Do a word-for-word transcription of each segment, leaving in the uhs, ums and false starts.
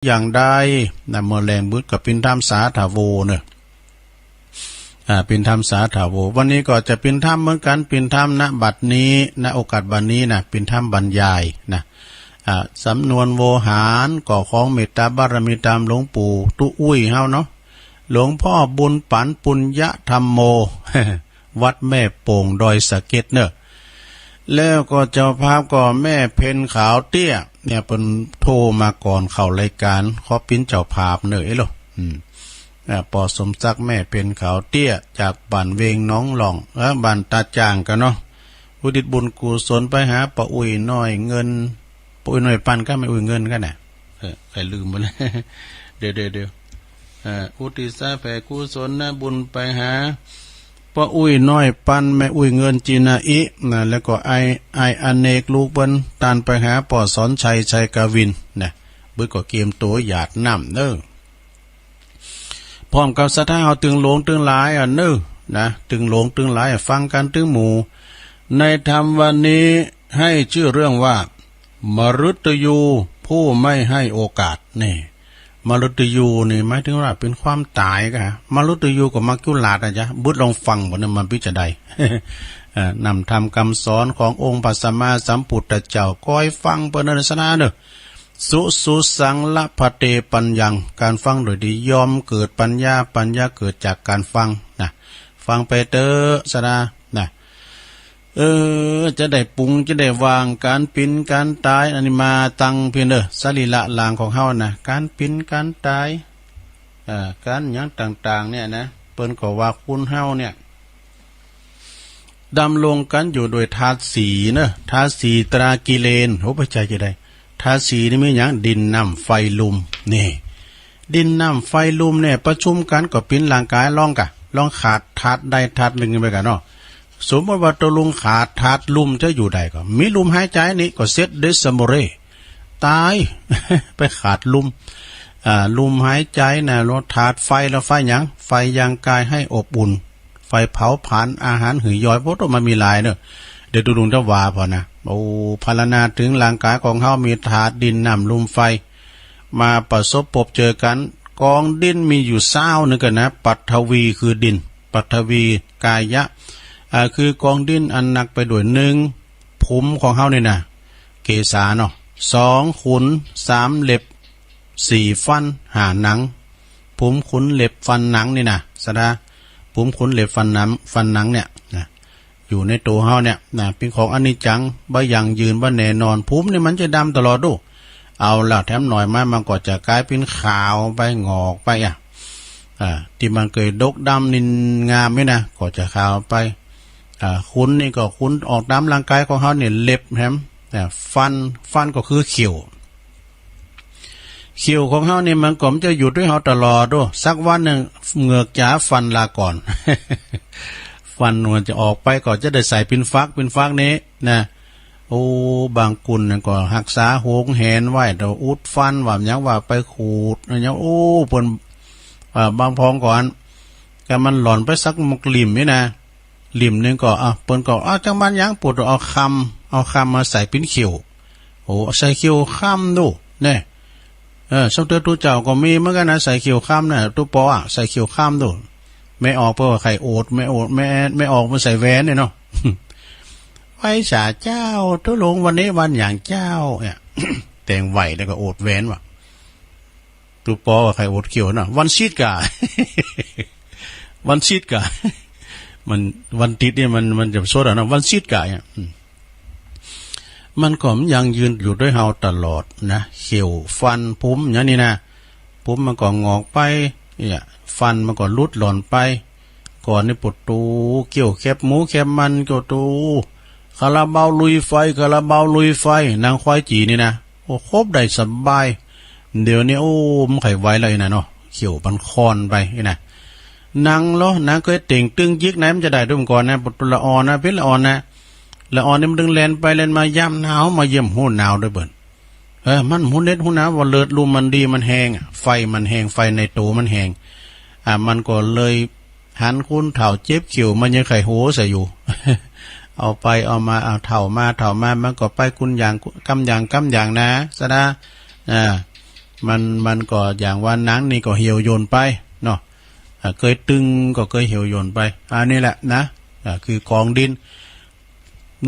อย่างใด นะ เมื่อแลงบึดก็เป๋นธรรมสาธาโวเนอะ อ่า เป๋นธรรมสาธาโว วันนี้ก็จะเป๋นธรรมเหมือนกัน เป๋นธรรม ณ บัดนี้ ณ โอกาสบัดนี้นะ เป๋นธรรมบรรยายนะ อ่า สำนวนโวหารก็ของเมตตาบารมีตามหลวงปู่ตุ๊อุ้ยเฮาเนาะ หลวงพ่อบุญปันปุญญธรรมโม วัดแม่โป่งดอยสะเก็ดเนอะ แล้วก็เจ้าภาพก็แม่เพ็ญขาวเตี้ย เนี่ยเปิ้นโทรมาก่อนเข้ารายการ ขอเป๋นเจ้าภาพเนอะ เอ้ยโล อืม อ่า ปอสมศักดิ์ แม่เพ็ญขาวเตี้ย จากบ้านเวงหนองหล่อง เออ บ้านตาจ่างกั๋นเนาะ อุทิศบุญกุศลไปหาป้าอุ้ยน้อยเงิน ป้าอุ้ยน้อยปันกับแม่อุ้ยเงินกั๋นนะ เออ ใครลืมไปแล้ว เดี๋ยว เดี๋ยว เดี๋ยว เอ่อ อุทิศแผ่กุศลบุญไปหาป้าอุ้ยน้อยปัน แม่อุ้ยเงิน จินาอิ นะ แล้วก็ไอ้ ไอ้อเนกลูกเปิ้น ตานไปหาป้อสอนชัย ชัยกวิน นะ เปิ้นก็เกียมตั๋วหยาดน้ำเนอะ พร้อมกับศรัทธาเฮาตึงหลวงตึงหลายอะเนอะ นะ ตึงหลวงตึงหลายอะ ฟังกั๋นตึงหมู่ ในธรรมวันนี้ให้ชื่อเรื่องว่า มฤตยูผู้ไม่ให้โอกาส นี่ มฤตยูนี่หมายถึงว่าเป๋นความต๋ายกะ มฤตยูก็มักจุหลาดนะจ๊ะ บึดลองฟังบ่เนี่ยมันเป๋นจาใด เอ่อ นำธรรมคำสอนขององค์พระสัมมาสัมพุทธเจ้า คอยฟังเปิ้นเนอะ ศรัทธาเนอะ สุสุสังละพะเตปัญญัง การฟังโดยดีย่อมเกิดปัญญา ปัญญาเกิดจากการฟังนะ ฟังไปเต๊อะ ศรัทธานะ เออ จะได้ปรุง จะได้วาง ก๋านเป๋นก๋านต๋าย อันนี้มาตังพี้เนอะ สรีระร่างของเฮานะ ก๋านเป๋นก๋านต๋าย เอ่อ ก๋านหยังต่างๆ เนี่ยนะ เปิ้นก็ว่าคนเฮาเนี่ย ดำรงกันอยู่โดยธาตุสี่เนอะ ธาตุสี่ตรากิเลน โอ้ บ่ใจ้จะใด ธาตุสี่นี่มีหยัง ดินน้ำไฟลม นี่ ดินน้ำไฟลมเนี่ย ประชุมกันก็เป๋นร่างก๋าย ลองกะ ลองขาดธาตุใดธาตุหนึ่งไปกะเนาะ สมมติว่าตกลงขาดธาตุลมจะอยู่ใดก่อ มีลมหายใจ๋นี่ก็เสร็จเด้อ สมบูรณ์ ต๋าย ไปขาดลม อ่า ลมหายใจ๋นะ แล้วธาตุไฟ แล้วไฟหยัง ไฟยังกายให้อบอุ่น ไฟเผาผลาญอาหารหื้อย่อย โอ้โต มันมีหลายเนอะ เดี๋ยวดูลุงจะว่าพอนะ โอ้ พรรณนาถึงร่างก๋ายของเฮามีธาตุดินน้ำลมไฟ มาประสบพบเจอกัน กองดินมีอยู่ซาวหนึ่งกั๋นนะ ปัทวีคือดิน ปัทวีกายะ อ่า คือกองดินอันหนักไปด้วย หนึ่ง ผมของเฮานี่นะ เกศาเนาะ สอง ขน สาม เล็บ สี่ ฟัน ห้า หนัง ผม ขน เล็บ ฟัน หนังนี่นะ ศรัทธา ผม ขน เล็บ ฟัน หนัง ฟัน หนังเนี่ยนะ อยู่ในตั๋วเฮาเนี่ยนะ เป๋นของอนิจจัง บ่ยั่งยืน บ่แน่นอน ผมนี่มันจะดำตลอดดู เอาละ แถมหน่อยมา มันก็จะก๋ายเป๋นขาวไป หงอกไปอะ อ่า ตี้มันเกยดกดำนินงามนี่นะ ก็จะขาวไป อ่า ขนนี่ก็ขนออกต๋ามร่างก๋ายของเฮาเนี่ย เล็บแหม อ่า ฟัน ฟันก็คือเขี้ยว เขี้ยวของเฮานี่มันก็บ่จะอยู่ด้วยเฮาตลอดโด สักวันหนึ่งเหงือกจ๋าฟันลาก่อน ฟันมันจะออกไปก็จะได้ใส่เป๋นฟัก เป๋นฟักนี้นะ โอ้ บางคนนี่ก็ฮักษาหวงแหนไว้ เดี๋ยวอุดฟันว่าหยังว่าไปขูดอะหยัง โอ้ เปิ้น อ่า บางพองก่อน ก็มันหล่อนไปสักหมกลิ่มนี่นะ ลิ่มหนึ่งก็ อ่ะ เปิ้นก็ อ่ะ จังมันหยัง ปวด เอาคำ เอาคำมาใส่เป๋นเขี้ยว โอ้ ใส่เขี้ยวคำดู เนี่ย เออ สมเด็จตุ๊เจ้าก็มีเหมือนกั๋นนะ ใส่เขี้ยวคำเนี่ย ตุ๊ปออะ ใส่เขี้ยวคำดู แม่ออกเปิ้นว่าใค่โอด แม่โอด แม่ แม่ออกมาใส่แหวนเนี่ยเนาะ ไหว้สาเจ้า ตุ๊ลุงวันนี้วันหยังเจ้า เนี่ย แต่งไหว้แล้วก็โอดแหวนว่ะ ตุ๊ปอว่าใค่โอดเขี้ยวเนาะ วันซีดก่า วันซีดก่า มัน วันติดนี่มัน มันจะสดอะเนาะ วันซีดก่าเนี่ย อืม มันก็มันยั่งยืนอยู่ด้วยเฮาตลอดนะ เขี้ยว ฟัน ผม อย่างนี้นะ ผมมันก็หงอกไป เนี่ย ฟันมันก็หลุดหล่อนไป ก่อนนี่ปวดตู เขี้ยวแคบหมูแคบมันก็ตู คาราบาวลุยไฟ คาราบาวลุยไฟ หนังควายจี๋นี่นะ โอ้ ครบได้สบาย เดี๋ยวนี้ โอ้ มันใค่ไหวแล้วอี้นะเนาะ เขี้ยวมันคอนไปอี้นะ หนังเหรอ หนังเกยเต่งตึงยิกนะ มันจะได้ด้วยก่อนนะ ปวดละอ่อนนะ เป๋นละอ่อนนะ ละอ่อนนี่มันตึงแล่นไปแล่นมา ยามหนาวมาเยี่ยม โห หนาวด้วยเปิ้น เออ มันบ่ฮู้เน็ดฮู้หนาวว่าเลือดลมมันดี มันแฮงอะ ไฟมันแฮง ไฟในตั๋วมันแฮง อ่ะ มันก็เลยหันคนเฒ่าเจ็บเขี้ยว มันยังใค่โหใส่อยู่ เอาไปเอามา เอาเฒ่ามา เฒ่ามา มันก็ไปคนอย่าง กำอย่าง กำอย่างนะ ศรัทธา อ่า มัน มันก็อย่างว่าหนังนี่ก็เหี่ยวย่นไปเนาะ อ่า เกยตึงก็เกยเหี่ยวย่นไป อันนี้แหละนะ อ่า คือกองดิน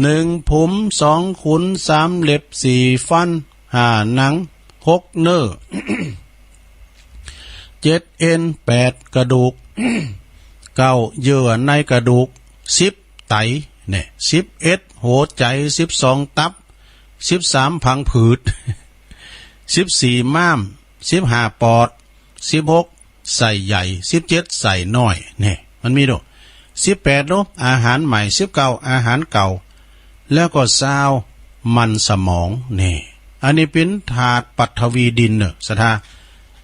หนึ่งผม สองขน สามเล็บ สี่ฟัน ห้าหนัง หกเนื้อ เจ็ดเอ็น แปดกระดูก เก้าเยื่อในกระดูก สิบไต เนี่ย สิบเอ็ดหัวใจ สิบสองตับ สิบสามพังผืด สิบสี่ม้าม สิบห้าปอด สิบหกไส้ใหญ่ สิบเจ็ดไส้น้อย เนี่ย มันมีดู สิบแปดดู อาหารใหม่ สิบเก้าอาหารเก่า แล้วก็ซาวมันสมอง เนี่ย อันนี้เป็นธาตุปฐวีดินเนอะ ศรัทธา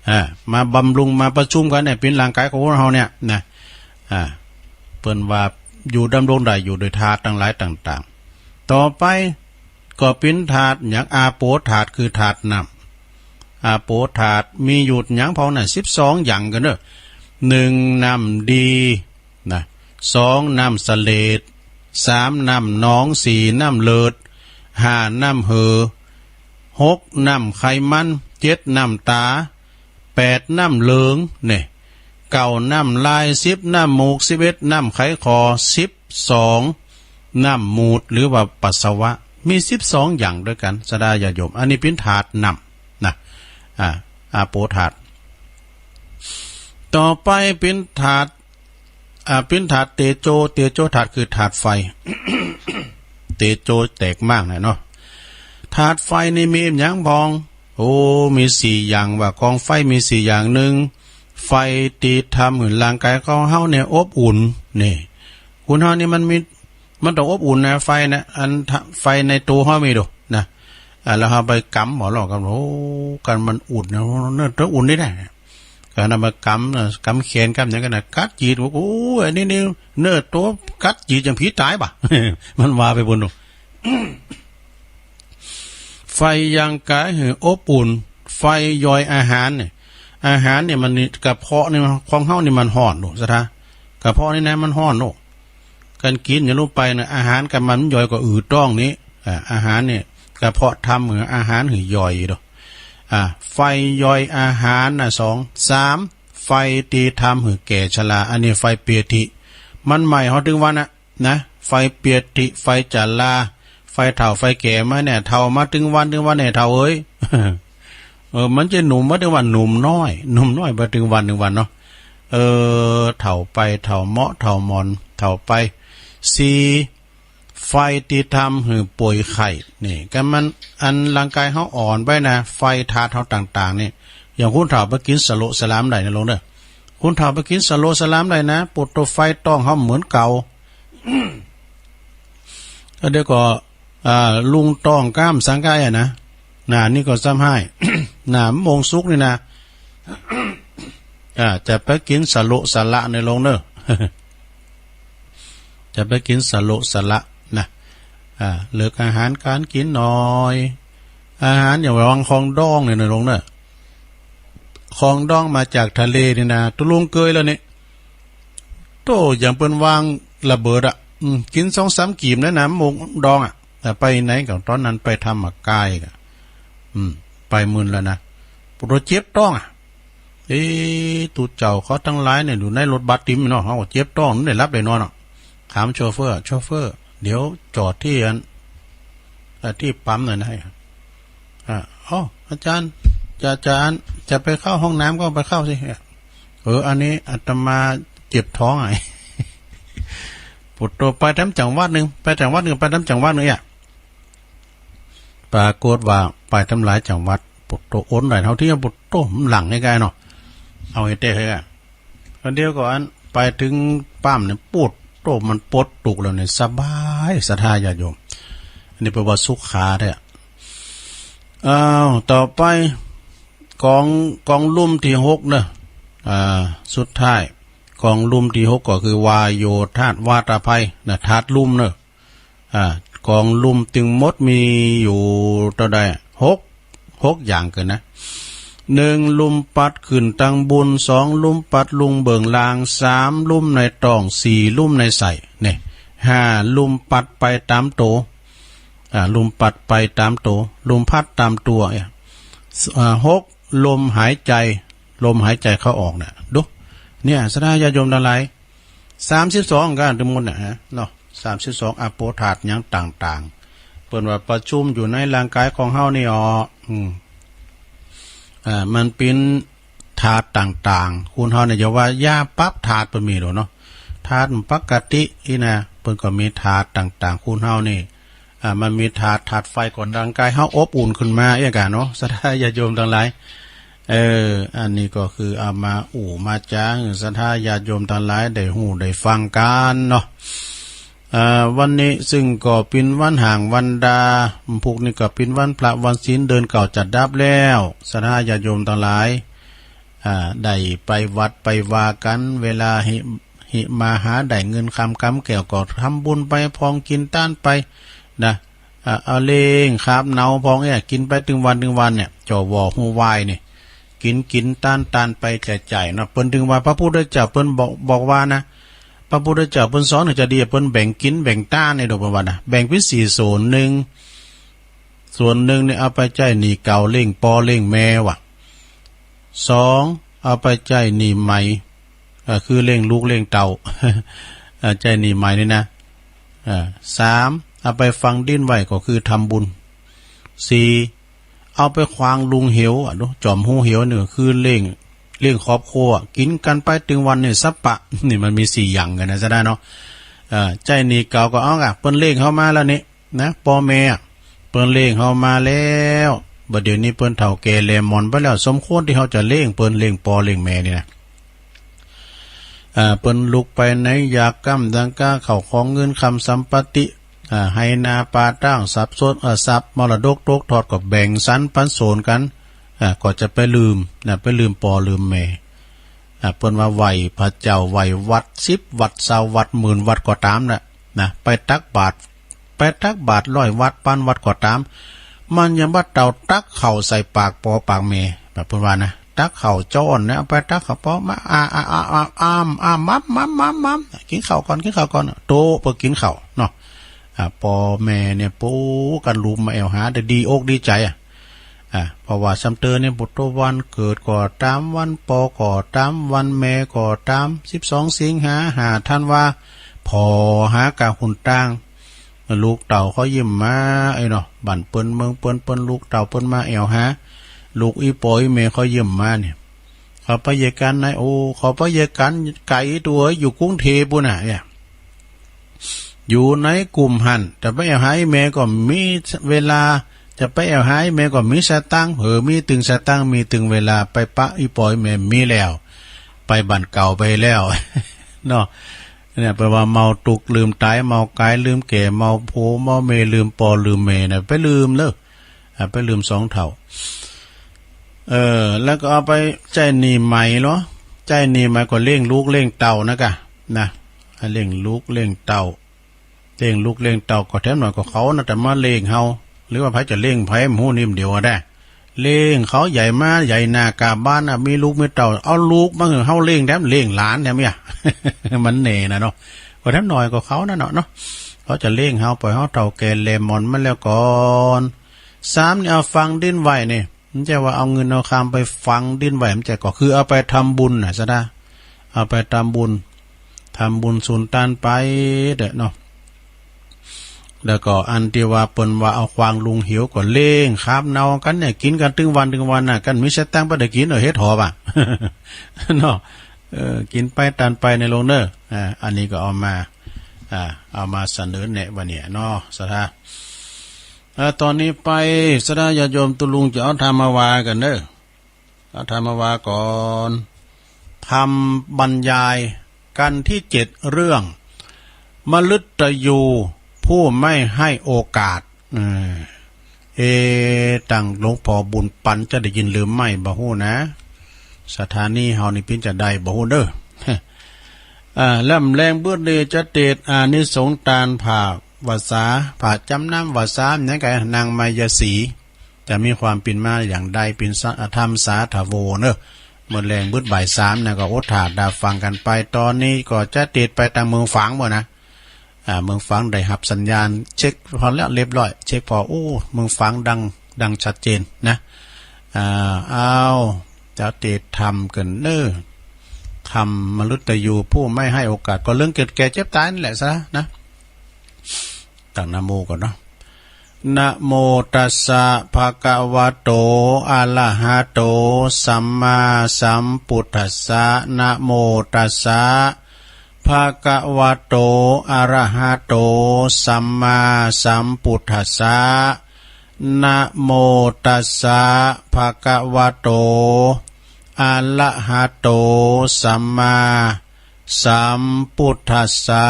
อ่า มาบำรุง มาประชุมกันเนี่ย เป็นร่างกายของพวกเราเนี่ยนะ อ่า เปิ้นว่าอยู่ดำรงได้อยู่โดยธาตุทั้งหลายต่างๆ ต่อไปก็เป็นธาตุอย่างอาโปธาตุ คือธาตุน้ำ อาโปธาตุมีอยู่อย่างพองนั้น สิบสองอย่างกันเนอะ หนึ่งน้ำดีนะ สองน้ำเสลด สามน้ำหนอง สี่น้ำเลิด ห้าน้ำเหือ หกน้ำไขมัน เจ็ดน้ำตา แปดน้ำเหลือง เนี่ย เก้าน้ำลาย สิบน้ำมูก สิบเอ็ดน้ำไขคอ สิบสองน้ำมูตร หรือว่าปัสสาวะ มีสิบสองอย่างด้วยกัน ศรัทธาญาติโยม อันนี้เป็นธาตุน้ำนะ อ่า อาโปธาตุ ต่อไปเป็นธาตุ อ่า เป็นธาตุเตโจ เตโจธาตุคือธาตุไฟ เตโจแตกมากนะเนาะ ธาตุไฟนี่มีหยังพอง โอ้ มีสี่อย่างว่า กองไฟมีสี่อย่าง หนึ่ง ไฟที่ทำให้ร่างกายของเฮาเนี่ยอบอุ่น นี่ คนเฮานี่มันมี มันต้องอบอุ่นนะ ไฟนะ อันทะ ไฟในตัวเฮามีดูนะ อ่า แล้วเฮาไปกำบ่ ลองกำ โอ้ กันมันอุ่นนะ เนาะ ตัวอุ่นนี่นะ ก็นำมากำนะ กำแขนกำหยังกันนะ กัดจีด โอ้โห อันนี้นี่ เนาะ ตัวกัดจีดอย่างผีตายบ่ะ มันว่าไปบุญดู ไฟยังกายให้อบอุ่น ไฟย่อยอาหารเนี่ย อาหารเนี่ยมันนี่ กระเพาะนี่มัน ของเฮานี่มันฮ้อนดู ศรัทธา กระเพาะนี่นะมันฮ้อนดู การกินอย่างลงไปนะ อาหารกับมันย่อยก็อืดท้องนี้ อ่า อาหารเนี่ย กระเพาะทำให้อาหารหือย่อยดู อ่า ไฟย่อยอาหารนะ สอง สาม ไฟที่ทำให้แก่ชรา อันนี้ไฟเปียธิ มันไหม้เฮาถึงวันนะ นะ ไฟเปียธิ ไฟจารา ไฟเฒ่า ไฟแก่มาเนี่ย เฒ่ามาถึงวัน ถึงวันเนี่ย เฒ่าเอ้ย เออ มันจะหนุ่มมาถึงวัน หนุ่มน้อย หนุ่มน้อยมาถึงวัน ถึงวันเนาะ เออ เฒ่าไป เฒ่าเหมาะ เฒ่าหมอน เฒ่าไป สี่ ไฟที่ทำให้ป่วยไข้ นี่ ก็มัน อันร่างกายเฮาอ่อนไปนะ ไฟธาตุเฮาต่างๆ นี่ อย่างคนเฒ่าไปกินสะโละสะหลามได้นะลงเด้อ คนเฒ่าไปกินสะโละสะหลามได้นะ ปวดตัวไฟท้องเฮาเหมือนเก่า แล้วเดี๋ยวก็ อ่า ลุงต้องกล้ามสังกายอะนะ น่ะ นี่ก็ซ้ำให้ น่ะ มงสุกนี่นะ อ่า จะไปกินสะโละสะหละในลงเนอะ จะไปกินสะโละสะหละนะ อ่า เลือกอาหารการกินหน่อย อาหารอย่างระวังของดองเนี่ยในลงเนอะ ของดองมาจากทะเลนี่นะ ตุลุงเกยแล้วนี่ โต อย่างเปิ้นวางระเบิดอะ อืม กินสองสามกีบนะ น้ำมงดองอะ แต่ไปไหนก็ตอนนั้นไปธรรมกายกะ อืม ไปมื้อนั้นนะ ปวดเจ็บท้องอะ เอ๊ะ ตุ๊เจ้าเขาทั้งหลายเนี่ย อยู่ในรถบัสติมเนาะ เขาก็เจ็บท้อง ไม่ได้หลับได้นอนเนาะ ถามโชเฟอร์ โชเฟอร์ เดี๋ยวจอดที่อัน เอ่อ ที่ปั๊มหน่อยนะ อ่า อ๋อ อาจารย์ จะ จะอัน จะไปเข้าห้องน้ำก็ไปเข้าสิ เออ อันนี้อาตมาเจ็บท้องไง ปวดตัว ไปตามจังหวัดหนึ่ง ไปจังหวัดหนึ่ง ไปตามจังหวัดหนึ่งเนี่ย ปรากฏว่าไปตามหลายจังหวัด ปวดตัว โอนได้เท่าที่ ปวดตัว มันหลั่งง่ายๆเนาะ เอาให้เต้เฮ้ย อันเดียวก็อัน ไปถึงปั๊มเนี่ย ปวดตัว มันปวดตุกแล้วเนี่ย สบาย ศรัทธาญาติโยม อันนี้แปลว่าสุขาแท้ อ้าว ต่อไป กอง กองลุ่มที่หกเนอะ อ่า สุดท้าย กองลุ่มที่หกก็คือวาโยธาตุ วาตะไพนะ ธาตุลุ่มเนอะ อ่า กองลุ่มตึงหมดมีอยู่เท่าใด หก หกอย่างเกินนะ หนึ่ง ลุ่มปัดขึ้นตังบุญ สอง ลุ่มปัดลุงเบื้องล่าง สาม ลุ่มในท้อง สี่ ลุ่มในไส้ เนี่ย ห้า ลุ่มปัดไปตามโต อ่า ลุ่มปัดไปตามโต ลุ่มพัดตามตัว เนี่ย อ่า หก ลมหายใจ ลมหายใจเข้าออกน่ะ ดู เนี่ย ศรัทธาญาติโยมทั้งหลาย สามสิบสอง ก็ทั้งหมดน่ะฮะ เนาะ สามสิบสอง อโปธาตุหยังต่างๆ เปิ้นว่าประชุมอยู่ในร่างกายของเฮานี่อ๋อ อืม อ่า มันเป็นธาตุต่างๆ คนเฮาเนี่ย อย่าว่ายาปรับธาตุเปิ้นมีโลดเนาะ ธาตุปกตินี่นะ เปิ้นก็มีธาตุต่างๆ คนเฮานี่ อ่า มันมีธาตุ ธาตุไฟก่อนร่างกายเฮาอบอุ่นขึ้นมาเอี้ยกะเนาะ ศรัทธาญาติโยมทั้งหลาย เออ อันนี้ก็คือเอามาอู้มาจ๋า ศรัทธาญาติโยมทั้งหลายได้ฮู้ได้ฟังกันเนาะ อ่า วันนี้ซึ่งก็เป็นวันห้างวันดา พุกนี้ก็เป็นวันพระวันศีล เดือนเก้าจะดับแล้ว ศรัทธาญาติโยมทั้งหลาย อ่า ได้ไปวัดไปวากัน เวลาหิหิมาหาได้เงินคำกำแก้วก็ทำบุญไปพองกินตานไปนะ อ่า เอาเล่งคาบเหนาพองเนี่ย กินไปตึงวันตึงวันเนี่ย จวฮู้วายนี่ กินกินตานตานไปแจกจ่ายเนาะ เปิ้นถึงว่าพระพุทธเจ้าเปิ้นบอกบอกว่านะ พระพุทธเจ้าเปิ้นสอนจะดี เปิ้นแบ่งกินแบ่งตานในดอกเปิ้นว่านะ แบ่งเป็นสี่ส่วน หนึ่ง ส่วนหนึ่งเนี่ยเอาไปใจ๊หนี้เก่าเลี้ยงปอเลี้ยงแม่ว่ะ สอง เอาไปใจ๊หนี้ใหม่ ก็คือเลี้ยงลูกเลี้ยงเต้า เอ่อ ใจ๊หนี้ใหม่นี่นะ เอ่อ สาม เอาไปฝังดินไว้ก็คือทำบุญ สี่ เอาไปขวางลุงเหวอะเนาะ จ่อมฮูเหวนี่ก็คือเลี้ยง เลี้ยงครอบครัว กินกันไปตึงวันนี่สัปปะ นี่มันมีสี่อย่างกันนะ จะได้เนาะ เอ่อ ใจ๊หนี้เก่าก็เอาอะ เปิ้นเลี้ยงเฮามาแล้วนี่ นะ ปอแม่อะ เปิ้นเลี้ยงเฮามาแล้ว บัดเดี๋ยวนี้เปิ้นเฒ่าแก่แหล่หมอนไปแล้ว สมควรที่เฮาจะเลี้ยงเปิ้น เลี้ยงปอเลี้ยงแม่นี่นะ อ่า เปิ้นลุกไปไหนอยากก้ำดังก้า เข้าของเงินคำสัมปติ อ่า ไฮ่นาป่าตาง ทรัพย์สด อ่า ทรัพย์มรดกตกทอดก็แบ่งสรรปันส่วนกัน อ่า ก็จะไปลืมนะ ไปลืมปอลืมแม่ อ่า เปิ้นว่าไหว้พระเจ้า ไหว้วัดสิบวัด ซาววัด หมื่นวัดก็ตามนะ นะ ไปตักบาตร ไปตักบาตรร้อยวัด พันวัดก็ตาม มันยังบ่เต่าตักข้าวใส่ปากปอปากแม่ แบบเปิ้นว่านะ ตักข้าวจ้อนนะ เอาไปตักข้าวปอมา อ่า อ่า อ่า อ่า อ้าม อ้าม ม้ำ ม้ำ ม้ำ ม้ำ กินข้าวก่อน กินข้าวก่อน โต๊ะเปิ้นกินข้าวเนาะ อ่า ปอแม่เนี่ย ปู๊กันลุมมาแอ่วหา แต่ดีอกดีใจ๋อะ อ่า เพราะว่าซ้ำเติมเนี่ย ปุตตะวันเกิดก็ตาม วันปอก็ตาม วันแม่ก็ตาม สิบสองสิงหา ห้าธันวา ผ่อหากะหนตาง ลูกเต้าเขายิ้มมา ไอ้เนาะ บ้านเปิ้นเมืองเปิ้น เปิ้นลูกเต้าเปิ้นมาแอ่วหา ลูกอีปออีแม่เขายิ้มมาเนี่ย เขาไปเยียะกั๋นไหน โอ้ เขาไปเยียะกั๋นไก๋ตั๋ว อยู่กรุงเทพฯปู้นน่ะเนี่ย อยู่ในกลุ่มหั้น จะไปแอ่วหาอีแม่ก็มีเวลา จะไปแอ่วหาอีแม่ก็มีสตางค์ เออ มีตึงสตางค์ มีตึงเวลา ไปปะอีปออีแม่มีแล้ว ไปบ้านเก่าไปแล้ว เนาะ เนี่ย แปลว่าเมาตุกข์ลืมต๋าย เมากายลืมแก่ เมาผัวเมาเมีย ลืมปอลืมแม่นะ ไปลืมเนาะ อ่า ไปลืมสองเฒ่า เออ แล้วก็เอาไปใจ๊หนี้ใหม่เหรอ ใจ๊หนี้ใหม่ก็เลี้ยงลูกเลี้ยงเต้านะกะ นะ เลี้ยงลูกเลี้ยงเต้า เลี้ยงลูกเลี้ยงเต้าก็แถมหน่อยก็เขาน่าจะมาเลี้ยงเฮา หรือว่าไผจะเลี้ยงไผ มันฮู้นิ่มเดียวอะได้ เลี้ยงเขาใหญ่มาใหญ่หน้ากาบ้านน่ะ มีลูกมีเต้า เอาลูกมาหื้อเฮาเลี้ยงแถม เลี้ยงหลานแถมเนี่ย มันแน่นะเนาะ ก็แถมหน่อยก็เขานั่นเนาะเนาะ เขาจะเลี้ยงเฮา ปล่อยเฮาเฒ่าแก่แหล่หมอนมาแล้วก่อน สามนี่เอาฝังดินไว้นี่ มันจะว่าเอาเงินเอาคำไปฝังดินไว้ มันจะก็คือเอาไปทำบุญน่ะ ศรัทธา เอาไปทำบุญ ทำบุญสุนตานไปเด้อเนาะ แล้วก็อันตี้ว่าเปิ้นว่าเอาขวางลุงเหวก็เลี้ยงคาบเหนากั๋นเนี่ย กิ๋นกั๋นตึงวันตึงวันน่ะ กั๋นมีสตางค์บ่ได้กิ๋น เออ เฮ็ดหอบอะ เนาะ เออ กิ๋นไปตานไปในโลกเนอะ อ่า อันนี้ก็เอามา อ่า เอามาเสนอแนะวันนี้เนาะ ศรัทธา อ่า ตอนนี้ไป ศรัทธาญาติโยม ตุ๊ลุงจะเอาธรรมะว่ากั๋นเนอะ เอาธรรมะว่าก่อน ธรรมบรรยายกั๋นตี้เจ็ดเรื่อง มฤตยูผู้ไม่ให้โอกาส เออ เอ ตังหลวงพ่อบุญปันจะได้ยินหรือไม่บ่ฮู้นะ สถานีเฮานี่ปิ้นจะได้บ่ฮู้เด้อ อ่า แลมแลงเบิดเลยจะเตดอานิสงส์ตานผ่าวัสสา ผ่าจำน้ำวัสสา อย่างไงนางมายาสี จะมีความปิ้นมาอย่างใด ปิ้นสะ ธรรมสาธโวเนอะ เมื่อแลงเบิดบ่ายสามนะ ก็อดถ่าดาฟังกั๋นไป ตอนนี้ก็จะเตดไปตางเมืองฝางบ่นะ อ่า เมืองฝางได้ฮับสัญญาณ เช็คพอแล้วเรียบร้อย เช็คพอ โอ้ เมืองฝางดัง ดังชัดเจนนะ อ่า เอา จะติดธรรมกันเนอะ ธรรมมฤตยู ผู้ไม่ให้โอกาส ก็เรื่องเกิดแก่เจ็บตายนั่นแหละซะนะ ตั้งนะโมก่อนเนาะ นะโมตัสสะ ภะคะวะโต อะระหะโต สัมมาสัมพุทธัสสะ นะโมตัสสะ ภะคะวะโต อะระหะโต สัมมาสัมพุทธัสสะ นะโมตัสสะ ภะคะวะโต อะระหะโต สัมมาสัมพุทธัสสะ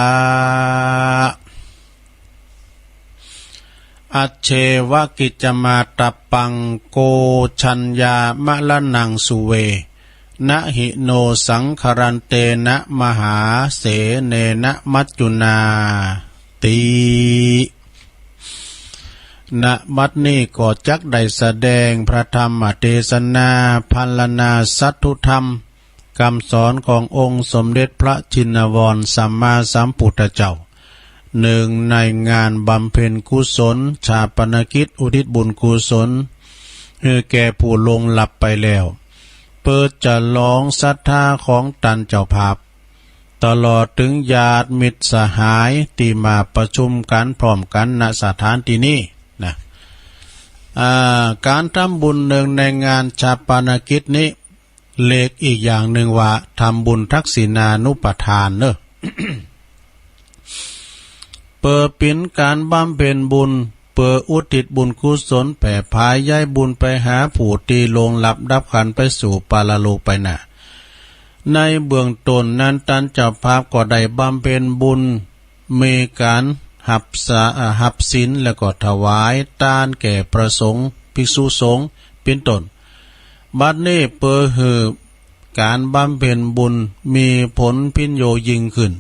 อัจเฉวกิจจมาตตัปปัง โก ชัญญา มะระณัง สุเว นะหิโน สังคะรันเตนะ มหาเสเนนะ มัจจุนาติ ณ บัดนี้ก็จักได้แสดงพระธรรมเทศนา พรรณนาสัตถุธรรม กำสอนขององค์สมเด็จพระชินวรสัมมาสัมพุทธเจ้า เนื่องในงานบำเพ็ญกุศล ฌาปนกิจ อุทิศบุญกุศล หื้อแก่ผู้ล่วงลับไปแล้ว เปิดฉลองศรัทธาของต้านเจ้าภาพ ตลอดถึงญาติมิตรสหายตี้มาประชุมกันพร้อมกัน ณ สถานที่นี้นะ อ่า การทำบุญเนื่องในงานฌาปนกิจนี้ เรียกอีกอย่างหนึ่งว่าทำบุญทักษิณานุปทานเนอะ เปิดปิ๋นการบำเพ็ญบุญ เปิดอุทิศบุญกุศล แผ่ผายใยบุญไปหาผู้ตี้ล่วงลับดับขันธ์ไปสู่ปรโลกไปหน้า ในเบื้องต้นนั้นต้านเจ้าภาพก็ได้บำเพ็ญบุญ มีการหับสา อ่า หับศีล แล้วก็ถวายตานแก่พระสงฆ์ ภิกษุสงฆ์ เป็นต้น บัดนี้เปิดหื้อการบำเพ็ญบุญมีผลพิญโยยิ่งขึ้น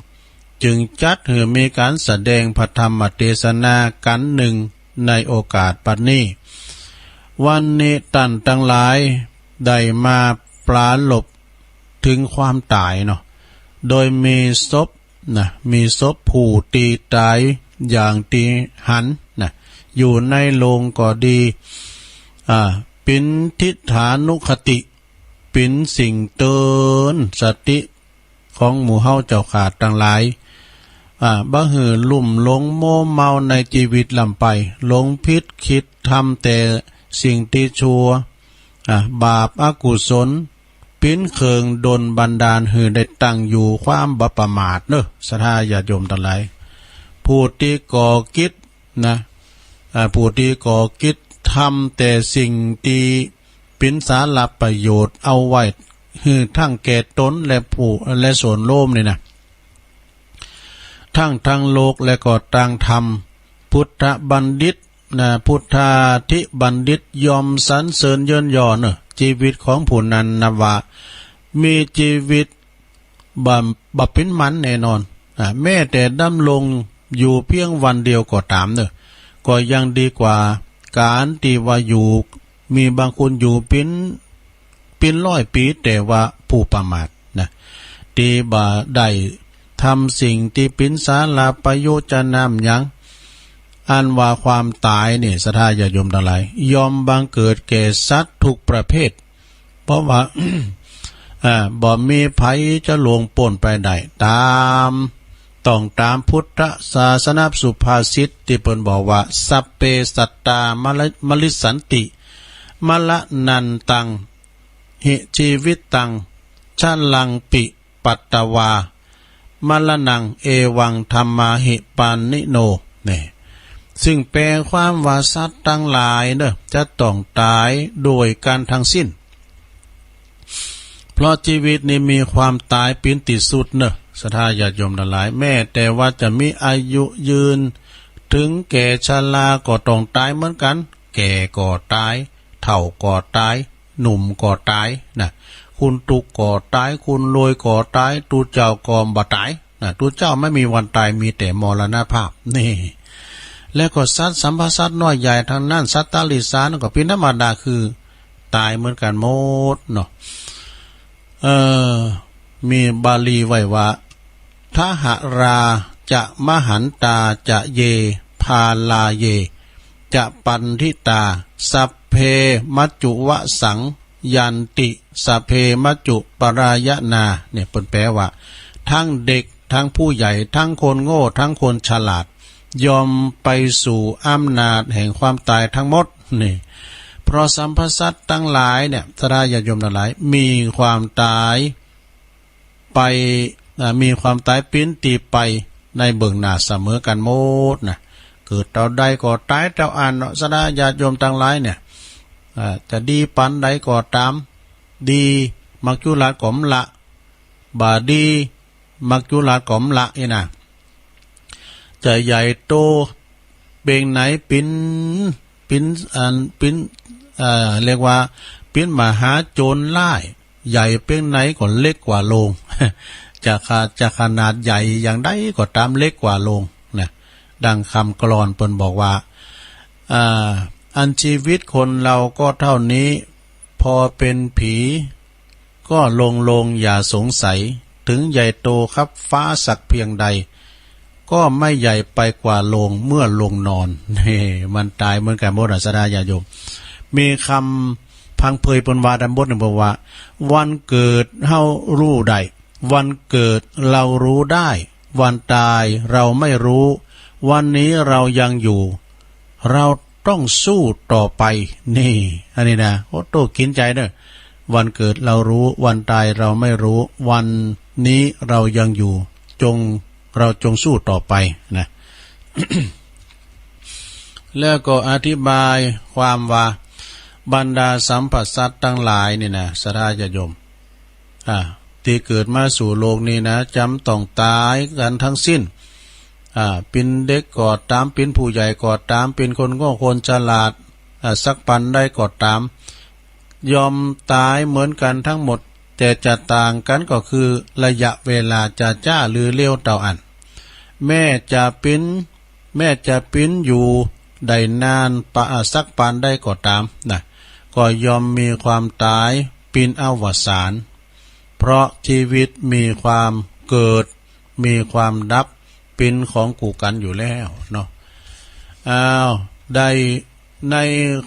จึงจัดหื้อมีการแสดงพระธรรมเทศนากันเนื่องในโอกาสบัดนี้ วันนี้ต้านตังหลายได้มาปรารภถึงความต๋ายเนาะ โดยมีศพนะ มีศพผู้ตี้ต๋ายอย่างตี้หันนะ อยู่ในโลงก็ดี อ่า ปิ๋นทิฏฐานุคติ ปิ๋นสิ่งเตือนสติของหมู่เฮาเจ้าข้าตังหลาย อ่า บ่หื้อลุ่มหลงมัวเมาในจีวิตล้ำไป หลงผิดคิดทำแต่สิ่งตี้ชั่ว อ่า บาปอกุศล ปิ๋นเครื่องดลบันดาลหื้อได้ตั้งอยู่ความบ่ประมาทเนอะ ศรัทธาญาติโยมตังหลาย ผู้ตี้ก่อกิจนะ อ่า ผู้ตี้ก่อกิจทำแต่สิ่งตี้ปิ๋นสาระประโยชน์เอาไว้หื้อทั้งแก่ตนและผู้ และส่วนรวมนี่นะ ทั้งทางโลกและก็ตางธรรม พุทธบัณฑิตนะ พุทธาธิบัณฑิตย่อมสรรเสริญเยินยอเนอะ จีวิตของผู้นั้นนับว่ามีจีวิตบ่ บ่ปิ๋นหมันแน่นอน อ่า แม้แต่ดำรงอยู่เพียงวันเดียวก็ต๋ามเนอะ ก็ยังดีกว่าการตี้ว่าอยู่ มีบางคนอยู่ปิ๋น ปิ๋นร้อยปี๋ แต่ว่าผู้ประมาทนะ ตี้บ่ได้ทำสิ่งตี้ปิ๋นสาระประโยชน์จะนำหยัง อันว่าความต๋ายนี่ ศรัทธาญาติโยมตังหลาย ย่อมบังเกิดแก่สัตว์ทุกประเภท เพราะว่า อ่า บ่มีใผจะล่วงป๊นไปได้ ต๋าม ต้องต๋ามพุทธศาสนสุภาษิตตี้เปิ้นบอกว่า สัพเพสัตตา มะละ มะริสสันติ มะระณันตัง หิ จีวิตัง ชะลังปิ ปัตตวา มะระณัง เอวัง ธัมมาหิ ปาณิโน นี่ ซึ่งแปลความว่าสัตว์ตังหลายเนอะ จะต้องต๋ายโดยกั๋นตังสิ้น เพราะจีวิตนี้มีความต๋ายเป๋นตี้สุดเนอะ ศรัทธาญาติโยมตังหลาย แม้แต่ว่าจะมีอายุยืน ถึงแก่ชราก็ต้องต๋ายเหมือนกั๋น แก่ก็ต๋าย เฒ่าก็ต๋าย หนุ่มก็ต๋ายนะ คนตุ๊กก็ต๋าย คนรวยก็ต๋าย ตุ๊เจ้าก็บ่ต๋ายนะ ตุ๊เจ้าไม่มีวันต๋าย มีแต่มรณภาพ นี่ แล้วก็สัตว์สรรพสัตว์น้อยใหญ่ตังนั้น สัตว์ติรัจฉานก็เป๋นธรรมดา คือต๋ายเหมือนกั๋นหมดเนาะ เอ่อ มีบาลีไว้ว่า ทหราจะมหันตาจะเย พาราเยจะปัณฑิตา สัพเพ เพ มัจจุวสัง ยันติ สพเพ มัจจุปรายณา เนี่ย เปิ้นแปลว่า ทั้งเด็ก ทั้งผู้ใหญ่ ทั้งคนโง่ ทั้งคนฉลาด ย่อมไปสู่อำนาจแห่งความตายทั้งหมด นี่ เพราะสรรพสัตว์ทั้งหลายเนี่ย ศรัทธาญาติโยมทั้งหลาย มีความตาย ไป อ่า มีความตายปิ้นตี้ไปในเบื้องหน้าเสมอกันหมดนะ เกิดเต้าใดก็ตายเต้าอั้นเนาะ ศรัทธาญาติโยมทั้งหลายเนี่ย อ่า จะดีปานใดก็ตาม ดี มักจุราชก็บ่ละ บ่ดี มักจุราชก็บ่ละ อี้นะ จะใหญ่โตเปียงไหน ปิ้น ปิ้น อัน ปิ้น เอ่อ เรียกว่า ปิ้นมหาโจรร้าย ใหญ่เปียงไหนก็เล็กกว่าโลง จะขะ จะขนาดใหญ่อย่างใดก็ตาม เล็กกว่าโลงนะ ดังคำกลอนเปิ้นบอกว่า อ่า อันชีวิตคนเราก็เท่านี้ พอเป็นผี ก็ลงลงอย่าสงสัย ถึงใหญ่โตคับฟ้าสักเพียงใด ก็ไม่ใหญ่ไปกว่าโลงเมื่อลงนอน นี่ มันตายเหมือนกันหมดอะ ศรัทธาญาติโยม มีคำพังเพยเปิ้นว่าดันบทหนึ่งบอกว่า วันเกิดเฮารู้ได้ วันเกิดเรารู้ได้ วันตายเราไม่รู้ วันนี้เรายังอยู่ เราต้องสู้ต่อไป นี่ อันนี้นะ โอ้โตกินใจเนอะ วันเกิดเรารู้ วันตายเราไม่รู้ วันนี้เรายังอยู่ จง เราจงสู้ต่อไปนะ แล้วก็อธิบายความว่า บรรดาสรรพสัตว์ทั้งหลายนี่นะ ศรัทธาญาติโยม อ่า ตี้เกิดมาสู่โลกนี้นะ จำต้องตายกันทั้งสิ้น อ่า ปิ้นเด็กก็ตาม ปิ้นผู้ใหญ่ก็ตาม ปิ้นคนโง่คนฉลาด อ่า สักปานใดก็ตาม ย่อมตายเหมือนกันทั้งหมด แต่จะต่างกันก็คือระยะเวลาจะจ๊าหรือเร็วเต้าอั้น แม้จะปิ้น แม้จะปิ้นอยู่ได้นานปะ สักปานใดก็ตามนะ ก็ย่อมมีความตายปิ้นอวสาน เพราะชีวิตมีความเกิด มีความดับ ปิ้นของกู่กันอยู่แล้วเนาะ อ้าว ได้ใน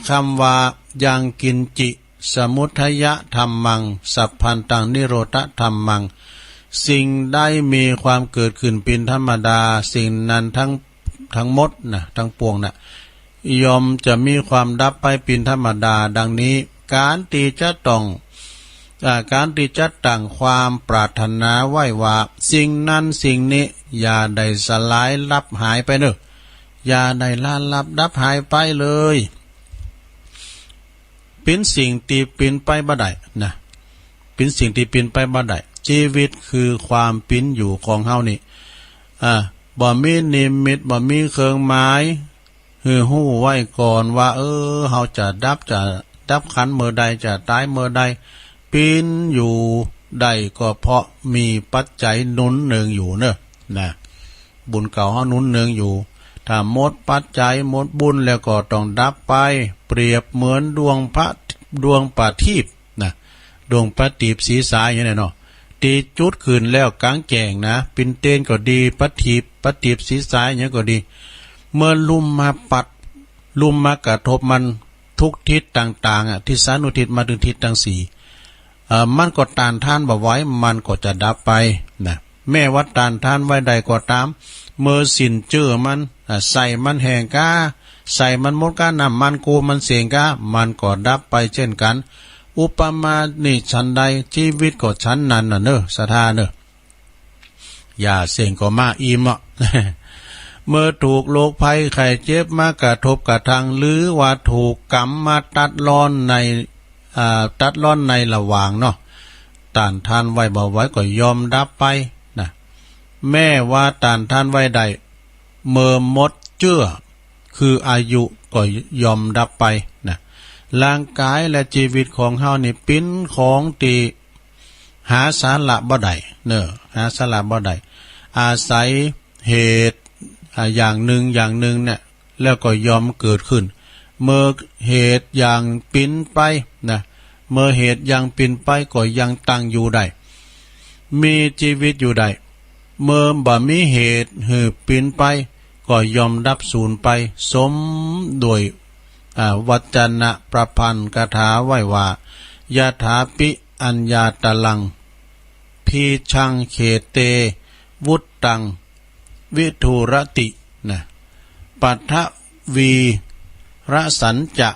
คำว่า ยังกินจิ สมุทัยธรรมัง สัพพันตัง นิโรธธรรมัง สิ่งใดมีความเกิดขึ้นปิ้นธรรมดา สิ่งนั้นทั้ง ทั้งหมดนะ ทั้งปวงนะ ย่อมจะมีความดับไปปิ้นธรรมดา ดังนี้ การที่จะต้อง อ่า การที่จะตั้งความปรารถนาไว้ว่า สิ่งนั้นสิ่งนี้อย่าได้สลายลับหายไปเนอะ อย่าได้ละลับดับหายไปเลย ปิ้นสิ่งตี้ปิ้นไปบ่ได้นะ ปิ้นสิ่งตี้ปิ้นไปบ่ได้ ชีวิตคือความปิ้นอยู่ของเฮานี่ อ่า บ่มีนิมิต บ่มีเครื่องหมาย หื้อฮู้ไว้ก่อนว่า เออ เฮาจะดับ จะดับขันธ์เมื่อใด จะตายเมื่อใด ปิ้นอยู่ได้ก็เพราะมีปัจจัยหนุนเนืองอยู่เนอะ นะ บุญเก่าเฮาหนุนเนืองอยู่ ถ้าหมดปัจจัยหมดบุญแล้วก็ต้องดับไป เปรียบเหมือนดวงพระ ดวงประทีปนะ ดวงประทีปสีสายอย่างนี้เนาะ ตี้จุดขึ้นแล้วกลางแจ้งนะ ปิ้นเตนก็ดี ประทีป ประทีปสีสายอย่างนี้ก็ดี เมื่อลุ่มมาปัด ลุ่มมากระทบมันทุกทิศต่างๆ อ่ะ ทิศานุทิศมาถึงทิศทั้งสี่ เอ่อ มันก็ต้านทานบ่ไหว มันก็จะดับไปนะ แม้ว่าต้านทานไว้ได้ก็ตาม เมื่อสิ้นเจื้อมัน อ่า ไส้มันแห้งก้า ไส้มันหมดก้า น้ำมันกูมันเสียงก้า มันก็ดับไปเช่นกัน อุปมานี่ฉันใด ชีวิตก็ฉันนั้นน่ะเนอะ ศรัทธาเนอะ ยาเสียงก็มาอิ่มอ่ะ เมื่อถูกโรคภัยไข้เจ็บมากระทบกระทั่ง หรือว่าถูกกรรมมาตัดรอนใน อ่า ตัดรอนในระหว่างเนาะ ต้านทานไว้บ่ไหวก็ยอมดับไปนะ แม้ว่าต้านทานไว้ได้ เมื่อหมดเจื้อ คืออายุก็ยอมดับไปนะ ร่างกายและชีวิตของเฮานี่ปิ้นของตี้หาสาระบ่ได้เนอะ หาสาระบ่ได้ อาศัยเหตุ อ่า อย่างหนึ่งอย่างหนึ่งเนี่ย แล้วก็ยอมเกิดขึ้น เมื่อเหตุอย่างปิ้นไปนะ เมื่อเหตุอย่างปิ้นไปก็ยังตั้งอยู่ได้ มีชีวิตอยู่ได้ เมื่อบ่มีเหตุหื้อปิ้นไป ก็ยอมดับสูญไป สมด้วย อ่า วัจนะประพันธ์คาถาไว้ว่า ยะถาปิอัญญาตะลัง พีชังเขเต วุตตัง วิทูรติ นะ ปัทวีรสัญจะ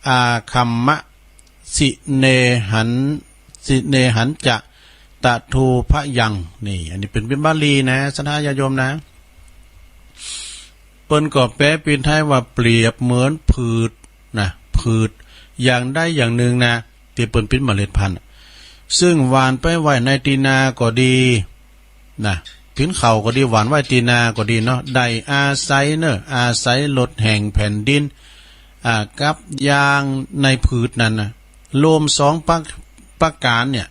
อาคัมมะ สิเนหัน สิเนหันจะ ตะทูพะยัง นี่ อันนี้เป๋น เป๋นบาลีนะ ศรัทธาญาติโยมนะ เปิ้นก็แปลเป๋นไทยว่าเปรียบเหมือนผืชนะ ผืชอย่างใดอย่างหนึ่งนะ ตี้เปิ้นเป๋นเมล็ดพันธุ์ ซึ่งหว่านไปไว้ในตีนาก็ดีนะ เป๋นข้าวก็ดี หว่านไว้ตีนาก็ดีเนาะ ได้อาศัยเนอะ อาศัยรดแห้งแผ่นดิน อ่า กับยางในผืชนั้นนะ รวมสองประ ประก๋านเนี่ย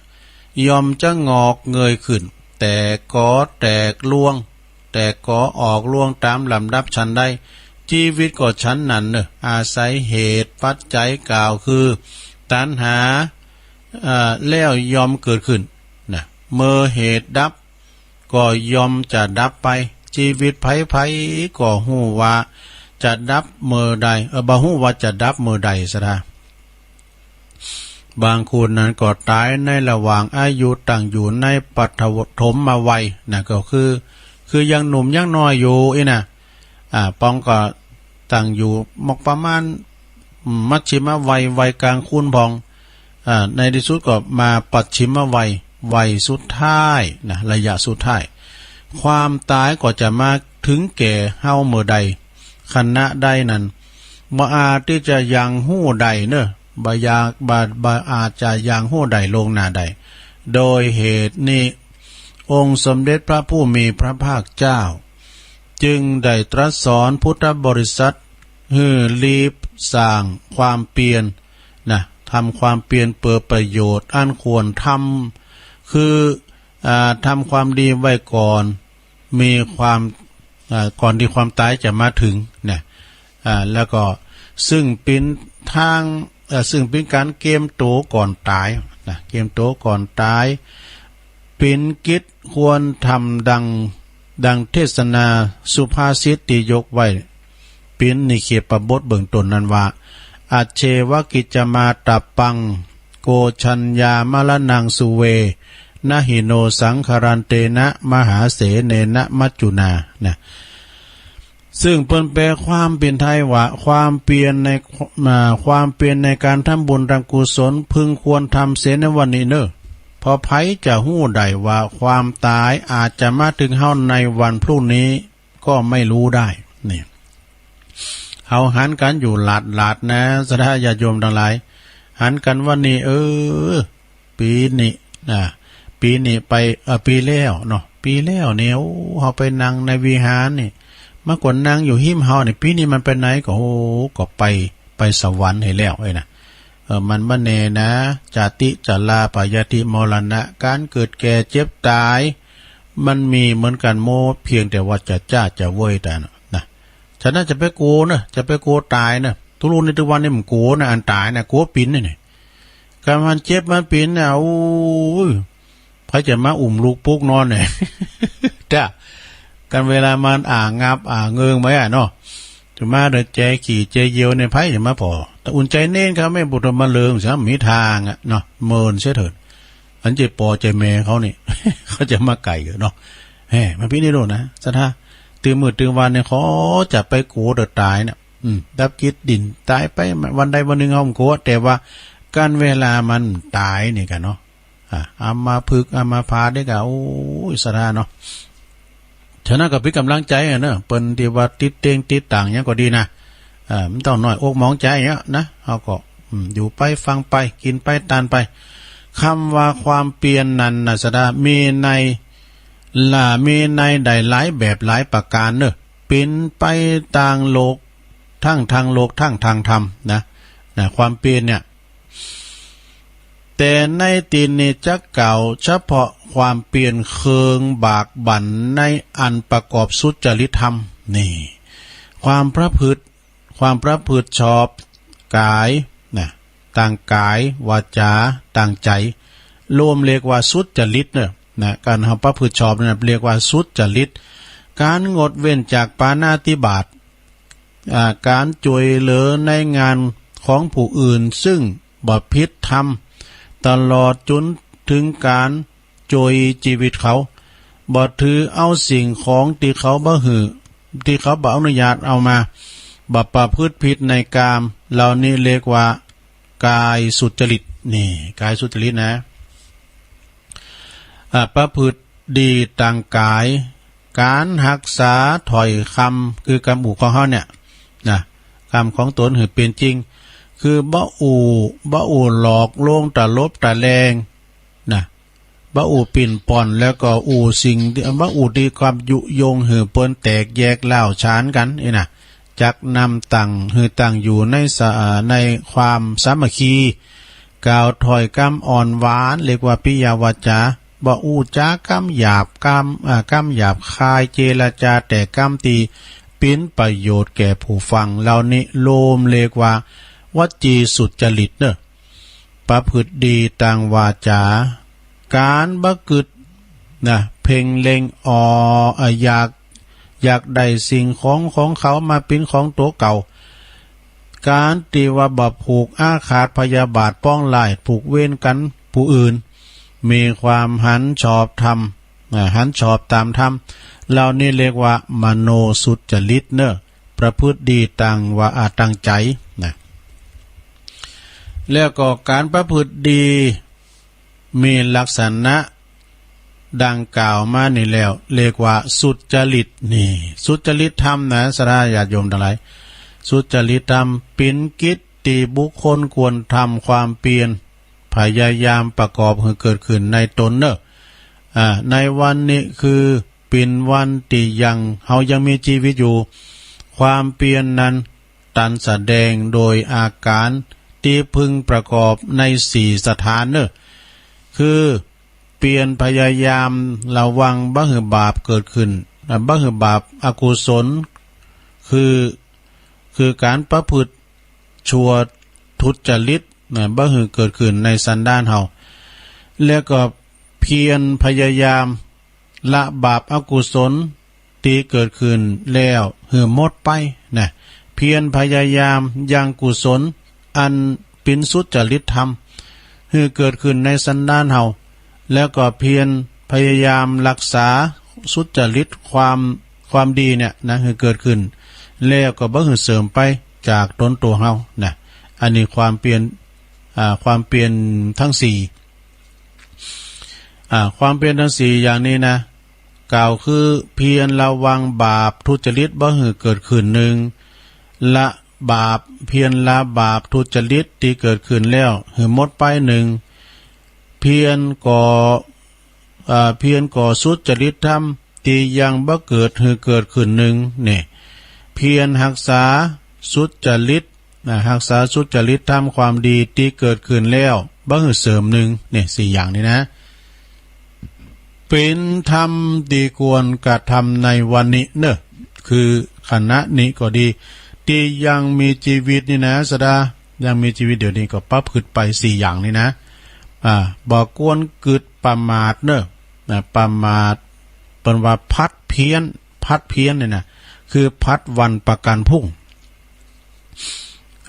ย่อมจะงอกเงยขึ้น แตกกอแตกรวง แตกกอออกรวงตามลำดับฉันใด ชีวิตก็ฉันนั้นเนอะ อาศัยเหตุปัจจัยกล่าวคือ ตัณหา เอ่อ แล้วย่อมเกิดขึ้นนะ เมื่อเหตุดับ ก็ย่อมจะดับไป ชีวิตไผๆ ก็ฮู้ว่าจะดับเมื่อใด เอ่อ บ่ฮู้ว่าจะดับเมื่อใด ศรัทธา บางคนนั้นก็ต๋ายในระหว่างอายุตั้งอยู่ในปฐมวัยนะ ก็คือ คือยังหนุ่มยังน้อยอยู่อี้นะ อ่า ปองก็ตั้งอยู่มอกประมาณ อืม มัชฌิมวัย วัยกลางคนพ่อง อ่า ในตี้สุดก็มาปัจฉิมวัย วัยสุดท้ายนะ ระยะสุดท้าย ความต๋ายก็จะมาถึงแก่เฮาเมื่อใด ขณะใดนั้น บ่อาจตี้จะยังฮู้ได้เนอะ บ่อยาก บ่ บ่อาจจะยังฮู้ได้ล่วงหน้าได้ โดยเหตุนี้ องค์สมเด็จพระผู้มีพระภาคเจ้า จึงได้ตรัสสอนพุทธบริษัท หื้อรีบสร้างความเพียรนะ ทำความเพียรเพื่อประโยชน์อันควรทำ คือ อ่า ทำความดีไว้ก่อน มีความ อ่า ก่อนตี้ความต๋ายจะมาถึงนะ อ่า แล้วก็ ซึ่งเป๋นทาง เอ่อ ซึ่งเป๋นก๋านเกียมตั๋วก่อนต๋ายนะ เกียมตั๋วก่อนต๋าย เป๋นกิจควรทำดัง ดังเทศนาสุภาษิตตี้ยกไว้ เป๋นนิเคปบทเบื้องต้นนั้นว่า อัจเฉวกิจจามาตตัปปัง โกฏชัญญามรณังสุเว นะหิโนสังครันเตนะ มหาเสเนนะมัจจุนา นะ ซึ่งเปิ้นแปลความเป๋นไทยว่า ความเพียรใน อ่า ความเพียรในการทำบุญทำกุศล พึงควรทำเสียในวันนี้เนอะ เพราะใผจะฮู้ได้ว่าความต๋ายอาจจะมาถึงเฮาในวันพรุ่งนี้ ก็ไม่รู้ได้ นี่ เฮาหันกั๋นอยู่หลาดๆ นะ ศรัทธาญาติโยมตังหลาย หันกั๋นว่านี่ เออ ปี๋นี้ อ่า ปี๋นี้ไป เอ่อ ปี๋แล้วเนาะ ปี๋แล้วนี่ โอ้ เฮาไปนั่งในวิหารนี่ มันก็นั่งอยู่ฮิมเฮานี่ ปี๋นี้มันไปไหนก็ โอ้ ก็ไป ไปสวรรค์ให้แล้วไอ้นะ เออ มันบ่แน่นะ จาติ ชรา พยาธิ มรณะ ก๋านเกิดแก่เจ็บต๋าย มันมีเหมือนกั๋นหมด เพียงแต่ว่าจะจ๊าจะเว้ยต๋ายนะ นะ ฉะนั้นจะไปกั๋วเนอะ จะไปกั๋วต๋ายเนอะ ทุกรุ่นนี้ทุกวันนี้มันกั๋วนะ อันต๋ายนะ กั๋วปิ๋นนี่ นี่ คันมันเจ็บมันปิ๋นนะ โอ้ย ใผจะมาอุ้มลูกปลุกนอนเนี่ย จ้ะ คันเวลามันอ่างับอ่าเงิงไว้อะเนาะ จะมาเดินแจขี่แจเยียวเนี่ย ใผจะมาผ่อ แต่อุ่นใจเน้นครับ แม่บุตรมาเลิงสามมีทางอะเนาะ เมินเสียเถิด อันเจปอเจแม่เขานี่ เขาจะมาไก่เหรอเนาะ แหม มาพี่นี่โลดนะ ศรัทธา ตื่นมื้อตื่นวันเนี่ย ขอจะไปกั๋วเดือดต๋ายเนี่ย อืม ดับกิจดิน ต๋ายไป วันใดวันหนึ่งเฮาบ่กั๋ว แต่ว่า คันเวลามันต๋ายนี่กะเนาะ อ่า อัมพฤกษ์อัมพาตนี่กะ โอ้ย ศรัทธาเนาะ ฉะนั้นก็เป๋นก๋ำลังใจ๋อะเนาะ เปิ้นตี้ว่าติดเต็งติดต่างหยังก็ดีนะ อ่า บ่ต้องน้อยอกหมองใจ๋อะนะ เฮาก็ อืม อยู่ไปฟังไป กินไปตานไป คำว่าความเพียรนั้นนะ ศรัทธา มีใน ละ มีในได้หลายแบบหลายประก๋านเนาะ เป๋นไปตางโลก ทั้งทางโลก ทั้งทางธรรมนะ นะ ความเพียรเนี่ย แต่ในตี้นี้จะกล่าวเฉพาะความเพียรเคืองบากบั่นในอันประกอบสุจริตธรรม นี่ ความประพฤติ ความประพฤติชอบกายนะ ตางกาย วาจา ตางใจ๋ รวมเรียกว่าสุจริตเนาะ นะ ก๋านเฮาประพฤติชอบนั้นเรียกว่าสุจริต ก๋านงดเว้นจากปาณาติบาต อา ก๋านจ้วยเหลือในงานของผู้อื่นซึ่งบ่ผิดธรรม ตลอดจ๋นเถิงก๋านจ้วยจีวิตเขา บ่ถือเอาสิ่งของตี้เขาบ่หื้อ ตี้เขาบ่อนุญาตเอามา บ่ประพฤติผิดในกาม เหล่านี้เรียกว่ากายสุจริต นี่ กายสุจริตนะ อ่า ประพฤติดีตางก๋าย ก๋านฮักษาถ้อยคำ คือกำอู้ของเฮาเนี่ยนะ กำของตนหื้อเป๋นจริง คือบ่อู้ บ่อู้หลอกลวงตะหลบตะแหลงนะ บ่อู้ปิ้นป้อน แล้วก็อู้สิ่งตี้ บ่อู้ตี้ความยุยงหื้อเปิ้นแตกแยกร้าวฉานกั๋น อี้นะ จักนำตั้งหื้อตั้งอยู่ในสะ ในความสามัคคี กล่าวถ้อยกำอ่อนหวาน เรียกว่าปิยวาจา บ่อู้จากำหยาบ กำ อ่า กำหยาบคาย เจรจาแต่กำตี้เป๋นประโยชน์แก่ผู้ฟัง เหล่านี้รวมเรียกว่าวจีสุจริตเนอะ ประพฤติดีตางวาจา ก๋านบ่กึ๊ดนะ เพ็งเล็งอ่อ อ่า อยาก อยากได้สิ่งของของเขามาเป๋นของตั๋วเก่า ก๋านตี้ว่าบ่ผูกอาฆาตพยาบาทปองร้าย ผูกเวรกั๋นผู้อื่น มีความหันชอบธรรม อ่า หันชอบต๋ามธรรม เหล่านี้เรียกว่ามโนสุจริตเนอะ ประพฤติดีตางวา อ่า ตางใจ๋นะ แล้วก็ก๋านประพฤติดี มีลักษณะดังกล่าวมานี้แล้ว เรียกว่าสุจริต นี่ สุจริตธรรมนะ ศรัทธาญาติโยมตังหลาย สุจริตธรรมเป๋นกิจตี้บุคคลควรทำความเพียร พยายามประกอบหื้อเกิดขึ้นในตนเนอะ อ่า ในวันนี้คือเป๋นวันตี้ยัง เฮายังมีจีวิตอยู่ ความเพียรนั้น ตันแสดงโดยอาก๋านตี้พึงประกอบในสี่สถานเนอะ คือเพียรพยายามระวังบ่หื้อบาปเกิดขึ้น อ่า บ่หื้อบาปอกุศล คือ คือก๋านประพฤติชั่วทุจริตนะ บ่หื้อเกิดขึ้นในสันดานเฮา แล้วก็เพียรพยายาม ละบาปอกุศลตี้เกิดขึ้นแล้วหื้อหมดไปนะ เพียรพยายามยังกุศลอันเป๋นสุจริตธรรมหื้อเกิดขึ้นในสันดานเฮา แล้วก็เพียรพยายามรักษาสุจริตความ ความดีเนี่ยนะหื้อเกิดขึ้น แล้วก็บ่หื้อเสื่อมไปจากตนตั๋วเฮานะ อันนี้ความเพียร อ่า ความเพียรทั้งสี่ อ่า ความเพียรทั้งสี่อย่างนี้นะ กล่าวคือเพียรระวังบาปทุจริตบ่หื้อเกิดขึ้นหนึ่ง ละบาป เพียรละบาปทุจริตตี้เกิดขึ้นแล้วหื้อหมดไปหนึ่ง เพียรก่อ อ่า เพียรก่อสุจริตธรรมตี้ยังบ่เกิดหื้อเกิดขึ้นหนึ่ง นี่ เพียรฮักษาสุจริต นะ ฮักษาสุจริตธรรมความดีตี้เกิดขึ้นแล้วบ่หื้อเสื่อมหนึ่ง นี่ สี่อย่างนี้นะ เป๋นธรรมตี้ควรกระทำในวันนี้เนอะ คือขณะนี้ก็ดี ตี้ยังมีจีวิตนี่นะ ศรัทธา ยังมีจีวิตเดี๋ยวนี้ก็ประพฤติไปสี่อย่างนี้นะ อ่า บ่ควรกึ๊ดประมาทเนอะ นะ ประมาท เปิ้นว่าผัดเพี้ยน ผัดเพี้ยนเนี่ยนะ คือผัดวันประกันพรุ่ง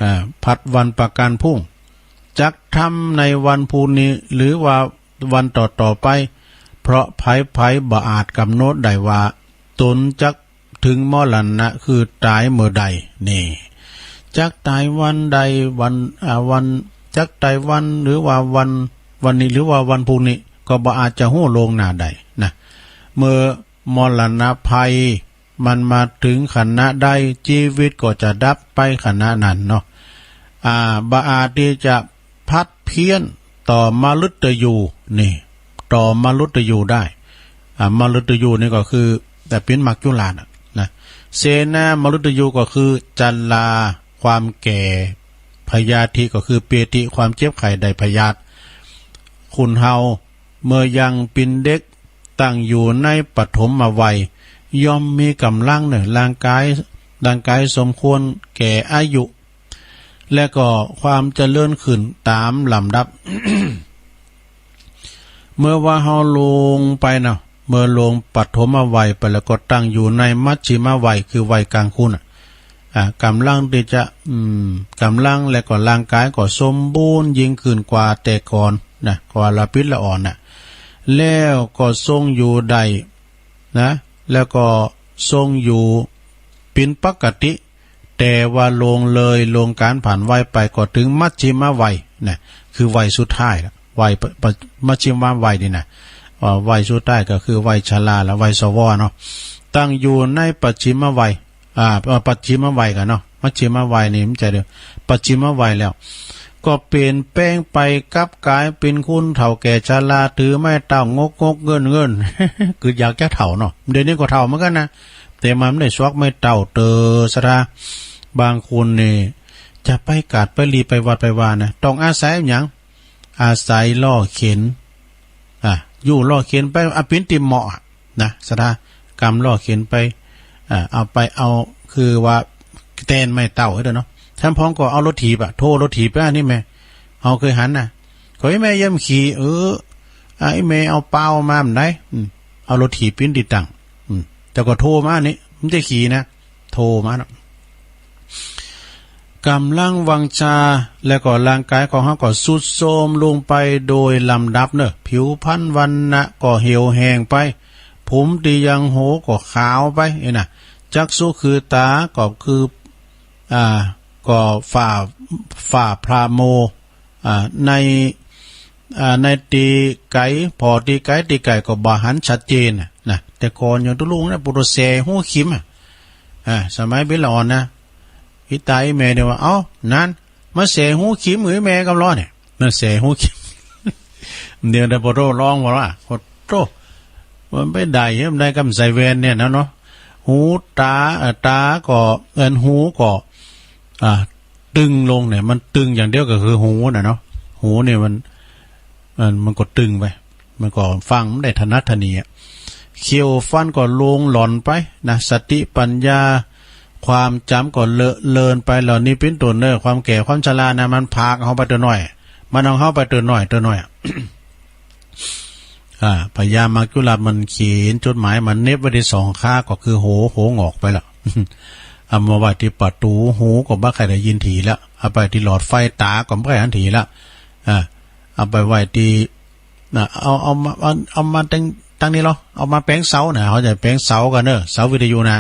อ่า ผัดวันประกันพรุ่ง จักทำในวันพรุ่งนี้ หรือว่าวันต่อๆ ไป เพราะใผๆ บ่อาจกำหนดได้ว่า ตนจักถึงมรณะ คือต๋ายเมื่อใด นี่ จักต๋ายวันใด วัน อ่า วัน จักต๋ายวัน หรือว่าวัน วันนี้ หรือว่าวันพรุ่งนี้ ก็บ่อาจจะฮู้ล่วงหน้าได้นะ เมื่อมรณะภัยมันมาถึงขณะใด จีวิตก็จะดับไปขณะนั้นเนาะ อ่า บ่อาจตี้จะผัดเพี้ยนต่อมฤตยู นี่ ต่อมฤตยูได้ อ่า มฤตยูนี่ก็คือ แต่เป๋นมรรคจุลาชน่ะนะ เสนามฤตยูก็คือชรา ความแก่ พยาธิก็คือเปยธิ ความเจ็บไข้ได้พยาธิ คนเฮาเมื่อยังเป๋นเด็ก ตั้งอยู่ในปฐมวัย ย่อมมีกำลังเนอะ ร่างกาย ร่างกายสมควรแก่อายุ และก็ความเจริญขึ้นต๋ามลำดับ เมื่อว่าเฮาลงไปเนาะ เมื่อลงปฐมวัยไปแล้วก็ตั้งอยู่ในมัชฌิมวัย คือวัยกลางคนน่ะ อ่า กำลังที่จะ อืม กำลังและก็ร่างกายก็สมบูรณ์ยิ่งขึ้นกว่าแต่ก่อนนะ กว่าละปิดละอ่อนน่ะ แล้วก็ทรงอยู่ได้นะ แล้วก็ทรงอยู่เป็นปกติ แต่ว่าล่วงเลยล่วงการผ่านวัยไปก็ถึงมัชฌิมวัยนะ คือวัยสุดท้ายละ วัยป- ป- มัชฌิมวัยนี่นะ อ่า วัยสุดท้ายก็คือวัยชราและวัยสวเนาะ ตั้งอยู่ในปัจฉิมวัย อ่า เอ่อ ปัจฉิมวัยกันเนาะ มัชฌิมวัยนี่มันจะเดียว ปัจฉิมวัยแล้ว ก็เปลี่ยนแปลงไปกลับกลายเป็นคนเฒ่าแก่ชรา ถือไม้เต้างกงกเงินเงิน คืออยากจะเฒ่าเนาะ เดี๋ยวนี้ก็เฒ่าเหมือนกันนะ แต่มันไม่ได้สวกไม้เต้าเตอสะดา บางคนนี่จะไปกาดไปหลีไปวัดไปวานะ ต้องอาศัยหยัง อาศัยล้อเข็น อ่ะ อยู่ล้อเข็นไป อ่ะ ปิ้นติเหมาะอะนะ สะดา กำล้อเข็นไป อ่ะ เอาไป เอา คือว่าแตนไม้เต้าไว้เด้อเนาะ แถมพ้องก็เอารถถีบอะ โทรรถถีบไป อันนี้แม่ เอาเคยหันนะ ขอให้แม่เยี่ยมขี่ เออ อ่ะ ไอ้แม่เอาเปล่ามามันได้ อืม เอารถถีบปิ้นติดตัง อืม แต่ก็โทรมานี่ มันจะขี่นะ โทรมาเนาะ กำลังวังชา และก็ร่างกายของเฮาก็ทรุดโทรมลงไปโดยลำดับเนอะ ผิวพรรณวรรณะก็เหี่ยวแห้งไป ผมตี้ยังโหก็ขาวไป เอ้ยนะ จักษุคือตาก็คือ อ่า ก็ฝ่า ฝ่าพราโม อ่า ใน อ่า ในตี้ไก๋ ผ่อตี้ไก๋ ตี้ไก๋ก็บ่หันชัดเจนน่ะ นะ แต่ก่อนยังตุ๊ลุงนะ ปุโตแสหูขิมอะ อ่า สมัยเบลละอ่อนนะ อีตาอีแม่เดียวว่า เอ้า นั้น มาแสหูขิมหือแม่กำล้อเนี่ย นั่นแสหูขิม เดี๋ยวได้ปะโทร้องว่าล่ะ โอ้โธ่ มันไปได้เฮ้ย มันได้กำใส่แว่นเนี่ยนะเนาะ หูตา เอ่อ ตาก็ เอิ้นหูก็ อ่า ตึงลงเนี่ย มันตึงอย่างเดียวก็คือหูน่ะเนาะ หูเนี่ยมัน มัน มันก็ตึงไป มันก็ฟังไม่ได้ถนัดถนีอะ เขี้ยวฟันก็ลวงหล่อนไปนะ สติปัญญา ความจ๋ำก็เลอะเลือนไป เหล่านี้ปิ้นตั๋วเนอ ความแก่ความชรานะ มันพากเฮาไปตั๋วหน้อย มันเอาเฮาไปตั๋วหน้อย ตั๋วหน้อยอะ อ่า พญามัจจุราชมันเขียนจดหมาย มันเหน็บไว้ตี้สองข้า ก็คือโห โหหงอกไปละ เอามาไว้ตี้ประตู หูก็บ่ใค่ได้ยินถี่ละ เอาไปตี้หลอดไฟ ตาก็บ่ใค่หันถี่ละ อ่า เอาไปไว้ตี้ น่ะ เอา เอามา เอา เอามาตั้ง ตั้งนี้เหรอ เอามาแปงเสาน่ะ เฮาจะแปงเสากั๋นเนอะ เสาวิทยุน่ะ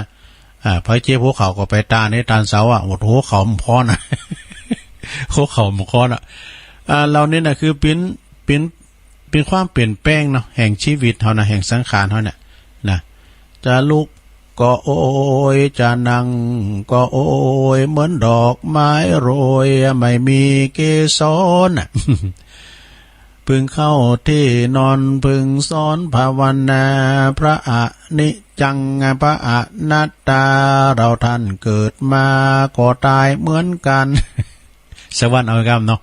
อ่า ไผเจ็บหัวเข่าก็ไปตานในตานเสาอะ โอ้โห หัวเข่ามันค้อนน่ะ หัวเข่ามันค้อนน่ะ อ่า เหล่านี้น่ะคือปิ้น ปิ้น ปิ้นความเปลี่ยนแปลงเนาะ แห่งชีวิตเฮาน่ะ แห่งสังขารเฮาน่ะ นะ จะลุกก็โอย จะนั่งก็โอย เหมือนดอกไม้โรยไม่มีเกสรน่ะ เพิ่งเข้าที่นอน เพิ่งสอนภาวนา พระอนิจจัง พระอนัตตา เราท่านเกิดมาก็ตายเหมือนกัน สักวันเอากำเนาะ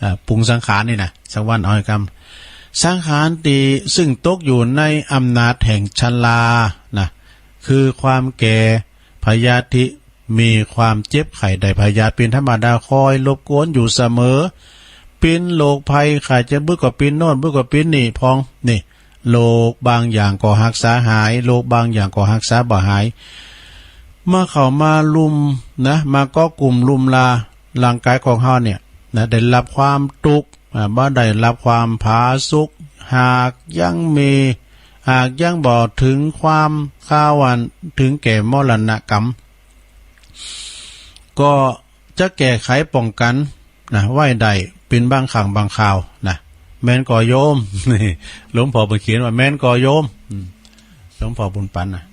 อ่า ปรุงสังขารนี่นะ สักวันเอากำ สังขารตี้ซึ่งตกอยู่ในอำนาจแห่งชรานะ คือความแก่ พยาธิ มีความเจ็บไข้ได้พยาธิเป็นธรรมดา คอยรบกวนอยู่เสมอ ปิ้นโรคภัยไข้เจ็บ บึกก็ปิ้นโน่น บึกก็ปิ้นนี่พอง นี่ โรคบางอย่างก็ฮักษาหาย โรคบางอย่างก็ฮักษาบ่หาย มาเข้ามาลุ่มนะ มาเกาะกลุ่มลุ่มลา ร่างกายของเฮาเนี่ยนะ ได้รับความทุกข์ อ่า บ่ได้รับความผาสุก หากยังมี หากยังบ่ถึงความคาวอันถึงแก่มรณกรรม ก็จะแก้ไขป้องกันนะ ไว้ได้เป็นบางครั้งบางคราวนะ แม่นก่อโยม หลวงพ่อเพิ่นเขียนว่าแม่นก่อโยม อืม หลวงพ่อบุญปันนะ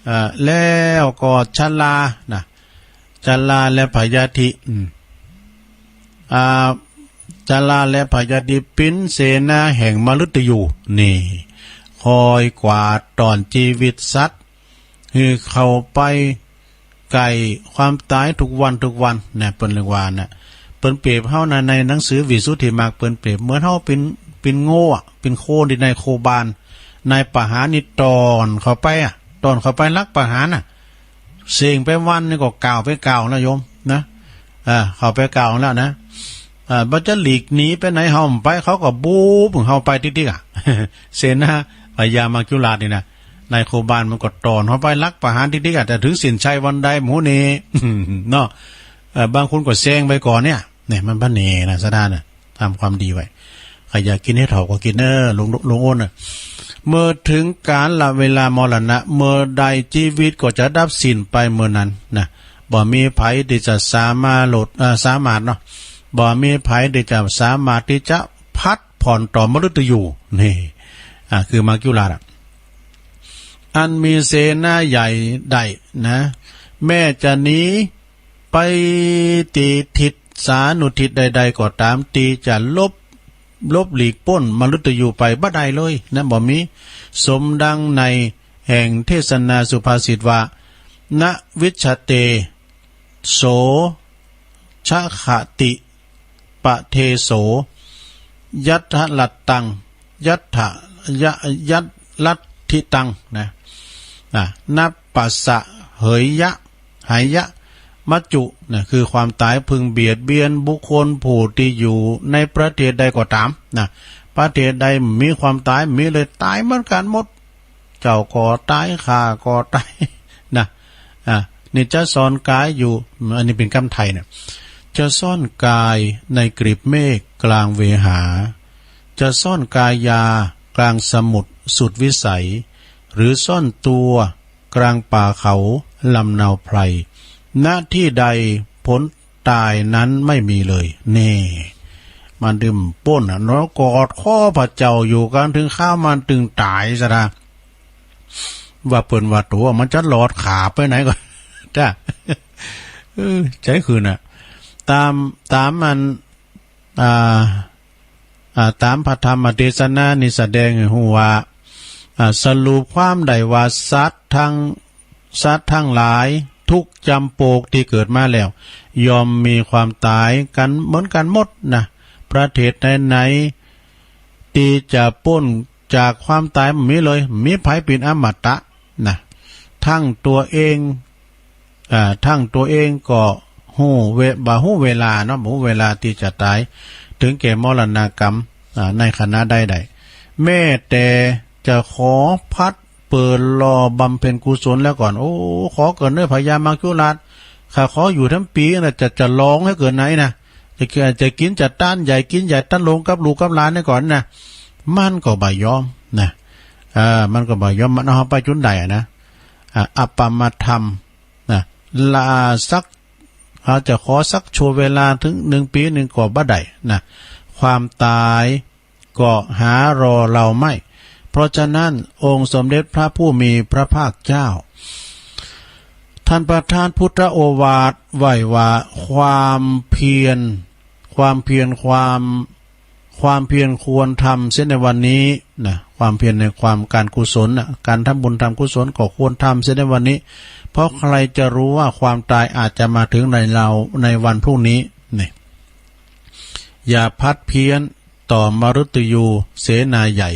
อ่า แล้วก็ชรานะ ชราและพยาธิ อืม อ่า ชราและพยาธิปิ้นเสนาแห่งมฤตยู นี่ คอยกวาดต้อนชีวิตสัตว์ หื้อเข้าไปใก้ความต๋ายทุกวันทุกวันนะ เปิ้นเรียกว่านะ เปิ้นเปรียบเฮานะ ในหนังสือวิสุทธิมรรค เปิ้นเปรียบเหมือนเฮาเป็น เป็นโง่อะ เป็นโคตี้นายโคบาน นายประหารนี่ต้อนเข้าไปอะ ต้อนเข้าไปลักประหารน่ะ เสี้ยงไปวันนี่ก็ก้าวไปก้าวแล้วโยมนะ อ่า เข้าไปก้าวแล้วนะ อ่า บ่จะหลีกหนีไปไหนเฮาบ่ไป เขาก็บู๊บเฮาไปติ๊กๆ อะ เสนาพญามัจจุราชนี่นะ นายโคบานมันก็ต้อนเฮาไปลักประหารติ๊กๆ อาจจะถือศีลชัยวันใดหมู่นี้ เนาะ เอ่อ บางคนก็แซงไปก่อนเนี่ย เนี่ย มันบ่แน่นะ ศรัทธาน่ะ ทำความดีไว้ ใครอยากกินเห็ดเผาะก็กินเด้อ ลุง ลุงอ้นน่ะ เมื่อถึงกาลเวลามรณะ เมื่อใดชีวิตก็จะดับสิ้นไปเมื่อนั้นนะ บ่มีไผที่จะสามารถลด เอ่อ สามารถเนาะ บ่มีไผที่จะสามารถที่จะผัดผ่อนต่อมฤตยู นี่ อ่า คือมัจจุราชอะ อันมีเสนาใหญ่ได้นะ แม้จะหนีไปตีทิศสานุทิศใดๆ ก็ตาม ที่จะหลบ หลบหลีกป๊นมฤตยูไปบ่ได้เลยนะ บ่มี สมดังในแห่งเทศนาสุภาษิตว่า นวิชชเต โส ชะขะติ ปะเทโส ยัตถะลัตตัง ยัตถะ ยะ ยัตถะลัตถิตัง นะ นะ นัปปะสะเหยยะ หายะ มัจจุ นะ คือความตาย พึงเบียดเบียนบุคคลผู้ที่อยู่ในประเทศใดก็ตาม นะ ประเทศใดมีความตาย มีเลย ตายเหมือนกันหมด เจ้าก็ตาย ข้าก็ตาย นะ อ่ะ นี่จะซ่อนกายอยู่ อันนี้เป็นกำไทยเนี่ย จะซ่อนกายในกลีบเมฆกลางเวหา จะซ่อนกายยากลางสมุทรสุดวิสัย หรือซ่อนตัวกลางป่าเขาลำเนาไพร ณ ที่ใดผลตายนั้นไม่มีเลย นี่ มันดื่มป๊นอ่ะเนาะ กอดคอพระเจ้าอยู่กันถึงข้าวมันตึงตายซะนะ ว่าเปิ้นว่าตั๋วมันจะหลอดขาไปไหนก่อน จ้า เออ ใช่คือน่ะ ตาม ตามมัน อ่า อ่า ตามพระธรรมเทศนานี่แสดงให้ฮู้ว่า อ่า สรุปความได้ว่าสัตว์ทั้ง สัตว์ทั้งหลายทุกจำพวกที่เกิดมาแล้ว ย่อมมีความตายกันเหมือนกันหมดนะ ประเทศไหนๆ ที่จะป๊นจากความตายบ่มีเลย มีไผเป็นอมตะนะ ทั้งตัวเอง อ่า ทั้งตัวเองก็ฮู้เว บ่ฮู้เวลาเนาะ บ่ฮู้เวลาที่จะตาย ถึงแก่มรณกรรม อ่า ในขณะใดๆ แม้แต่จะขอผัดเปิดรอบำเพ็ญกุศลแล้วก่อน โอ้ ขอเกิดเด้อพญามัจจุราช ข้าขออยู่ทั้งปีนะ จะ จะลองให้เกิดไหนนะ จะ จะกินจะต้านใหญ่ กินใหญ่ต้านลงกับลูกกับหลานนี่ก่อนนะ มันก็บ่ยอมนะ อ่า มันก็บ่ยอม มันเอาไปจุดใดอะนะ อ่า อัปปมาทำ นะ ลาสัก อาจจะขอสักชั่วเวลาถึงหนึ่งปีหนึ่งก็บ่ได้นะ ความตายก็หารอเราไม่ เพราะฉะนั้นองค์สมเด็จพระผู้มีพระภาคเจ้า ท่านประทานพุทธโอวาทไว้ว่า ความเพียร ความเพียร ความ ความเพียรควรทำเสียในวันนี้นะ ความเพียรในความการกุศลนะ การทำบุญทำกุศลก็ควรทำเสียในวันนี้ เพราะใครจะรู้ว่าความตายอาจจะมาถึงในเราในวันพรุ่งนี้ นี่ อย่าผัดเพี้ยนต่อมฤตยูเสนาใหญ่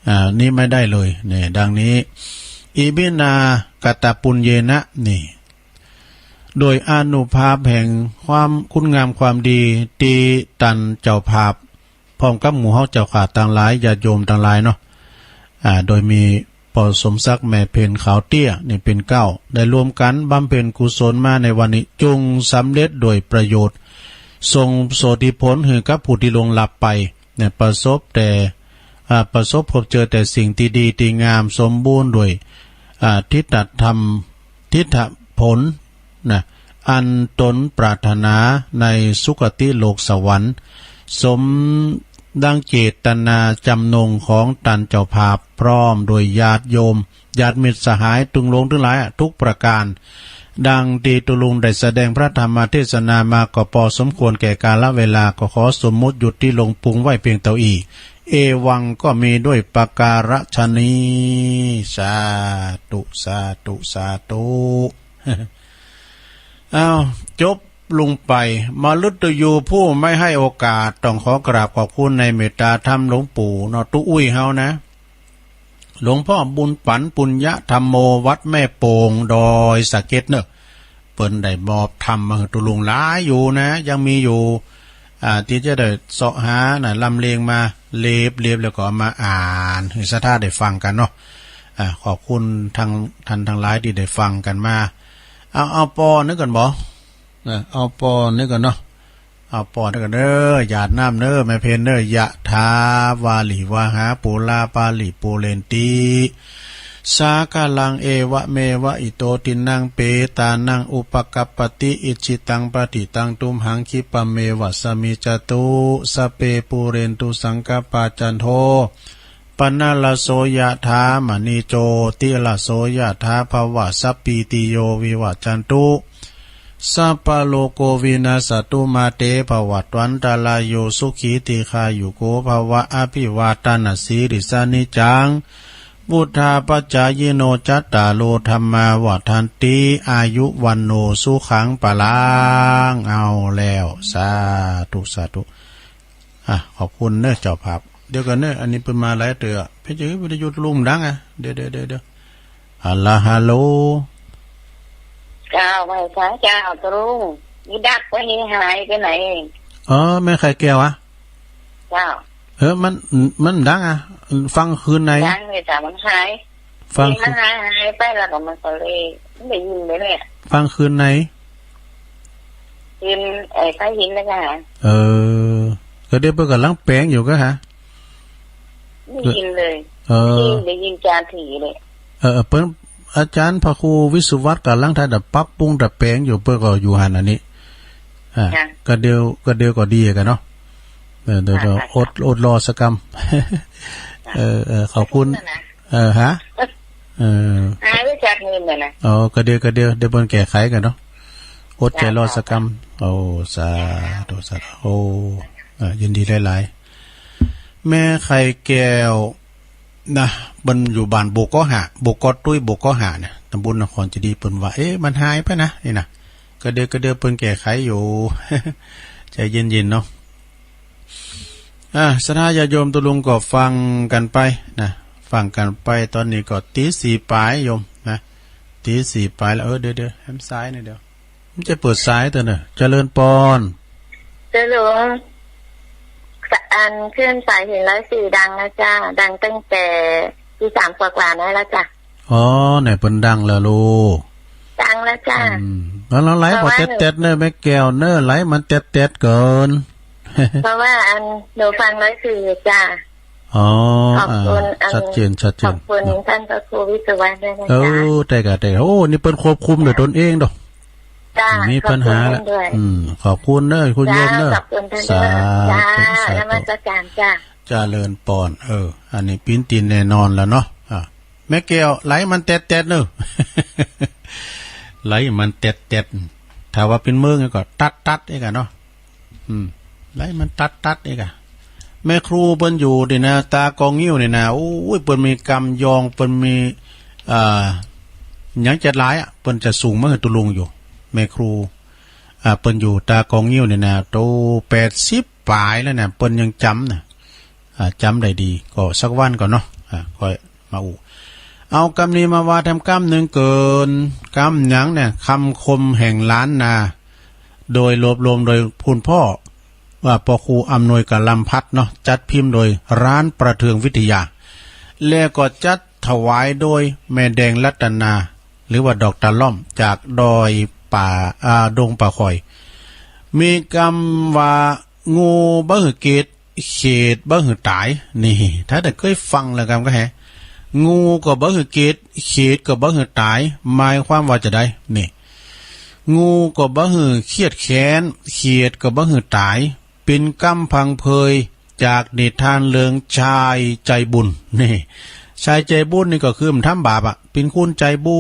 อ่า นี้ไม่ได้เลย นี่ ดังนี้ อิมินา กตปุญเยนะ นี่ โดยอานุภาพแห่งความคุณงามความดีที่ท่านเจ้าภาพ พร้อมกับหมู่เฮาเจ้าข้าตังหลาย ญาติโยมตังหลายเนาะ อ่า โดยมีป้อสมศักดิ์ แม่เพ็ญ ขาวเตี้ย นี่เป็นเก๊า ได้ร่วมกันบำเพ็ญกุศลมาในวันนี้ จงสำเร็จโดยประโยชน์ ส่งโสติผลให้กับผู้ที่ล่วงลับไป เนี่ย ประสบแต่ อ่า ประสบพบเจอแต่สิ่งที่ดีที่งาม สมบูรณ์ด้วย อ่า ทิฏฐธรรม ทิฏฐผลนะ อันตนปรารถนาในสุคติโลกสวรรค์ สมดังเจตนาจำนงของท่านเจ้าภาพ พร้อมโดยญาติโยม ญาติมิตรสหายตึงหลวงทั้งหลายอะ ทุกประการ ดังที่ตุลุงได้แสดงพระธรรมเทศนามาก็พอสมควรแก่กาลเวลา ก็ขอสมมุติหยุดที่ลงปรุงไว้เพียงเต้าอี้ เอวังก็มีด้วยประการฉะนี้ สาธุ สาธุ สาธุ อ้าว จบลงไป มฤตยูผู้ไม่ให้โอกาส ต้องขอกราบขอบคุณในเมตตาธรรมหลวงปู่เนาะ ตุ๊อุ้ยเฮานะ หลวงพ่อบุญปัน ปุญญธรรมโม วัดแม่โป่ง ดอยสะเก็ดเนอะ เปิ้นได้มอบธรรมมาให้ตุ๊ลุงหลายอยู่นะ ยังมีอยู่ อ่า ที่จะได้เสาะหานะ ลำเลียงมา เลียบๆ แล้วก็เอามาอ่านให้ศรัทธาได้ฟังกันเนาะ อ่า ขอบคุณทาง ท่านทั้งหลายที่ได้ฟังกันมา เอา เอาปอนึกก่อนบ่ เออ เอาปอนึกก่อนเนาะ เอาปอนึกก่อนเด้อ หยาดน้ำเด้อ แม่เพนเด้อ ยะถา วาริวะหา ปูรา ปาริปูเรนติ สาคารัง เอวะเมวะ อิโต ทินนัง เปตานัง อุปกัปปติ อิจฉิตัง ปัตถิตัง ตุมหัง คิปะเมวะ สะมิจจตุ สัพเพ ปูเรนตุ สังกัปปา จันโท ปะนะระโส ยะถา มะนิ โจติระโส ยะถา ภะวะ สัพพีติโย วิวะจันตุ สัพพะโรโค วินัสสะตุ มา เต ภะวะตวันตะราโย สุขี ทีฆายุโก ภะวะ อะภิวาตะนะสีลิสสะ นิจจัง วุฑฒาปะจายิโน จัตตาโร ธัมมา วัฑฒันติ อายุ วัณโณ สุขัง พะลัง เอาแล้ว สาธุ สาธุ อ่ะ ขอบคุณเนอะเจ้าภาพ เดี๋ยวก่อนเนอะ อันนี้เปิ้นมาหลายเตื้อ เพิ่นจะ วิทยุตุลุงดังอ่ะ เดี๋ยว เดี๋ยว เดี๋ยว เดี๋ยว ฮัลโหล ฮัลโหล เจ้า ไหว้พระเจ้า ตุลุง นี่ดับไป หายไปไหน อ๋อ แม่ไข่แก้วอะ เจ้า เออ มัน มันดังอ่ะ ฟังคืนไหน ดังเลยจ้ะ มันหาย ฟัง นี่มันหาย หายไปแล้วก็มันก็เลย ไม่ได้ยินเลยเนี่ย ฟังคืนไหน คืน เอ่อ ใต้หินนะคะ เออ ก็เดี๋ยวเปิ้นกำลังแปลงอยู่ก็ฮะ ไม่ได้ยินเลย เออ ไม่ได้ยินจาถีเลย เออ เปิ้น อาจารย์พระครูวิศวัตรกำลังถ่ายดับปรับปรุงดัดแปลงอยู่ เปิ้นก็อยู่หั่นอันนี้ อ่า ค่ะ ก็เดี๋ยว ก็เดี๋ยวก็ดีกันเนาะ เออ เดี๋ยว ค่ะ เดี๋ยว ค่ะ อด อดรอสักกำ ค่ะ เออ เออ ขอบคุณ ขอบคุณนะ เออ ฮะ เออ หายไปจากเงินน่ะนะ อ๋อ ก็เดี๋ยว ก็เดี๋ยว เดี๋ยวเปิ้นแก้ไขกันเนาะ อดใจรอสักกำ โอ้ สาธุ สาธุ โอ้ เออ ยินดีหลายๆ แม่ไข่แก้ว นะ เปิ้นอยู่บ้านโบกเกาะห้า โบกเกาะตุ้ย โบกเกาะห้าเนี่ย ตำบลนครเจดีย์ เปิ้นว่า เอ๊ะ มันหายไปนะ นี่นะ ก็เดี๋ยว ก็เดี๋ยวเปิ้นแก้ไขอยู่ ใจเย็นๆ เนาะ อ่า ศรัทธาญาติโยมตุลุงก็ฟังกันไปนะ ฟังกันไป ตอนนี้ก็ตีสี่ปลายโยมนะ ตีสี่ปลายแล้ว เออ เดี๋ยว เดี๋ยว แฮมซ้ายหน่อยเดี๋ยว มันจะเปิดสายตัวเนอะ เจริญปอน เจริญ อันคลื่นสายหินร้อยสี่ดังนะเจ้า ดังตั้งแต่ตีสามกว่าๆ นั่นแล้วจ้ะ อ๋อ ไหนเปิ้นดังแล้วลูก ดังแล้วจ้ะ อืม แล้วไหล เพราะว่า บ่แต๊ดๆ เนอะ แม่แก้วเนอะ ไหลมันแต๊ดๆ เกิน เพราะว่าอันหนูฟังร้อยสี่อยู่จ้ะ อ๋อ ขอบคุณ อ่า อัน ชัดเจน ชัดเจน ขอบคุณ เนาะ ท่านพระครูวิศวะด้วยนะจ๊ะ เออ ได้ค่ะ ได้ค่ะ โอ้ นี่เปิ้นควบคุมด้วยตนเองเนาะ จ้ะ มีปัญหาแล้ว ขอบคุณท่านด้วย อืม ขอบคุณเนอะ คุณโยมเนอะ จ้ะ ขอบคุณท่านด้วย สาธุ จ้ะ สาธุ นมัสการจ้ะ เจริญปอน เออ อันนี้ปิ้นตีนแน่นอนแล้วเนาะ อ่ะ แม่แก้ว ไหลมันแต๊ดๆ เนอะ ไหลมันแต๊ดๆ ถ้าว่าเป็นเมืองก็ตัดๆ เองอะเนาะ อืม ไหลมันตัดๆ เองอะ แม่ครูเปิ้นอยู่นี่นะ ตากองงิ้วนี่นะ โอ้ย เปิ้นมีกำยอง เปิ้นมี อ่า หยังจะหลายอะ เปิ้นจะสูงมาหื้อตุลุงอยู่ แม่ครู อ่า เปิ้นอยู่ตากองงิ้วนี่นะ โตแปดสิบปลายแล้วเนี่ย เปิ้นยังจ๋ำนะ อ่า จ๋ำได้ดี ก็สักวันก่อนเนาะ อ่า ค่อยมาอู้ เอากำนี้มาว่าแถมกำหนึ่งเกิน กำหยังเนี่ย คำคมแห่งล้านนา โดยรวบรวมโดยคุณพ่อ ว่าพระครูอำนวยกำลัมพัฒน์เนาะ จัดพิมพ์โดยร้านประเทืองวิทยา แล้วก็จัดถวายโดยแม่แดงรัตนา หรือว่าดอกตาล่อม จากดอยป่า อ่า ดงป่าข่อย มีกำว่า งูบ่หื้อเกต เขตบ่หื้อตาย นี่ ถ้าได้เคยฟังแล้วกำก็แฮะ งูก็บ่หื้อเกต เขตก็บ่หื้อตาย หมายความว่าจะใด นี่ งูก็บ่หื้อเครียดแค้น เขตก็บ่หื้อตาย เป็นกำพังเพยจากนิทานเรื่องชายใจบุญ นี่ ชายใจบุญนี่ก็คือมันทำบาปอะ เป็นคนใจบุ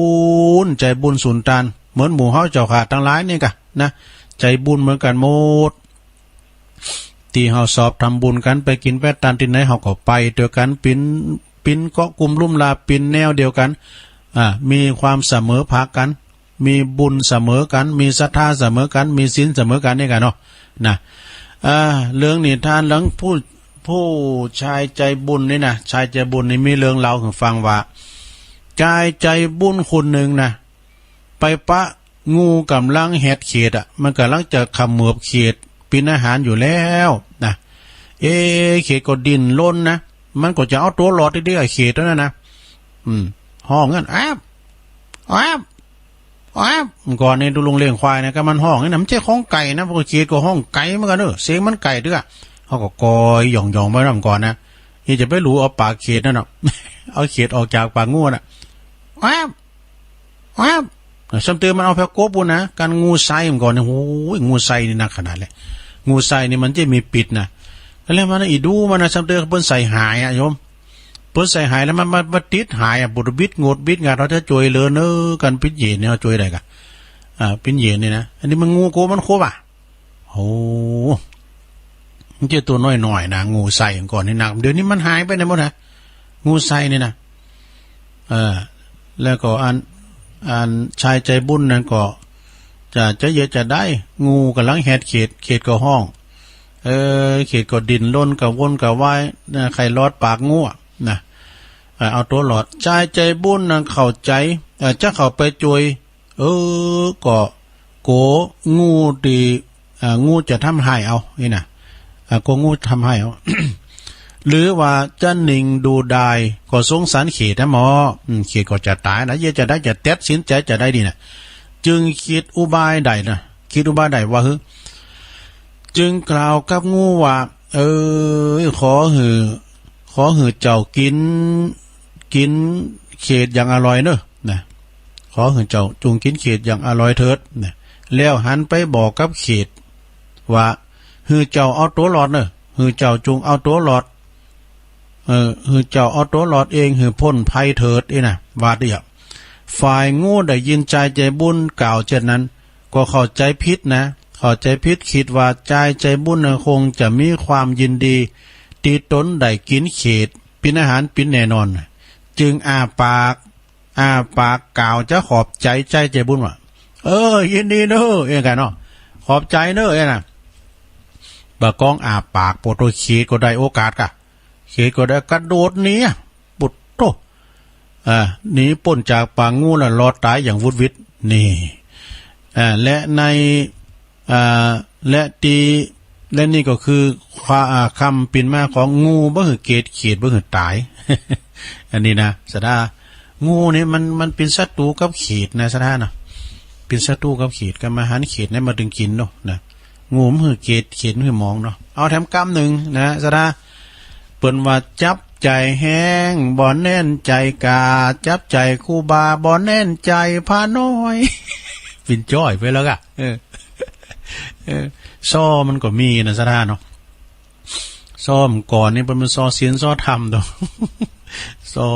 ญ ใจบุญสุนทาน เหมือนหมู่เฮาเจ้าข้าตังหลายนี่กะนะ ใจบุญเหมือนกันหมด ตี้เฮาชอบทำบุญกัน ไปกินไปตานตี้ไหน เฮาก็ไปด้วยกัน ปีน ปีนเกาะกุมลุ่มลา ปีนแนวเดียวกัน อ่า มีความเสมอภาคกัน มีบุญเสมอกัน มีศรัทธาเสมอกัน มีศีลเสมอกันนี่กะเนาะ นะ อ่า เรื่องนิทานเรื่องผู้ ผู้ชายใจบุญนี่นะ ชายใจบุญนี่มีเรื่องเล่าหื้อฟังว่า ชายใจบุญคนหนึ่งนะ ไปปะงูกำลังแหดเขตอะ มันกำลังจะเขมือบเขต ปิ้นอาหารอยู่แล้วนะ เอ๊ะ เขตก็ดิ้นรนนะ มันก็จะเอาตัวรอดได้เดียว เขตนั้นนะ อืม ฮ้องกัน แอบ แอบ แอบ ก่อนนี่ ตุ๊ลุงเลี้ยงควายนะ ก็มันฮ้องนี่นะ มันใช่ของไก่นะ ปกติเขียดก็ฮ้องไก่เหมือนกันเนอะ เสียงมันไก่เด้อ เขาก็คอยหย่องๆ ไว้นำก่อนนะ นี่จะไปหลูเอาปากเขียดนั่นเนาะ เอาเขียดออกจากปากงูน่ะ แอบ แอบ ซ้ำเติมมันเอาแผลกบปูนนะ กันงูไส้มันก่อนเนี่ย โอ้ย งูไส้นี่หนักขนาดเลย งูไส้นี่มันจะมีพิษนะ ก็เลยมันอีดูมันนะ ซ้ำเติมเปิ้นใส่หายอะโยม เปิ้นใส่หายแล้วมันมา มาติดหายอะ บุดบิดงดบิดงาด เขาจะจ่วยเหลือเนอะ กันปิ้นเหยนเนี่ย เขาจ่วยได้กะ อ่า ปิ้นเหยนเนี่ยนะ อันนี้มันงูโกมันโคบอะ โอ้ มันจะตัวน้อยๆ นะ งูไส้ก่อนนี่นะ เดี๋ยวนี้มันหายไปไหนหมดนะ งูไส้นี่นะ เออ แล้วก็อัน อันชายใจบุญนั่นก็ จะ จะเยอะจะได้ งูกำลังแหดเขียด เขียดก็ฮ้อง เออ เขียดก็ดิ้นรนกระวนกระวายนะ ใคร่รอดปากงูอะนะ เออ เอาตัวรอด ชายใจบุญนั่นเข้าใจ เออ จะเข้าไปจ่วย เออ ก็โกลัวงูตี อ่า งูจะทำร้ายเอา นี่นะ อ่า โกลัวงูทำร้ายเอา หรือว่าจะนิ่งดูดาย ก็สงสารเขียดนะหมอ อืม เขียดก็จะต๋ายนะ เยียะจะได้ จะตัดสินใจ๋จะได้ดีนะ จึงคิดอุบายใดนะ คิดอุบายใดว่า เฮ้ย จึงกล่าวกับงูว่า เออ ขอหื้อ ขอหื้อเจ้ากิ๋น กิ๋นเขียดอย่างอร่อยเนอะ นะ ขอหื้อเจ้าจงกิ๋นเขียดอย่างอร่อยเถิด นะ แล้วหันไปบอกกับเขียดว่า หื้อเจ้าเอาตั๋วรอดเนอะ หื้อเจ้าจงเอาตั๋วรอด เออ หื้อเจ้าเอาตั๋วรอดเอง หื้อพ้นภัยเถิด นี่นะ ว่าเดียว ฝ่ายงูได้ยินชายใจบุญกล่าวเช่นนั้น ก็เข้าใจผิดนะ เข้าใจผิด คิดว่าชายใจบุญน่ะคงจะมีความยินดี ตี้ตนได้กิ๋นเขียด เป๋นอาหารเป๋นแน่นอน จึงอ้าปาก อ้าปากกล่าวจะขอบใจ๋ชายใจบุญว่า เออ ยินดีเนอะ เอ็งกันเนาะ ขอบใจ๋เนอะ เอ็งนะ บ่าก้องอ้าปาก โปะโตเขียดก็ได้โอกาสกะ เขียดก็ได้กระโดดหนีอะ โปะโต อ่า หนีป๊นจากปากงูแล้วรอดต๋ายอย่างหวุดหวิด นี่ อ่า และใน อ่า และตี และนี่ก็คือความ อ่า คำเป๋นมาของงูบ่หื้อเขียด เขียดบ่หื้อต๋าย อันนี้นะ ศรัทธา งูนี่มัน มันเป๋นศัตรูกับเขียดนะ ศรัทธาเนาะ เป๋นศัตรูกับเขียด กำมาหันเขียดนี่มาดึงกิ๋นเนาะ นะ งูมันหื้อเขียด เขียดมันหื้อหมองเนาะ เอาแถมกำนึ่งนะ ศรัทธา เปิ้นว่าจับใจ๋แห้งบ่แน่นใจ๋กา จับใจ๋ครูบาบ่แน่นใจ๋พระน้อย เป๋นจ้อยไปแล้วกะ เออ เออ ซอมันก็มีนะ ศรัทธาเนาะ ซอมันก่อนนี่เปิ้นมันซอศีลซอธรรมโต ซอ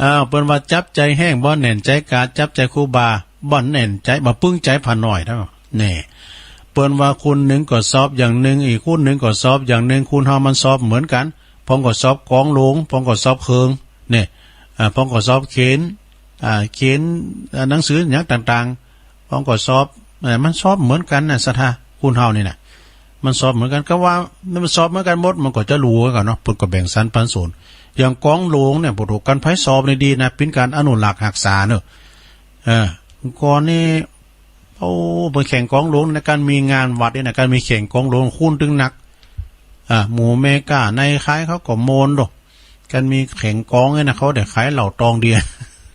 อ้าว เปิ้นว่าจับใจ๋แห้งบ่แน่นใจ๋กา จับใจ๋ครูบาบ่แน่นใจ๋ บ่ปึงใจ๋พระน้อยเนาะ แน่ เปิ้นว่าคนหนึ่งก็สอบอย่างหนึ่ง อีกคนหนึ่งก็สอบอย่างหนึ่ง คนเฮามันสอบเหมือนกั๋น พ่องก็สอบกองหลวง พ่องก็สอบเคิง เนี่ย อ่า พ่องก็สอบเขียน อ่า เขียน อ่า หนังสือหยังต่างๆ พ่องก็สอบ เอ่อ มันสอบเหมือนกั๋นนะ ศรัทธา คนเฮานี่นะ มันสอบเหมือนกั๋น ก็ว่ามันสอบเหมือนกั๋นหมด มันก็จะฮู้กั๋นเนาะ เปิ้นก็แบ่งสรรปันส่วน อย่างกองหลวงเนี่ย โปะโต กันไผสอบนี่ดีนะ เป๋นก๋านอนุรักษ์ฮักษาเนาะ เออ ก่อนนี่ โอ้ เปิ้นแข่งกองหลวงนะ กันมีงานวัดนี่นะ กันมีแข่งกองหลวง คนตึงนัก อ่า หมู่แม่ก๊าในค่ายเขาก็ม่วนโด กันมีแข่งกองนี่นะ เขาได้ขายเหล้าตองเดียว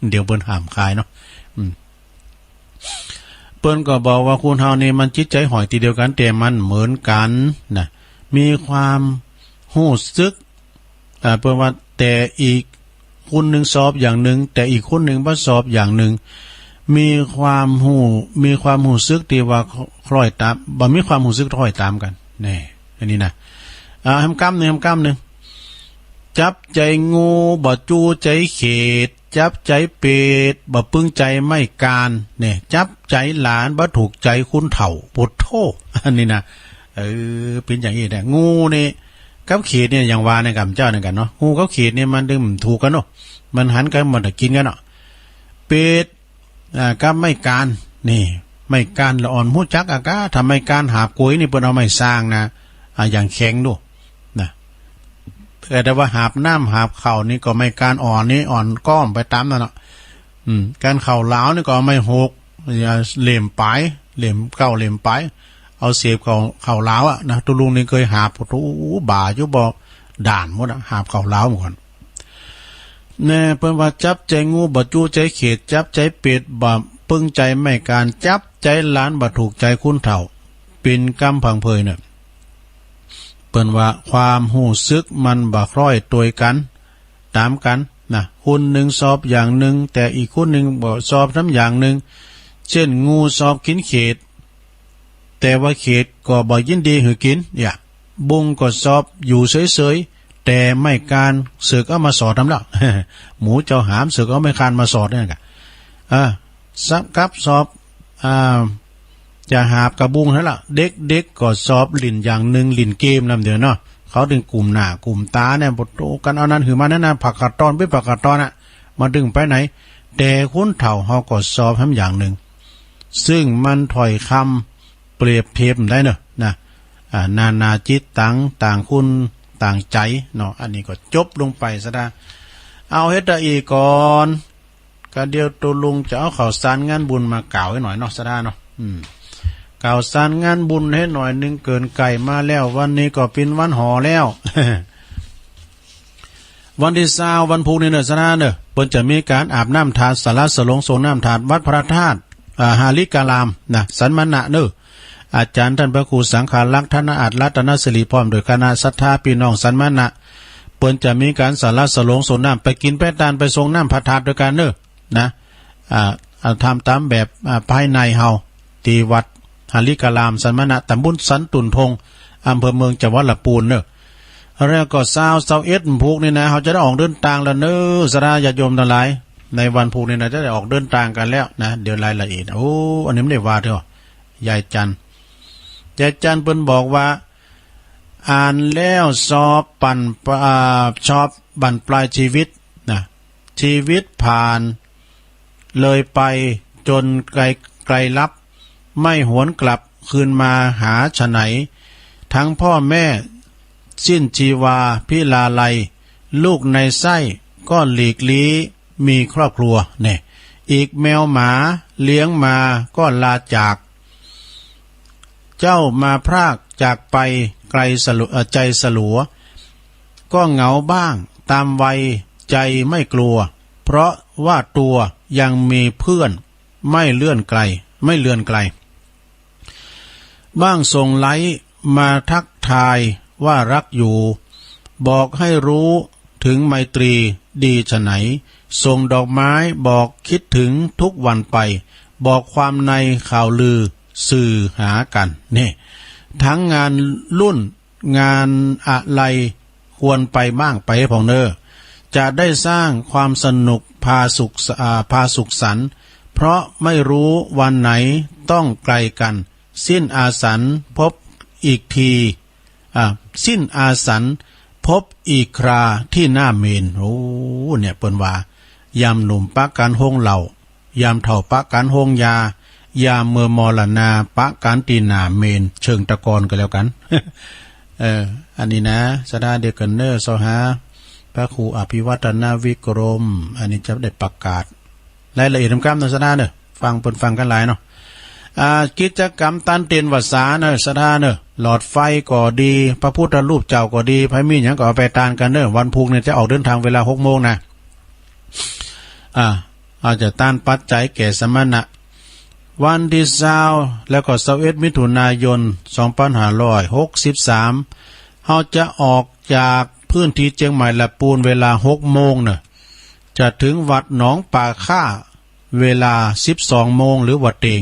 เดี๋ยวเปิ้นห้ามขายเนาะ อืม เปิ้นก็บอกว่าคนเฮานี่มันจิตใจ๋ห้อยตี้เดียวกั๋น แต่มันเหมือนกั๋นนะ มีความฮู้สึก อ่า เปิ้นว่าแต่อีกคนหนึ่งสอบอย่างหนึ่ง แต่อีกคนหนึ่งบ่สอบอย่างหนึ่ง มีความฮู้ มีความฮู้สึกตี้ว่าคล้อยต๋าม บ่มีความฮู้สึกคล้อยต๋ามกั๋น แน่ อันนี้นะ อ่า แฮมกำนึ่ง แฮมกำนึ่ง จับใจ๋งูบ่จู้ใจ๋เขียด จับใจ๋เปรตบ่ปึงใจ๋ไม้ก้าน เนี่ย จับใจ๋หลานบ่ถูกใจ๋คนเฒ่า โพดโธ่ อันนี้นะ เออ เป๋นอย่างนี้นะ งูนี่กับเขียดเนี่ย อย่างว่าในกำเจ้านั่นกั๋นเนาะ งูกับเขียดเนี่ยมันตึงถูกกั๋นเนาะ มันหันกั๋น มันจะกิ๋นกั๋นเนาะ เปรต อ่า กับไม้ก้าน นี่ ไม้ก้านละอ่อนฮู้จักอะกา ถ้าไม้ก้านหาบก๋วยนี่เปิ้นเอาไม้สร้างนะ อ่า อย่างแข็งโด นะ แต่ แต่ว่าหาบน้ำหาบข้าวนี่ก็ไม้ก้านอ่อนนี่ อ่อนก้อมไปต๋ามนั่นเนาะ อืม ก้านข้าวหลาวนี่ก็เอาไม้หก อย่าเหล่มป๋าย เหล่มเก้าเหล่มป๋าย เอาเสพข้าว ข้าวหลาวอะนะ ตุ๊ลุงนี่เกยหาบ โอ้โห บ่าอยู่บ่ ด่านหมดอะ หาบข้าวหลาวหมดก่อน แน่ เปิ้นว่าจับใจ๋งูบ่จู้ใจ๋เขต จับใจ๋เปรตบ่ปึ้งใจ๋ไม้กาญ จับใจ๋หลานบ่ถูกใจ๋คนเฒ่า เป๋นกำพังเพยเน่อ เปิ้นว่าความฮู้สึกมันบ่คล้อยตวยกั๋น ต๋ามกั๋นนะ คนหนึ่งสอบอย่างหนึ่ง แต่อีกคนหนึ่งบ่สอบนำอย่างหนึ่ง เช่น งูสอบกิ๋นเขต แต่ว่าเขตก็บ่ยินดีหื้อกิ๋น เนี่ย บุ้งก็สอบอยู่เสยๆ แต่ไม้กาญเสือกเอามาสอดนำแล้ว หมูเจ้าหามเสือกเอาไม้กาญมาสอดเนี่ยกะ อ่า สับกับสอบ อ่า จะหาบกับบุ้งหั้นละ เด็กๆ ก็สอบหลิ้นอย่างหนึ่ง หลิ้นเกมนำเดียวเนาะ เขาตึงกุมหน้ากุมต๋าเนี่ย บ่โตกั๋นเอานั้นหื้อมานั้นนะ ผักกาดตอน เป๋นผักกาดตอนอะ มาดึงไปไหน แต่คนเฒ่าเฮาก็สอบแหมอย่างหนึ่ง ซึ่งมันถ้อยคำเปรียบเทียบได้เนอะนะ อ่า นานาจิตตัง ต่างคนต่างใจ๋เนาะ อันนี้ก็จบลงไปซะดา เอาเฮ็ดได้อีกก่อน กะเดี๋ยวโตลุงจะเอาข่าวสารงานบุญมากล่าวให้หน่อยเนาะ ซะดาเนาะ อืม ข่าวสารงานบุญให้หน่อยหนึ่ง เกริ่นไก่มาแล้ว วันนี้ก็เป๋นวันหอแล้ว วันตี้ซาว วันพุธนี่เนอะ ซะดาเนอะ เปิ้นจะมีก๋านอาบน้ำธาตุ สละสลง สรงน้ำธาตุ วัดพระธาตุ อ่า หาริการามนะ สันมณะเนอะ อาจ๋ารย์ต้านพระครูสังฆารักษ์ ธนอาจ รัตนสิริ พร้อมด้วยคณะศรัทธาพี่น้องสันมณะ เปิ้นจะมีก๋านสละสลง สรงน้ำ ไปกิ๋นไปตาน ไปสรงน้ำพระธาตุด้วยกั๋นเนอะ นะ อ่า อ่า ทำต๋ามแบบ อ่า ภายในเฮา ตี้วัดหาริการาม สันมณะ ตำบลสันตุ่นทง อำเภอเมือง จังหวัดละปูนเนอะ แล้วก็ซาว ซาวเอ็ดพุธนี่นะ เฮาจะได้ออกเดินตางแล้วเนอะ ศรัทธาญาติโยมตังหลาย ในวันพุธนี่นะ จะได้ออกเดินตางกั๋นแล้วนะ เดี๋ยวรายละเอียด โอ้ อันนี้ไม่ได้ว่าเถอะ ยายจันทร์ ยายจันทร์เปิ้นบอกว่า อ่านแล้วสอบปั่น อ่า สอบบั้นปลายชีวิตนะ ชีวิตผ่านเลยไปจนไกล ไกลลับ ไม่หวนกลับคืนมาหาฉะไหน ทั้งพ่อแม่สิ้นชีวาพิลาลัย ลูกในไส้ก็หลีกลี้มีครอบครัวแน่ อีกแมวหมาเลี้ยงมาก็ลาจาก เจ้ามาพรากจากไปไกลสลัว เอ่อ ใจสลัว ก็เหงาบ้างตามวัย ใจไม่กลัว เพราะว่าตัวยังมีเพื่อนไม่เลื่อนไกล ไม่เลือนไกล บ้างส่งไลน์มาทักทายว่ารักอยู่ บอกให้รู้ถึงไมตรีดีฉะไหน ส่งดอกไม้บอกคิดถึงทุกวันไป บอกความในข่าวลือสื่อหากัน นี่ ทั้งงานรุ่น งานอะไรควรไปบ้าง ไปให้พ่องเน่อ จะได้สร้างความสนุกพาสุขส- อ่า พาสุขสันต์ เพราะไม่รู้วันไหนต้องไกลกัน สิ้นอาสันพบอีกที อ่า สิ้นอาสันพบอีกคราที่หน้าเมน โอ้ เนี่ยเปิ้นว่า ยามหนุ่มปะกั๋นโฮงเหล้า ยามเฒ่าปะกั๋นโฮงยา ยามเมื่อมรณาปะกั๋นตี้หน้าเมน เชิงตะกอนก็แล้วกั๋น เออ อันนี้นะ ศรัทธาเดียวกั๋นเน่อ เซาะหาพระครูอภิวัฒนวิกรม อันนี้จะได้ประกาศรายละเอียดนำกำเน่อ ศรัทธาเน่อ ฟังเปิ้นฟังกั๋นหลายเนาะ อ่า กิจกรรมตันเตนวัสสาเน่อ ศรัทธาเน่อ หลอดไฟก็ดี พระพุทธรูปเจ้าก็ดี ไผมีหยังก็เอาไปตานกั๋นเน่อ วันพุธเนี่ยจะออกเดินทางเวลาหกโมงนะ อ่า อาจจะตานปัจจัยแก่สมณะ วันตี้ซาว แล้วก็ซาวเอ็ดมิถุนายน สองพันห้าร้อยหกสิบสาม เฮาจะออกจากพื้นตี้เจียงใหม่ละปูนเวลาหกโมงเน่อ จะถึงวัดหนองป่าข้าเวลาสิบสองโมง หรือว่าเต็ง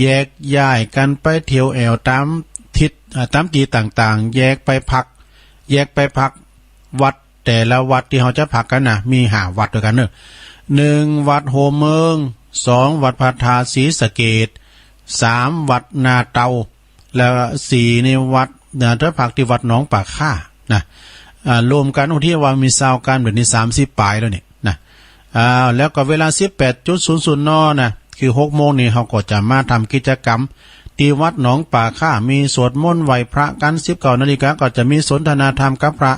แยกย้ายกั๋นไปเที่ยวแอ่วต๋ามทิศ อ่า ต๋ามตี้ต่างๆ แยกไปพัก แยกไปพักวัด แต่ละวัดตี้เฮาจะพักกั๋นนะ มีห้าวัดด้วยกั๋นเน่อ หนึ่ง วัดโฮเมิง สอง วัดพระธาตุศรีสะเกษ สาม วัดนาเตา แล้วสี่ นี่วัด นะ จะพักตี้วัดหนองป่าข้านะ อ่า รวมกั๋นตี้ว่ามีซาวกั๋นแบบนี้ สามสิบปลายแล้วเนี่ยนะ อ่า แล้วก็เวลาสิบแปดจุดศูนย์ศูนย์ น นะ คือหกโมงนี่ เฮาก็จะมาทำกิจกรรมตี้วัดหนองป่าข้า มีสวดมนต์ไหว้พระกั๋น สิบเก้านาฬิกาก็จะมีสนทนาธรรมกับพระ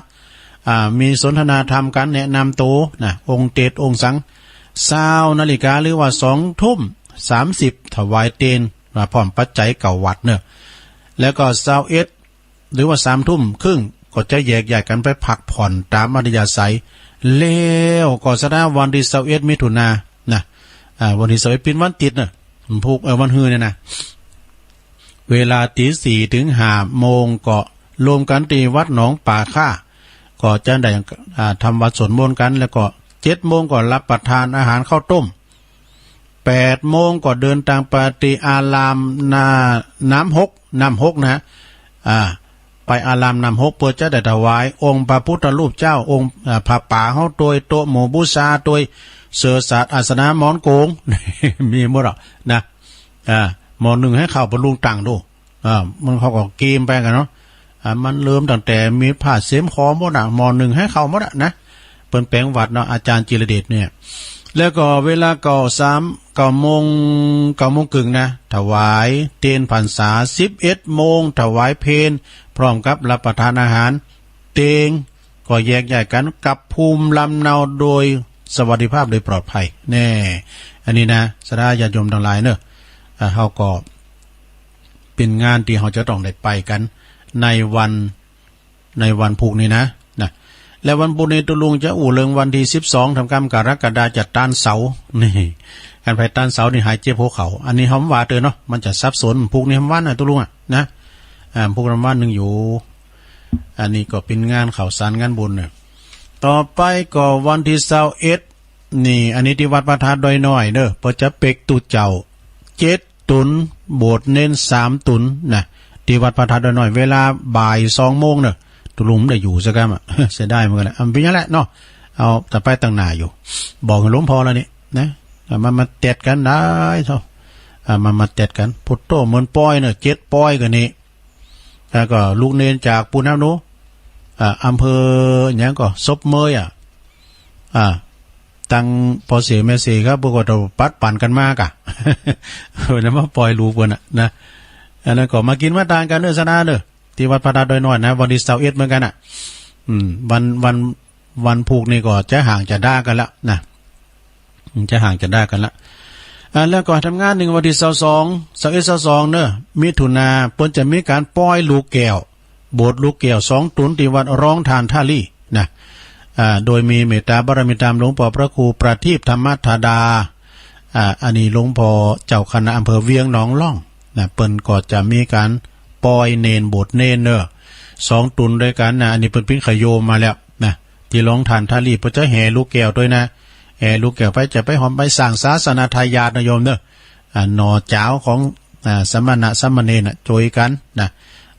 อ่า มีสนทนาธรรมกั๋น แนะนำโตนะ องค์เตสน์องค์สัง ซาวนาฬิกา หรือว่าสองทุ่มสามสิบ ถวายเตน มาพร้อมปัจจัยเก้าวัดเน่อ แล้วก็ซาวเอ็ด หรือว่าสามทุ่มครึ่ง ก็จะแยกย้ายกั๋นไปพักผ่อนต๋ามอัธยาศัย แล้วก็สนะวันที่ซาวเอ็ดมิถุนานะ อ่า วันที่ซาวเอ็ดเป็นวันติดนะ พุก เอ่อ วันฮือเนี่ยนะ เวลาตีสี่ถึงห้าโมงก็รวมกันที่วัดหนองป่าข้า ก็จะได้ อ่า ทำวัตรสวดมนต์กัน แล้วก็เจ็ดโมงก็รับประทานอาหารข้าวต้ม แปดโมงก็เดินทางไปที่อารามนา น้ำฮก น้ำฮกนะ อ่า ไปอารามน้ำฮก เพื่อจะได้ถวายองค์พระพุทธรูปเจ้า องค์ อ่า ผ้าป่าเฮา โดยโต๊ะหมู่บูชา โดยเสื่อสาดอาสนะหมอนโกง มีหมดอะนะ อ่า หม้อนึ่งให้ข้าวบำรุงตังค์ดู อ่า มันเขาก็เกมไปกันเนาะ อ่า มันเริ่มตั้งแต่มีผ้าเสมคอหมดอะ หม้อนึ่งให้ข้าวหมดอะนะ เปิ้นแปลงวัตรเนาะ อาจารย์จิรเดชเนี่ย แล้วก็เวลาเก้าสาม เก้าโมง เก้าโมงครึ่งนะ ถวายเตนพรรษา สิบเอ็ดโมง ถวายเพล พร้อมกับรับประทานอาหาร เตงก็แยกย้ายกันกลับภูมิลำเนาโดยสวัสดิภาพโดยปลอดภัย แน่ อันนี้นะ ศรัทธาญาติโยมทั้งหลายเนอะ อ่า เฮาก็ เป็นงานที่เฮาจะต้องได้ไปกันในวัน ในวันพุธนี้นะ นะ และวันพุธนี้ตุ๊ลุงจะอู้เรื่องวันที่สิบสอง ทำกรรมกรกฎาจะต้านเสา นี่ การไปต้านเสานี่หายเจ็บหัวเข่า อันนี้เฮาว่าเตอเนาะ มันจะสับสน พุธนี้เฮาว่านะตุ๊ลุงอะ นะ อ่า พุธนี้เฮาว่าหนึ่งอยู่ อันนี้ก็เป็นงานข่าวสารงานบุญเนี่ย ต่อไปก็วันที่ซาวเอ็ด นี่ อันนี้ที่วัดพระธาตุดอยน้อยเด้อ เปิ้นจะเปกตู้เจ้า เจ็ด ตุน โบสถ์เณรสามตุนนะ ที่วัดพระธาตุดอยน้อย เวลาบ่ายสองโมงเนอะ ตุ๊ลุงบ่ได้อยู่สักกำอะ เสียดายเหมือนกันแหละ อ่ะ เป็นอย่างนั้นแหละเนาะ เอาแต่ไปตั้งหน้าอยู่ บอกกับหลวงพ่อแล้วนี่นะ อ่ะ มันมาเต็ดกันได้เท่า อ่ะ มันมาเต็ดกัน พุทโธเหมือนปอยเนอะ เจ็ดปอยกันนี่ แล้วก็ลูกเณรจากปูน้ำหนู อ่า อำเภอหยังก็ ศพเมยอะ อ่า ตังพ่อเสแม่เสครับ เปิ้นก็ต้องปัดปันกันมากะ เปิ้นมาปล่อยลูกเปิ้นน่ะนะ อันนั้นก็มากินมาตานกันเด้อ สนะเด้อ ที่วัดพระธาตุดอยน้อยนะ วันที่ซาวเอ็ดเหมือนกันน่ะ อืม วัน วัน วันพุธนี่ก็จะห่างจะด้ากันละนะ จะห่างจะด้ากันละ อ่า แล้วก็ทำงานหนึ่งวันที่ซาวสอง ซาวเอ็ด ซาวสองเนอะ มิถุนา เปิ้นจะมีการปล่อยลูกแก้ว โบสถ์ลูกแก้วสองตุนที่วัดร้องทานท่าลี่นะ อ่า โดยมีเมตตาบารมีตามหลวงพ่อพระครูประทีปธรรมธาดา อ่า อันนี้หลวงพ่อเจ้าคณะอำเภอเวียงหนองล่องนะ เปิ้นก็จะมีการปล่อยเณรโบสถ์เณรเนอะ สองตุนด้วยกันนะ อันนี้เปิ้นปิ้นขยโยมมาแล้วนะ ที่ร้องทานท่าลี่ เปิ้นจะแห่ลูกแก้วด้วยนะ แห่ลูกแก้วไป จะไปหอมไปสร้างศาสนาทายาทนะโยมเนอะ อ่า หน่อจาวของ อ่า สมณะสามเณรน่ะ ช่วยกันนะ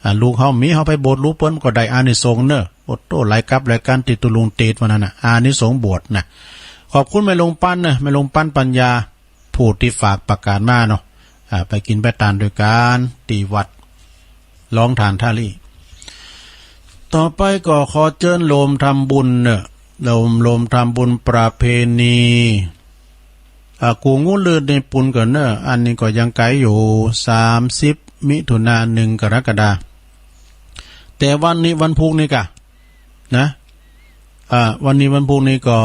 อ่า ลูกเฮามีเฮาไปโบสถ์ลูกเปิ้นก็ได้อานิสงส์เนอะ โอ้โต หลายกับหลายกันที่ตุ๊ลุงเตดวันนั้นน่ะ อานิสงส์โบสถ์นะ ขอบคุณแม่หลวงปันนะ แม่หลวงปันปัญญา ผู้ที่ฝากประกาศมาเนาะ อ่า ไปกินไปตานด้วยกันที่วัดร้องทานท่าลี่ ต่อไปก็ขอเจิญโลมทำบุญเนอะ โลม โลมทำบุญประเพณี อ่า กูงูเลือดในปุนก่อนเนอะ อันนี้ก็ยังไกลอยู่ สามสิบ มิถุนา หนึ่ง กรกฎา แต่วันนี้วันพุธนี่กะ นะ อ่า วันนี้วันพุธนี่ก็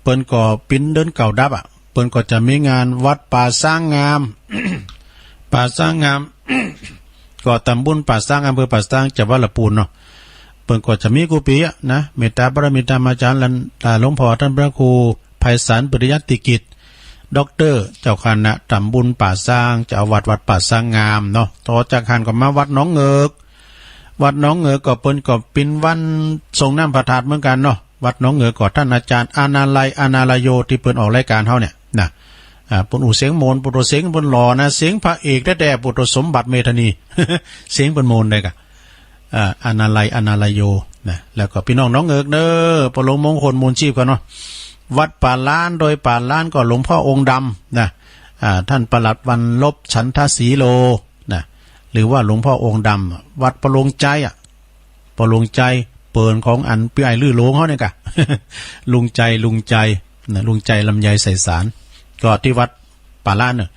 เปิ้นก็ปิ้นเดือนเก่าดับอะ เปิ้นก็จะมีงานวัดป่าช้างงาม ป่าช้างงาม ก็ตำบลป่าช้าง อำเภอป่าช้าง จังหวัดลำพูนเนาะ เปิ้นก็จะมีกู้ปี๋อะนะ เมตตาบารมีธรรมอาจารย์ หลวงพ่อท่านพระครูไพศาล ปริยัติกิจ ด็อกเตอร์ เจ้าคณะตำบลป่าช้าง เจ้าอาวาสวัดป่าช้างงามเนาะ ต่อจากหั้นก็มาวัดหนองเหงือก วัดหนองเหงือกก็เปิ้นก็ปิ้นวันสรงน้ำพระธาตุเหมือนกันเนาะ วัดหนองเหงือกก็ท่านอาจารย์ อานาลัย อานาลโย ที่เปิ้นออกรายการเฮาเนี่ยนะ อ่า เปิ้นอู้เสียงโมน เปิ้นอู้เสียงเปิ้นหล่อนะ เสียงพระเอกแต๊ๆ เปิ้นอู้สมบัติเมธานี เสียงเปิ้นโมนได้กะ อ่า อานาลัย อานาลโย นะ แล้วก็พี่น้องหนองเหงือกเด้อ ปอหลวงมงคล มูลชีพกันเนาะ วัดป่าล้าน ดอยป่าล้านก็หลวงพ่อองค์ดำนะ อ่า ท่านประหลัดวันลบ ฉันทศรีโล นะ หรือว่าหลวงพ่อองค์ดำ วัดปอหลวงใจอะ ปอหลวงใจ เปิ้นของอันปี้อ้ายลือหลวงเฮาเนี่ยกะ ลุงใจ ลุงใจ นะ ลุงใจลำไยไสสาร ก็ที่วัดป่าล้านเนอะ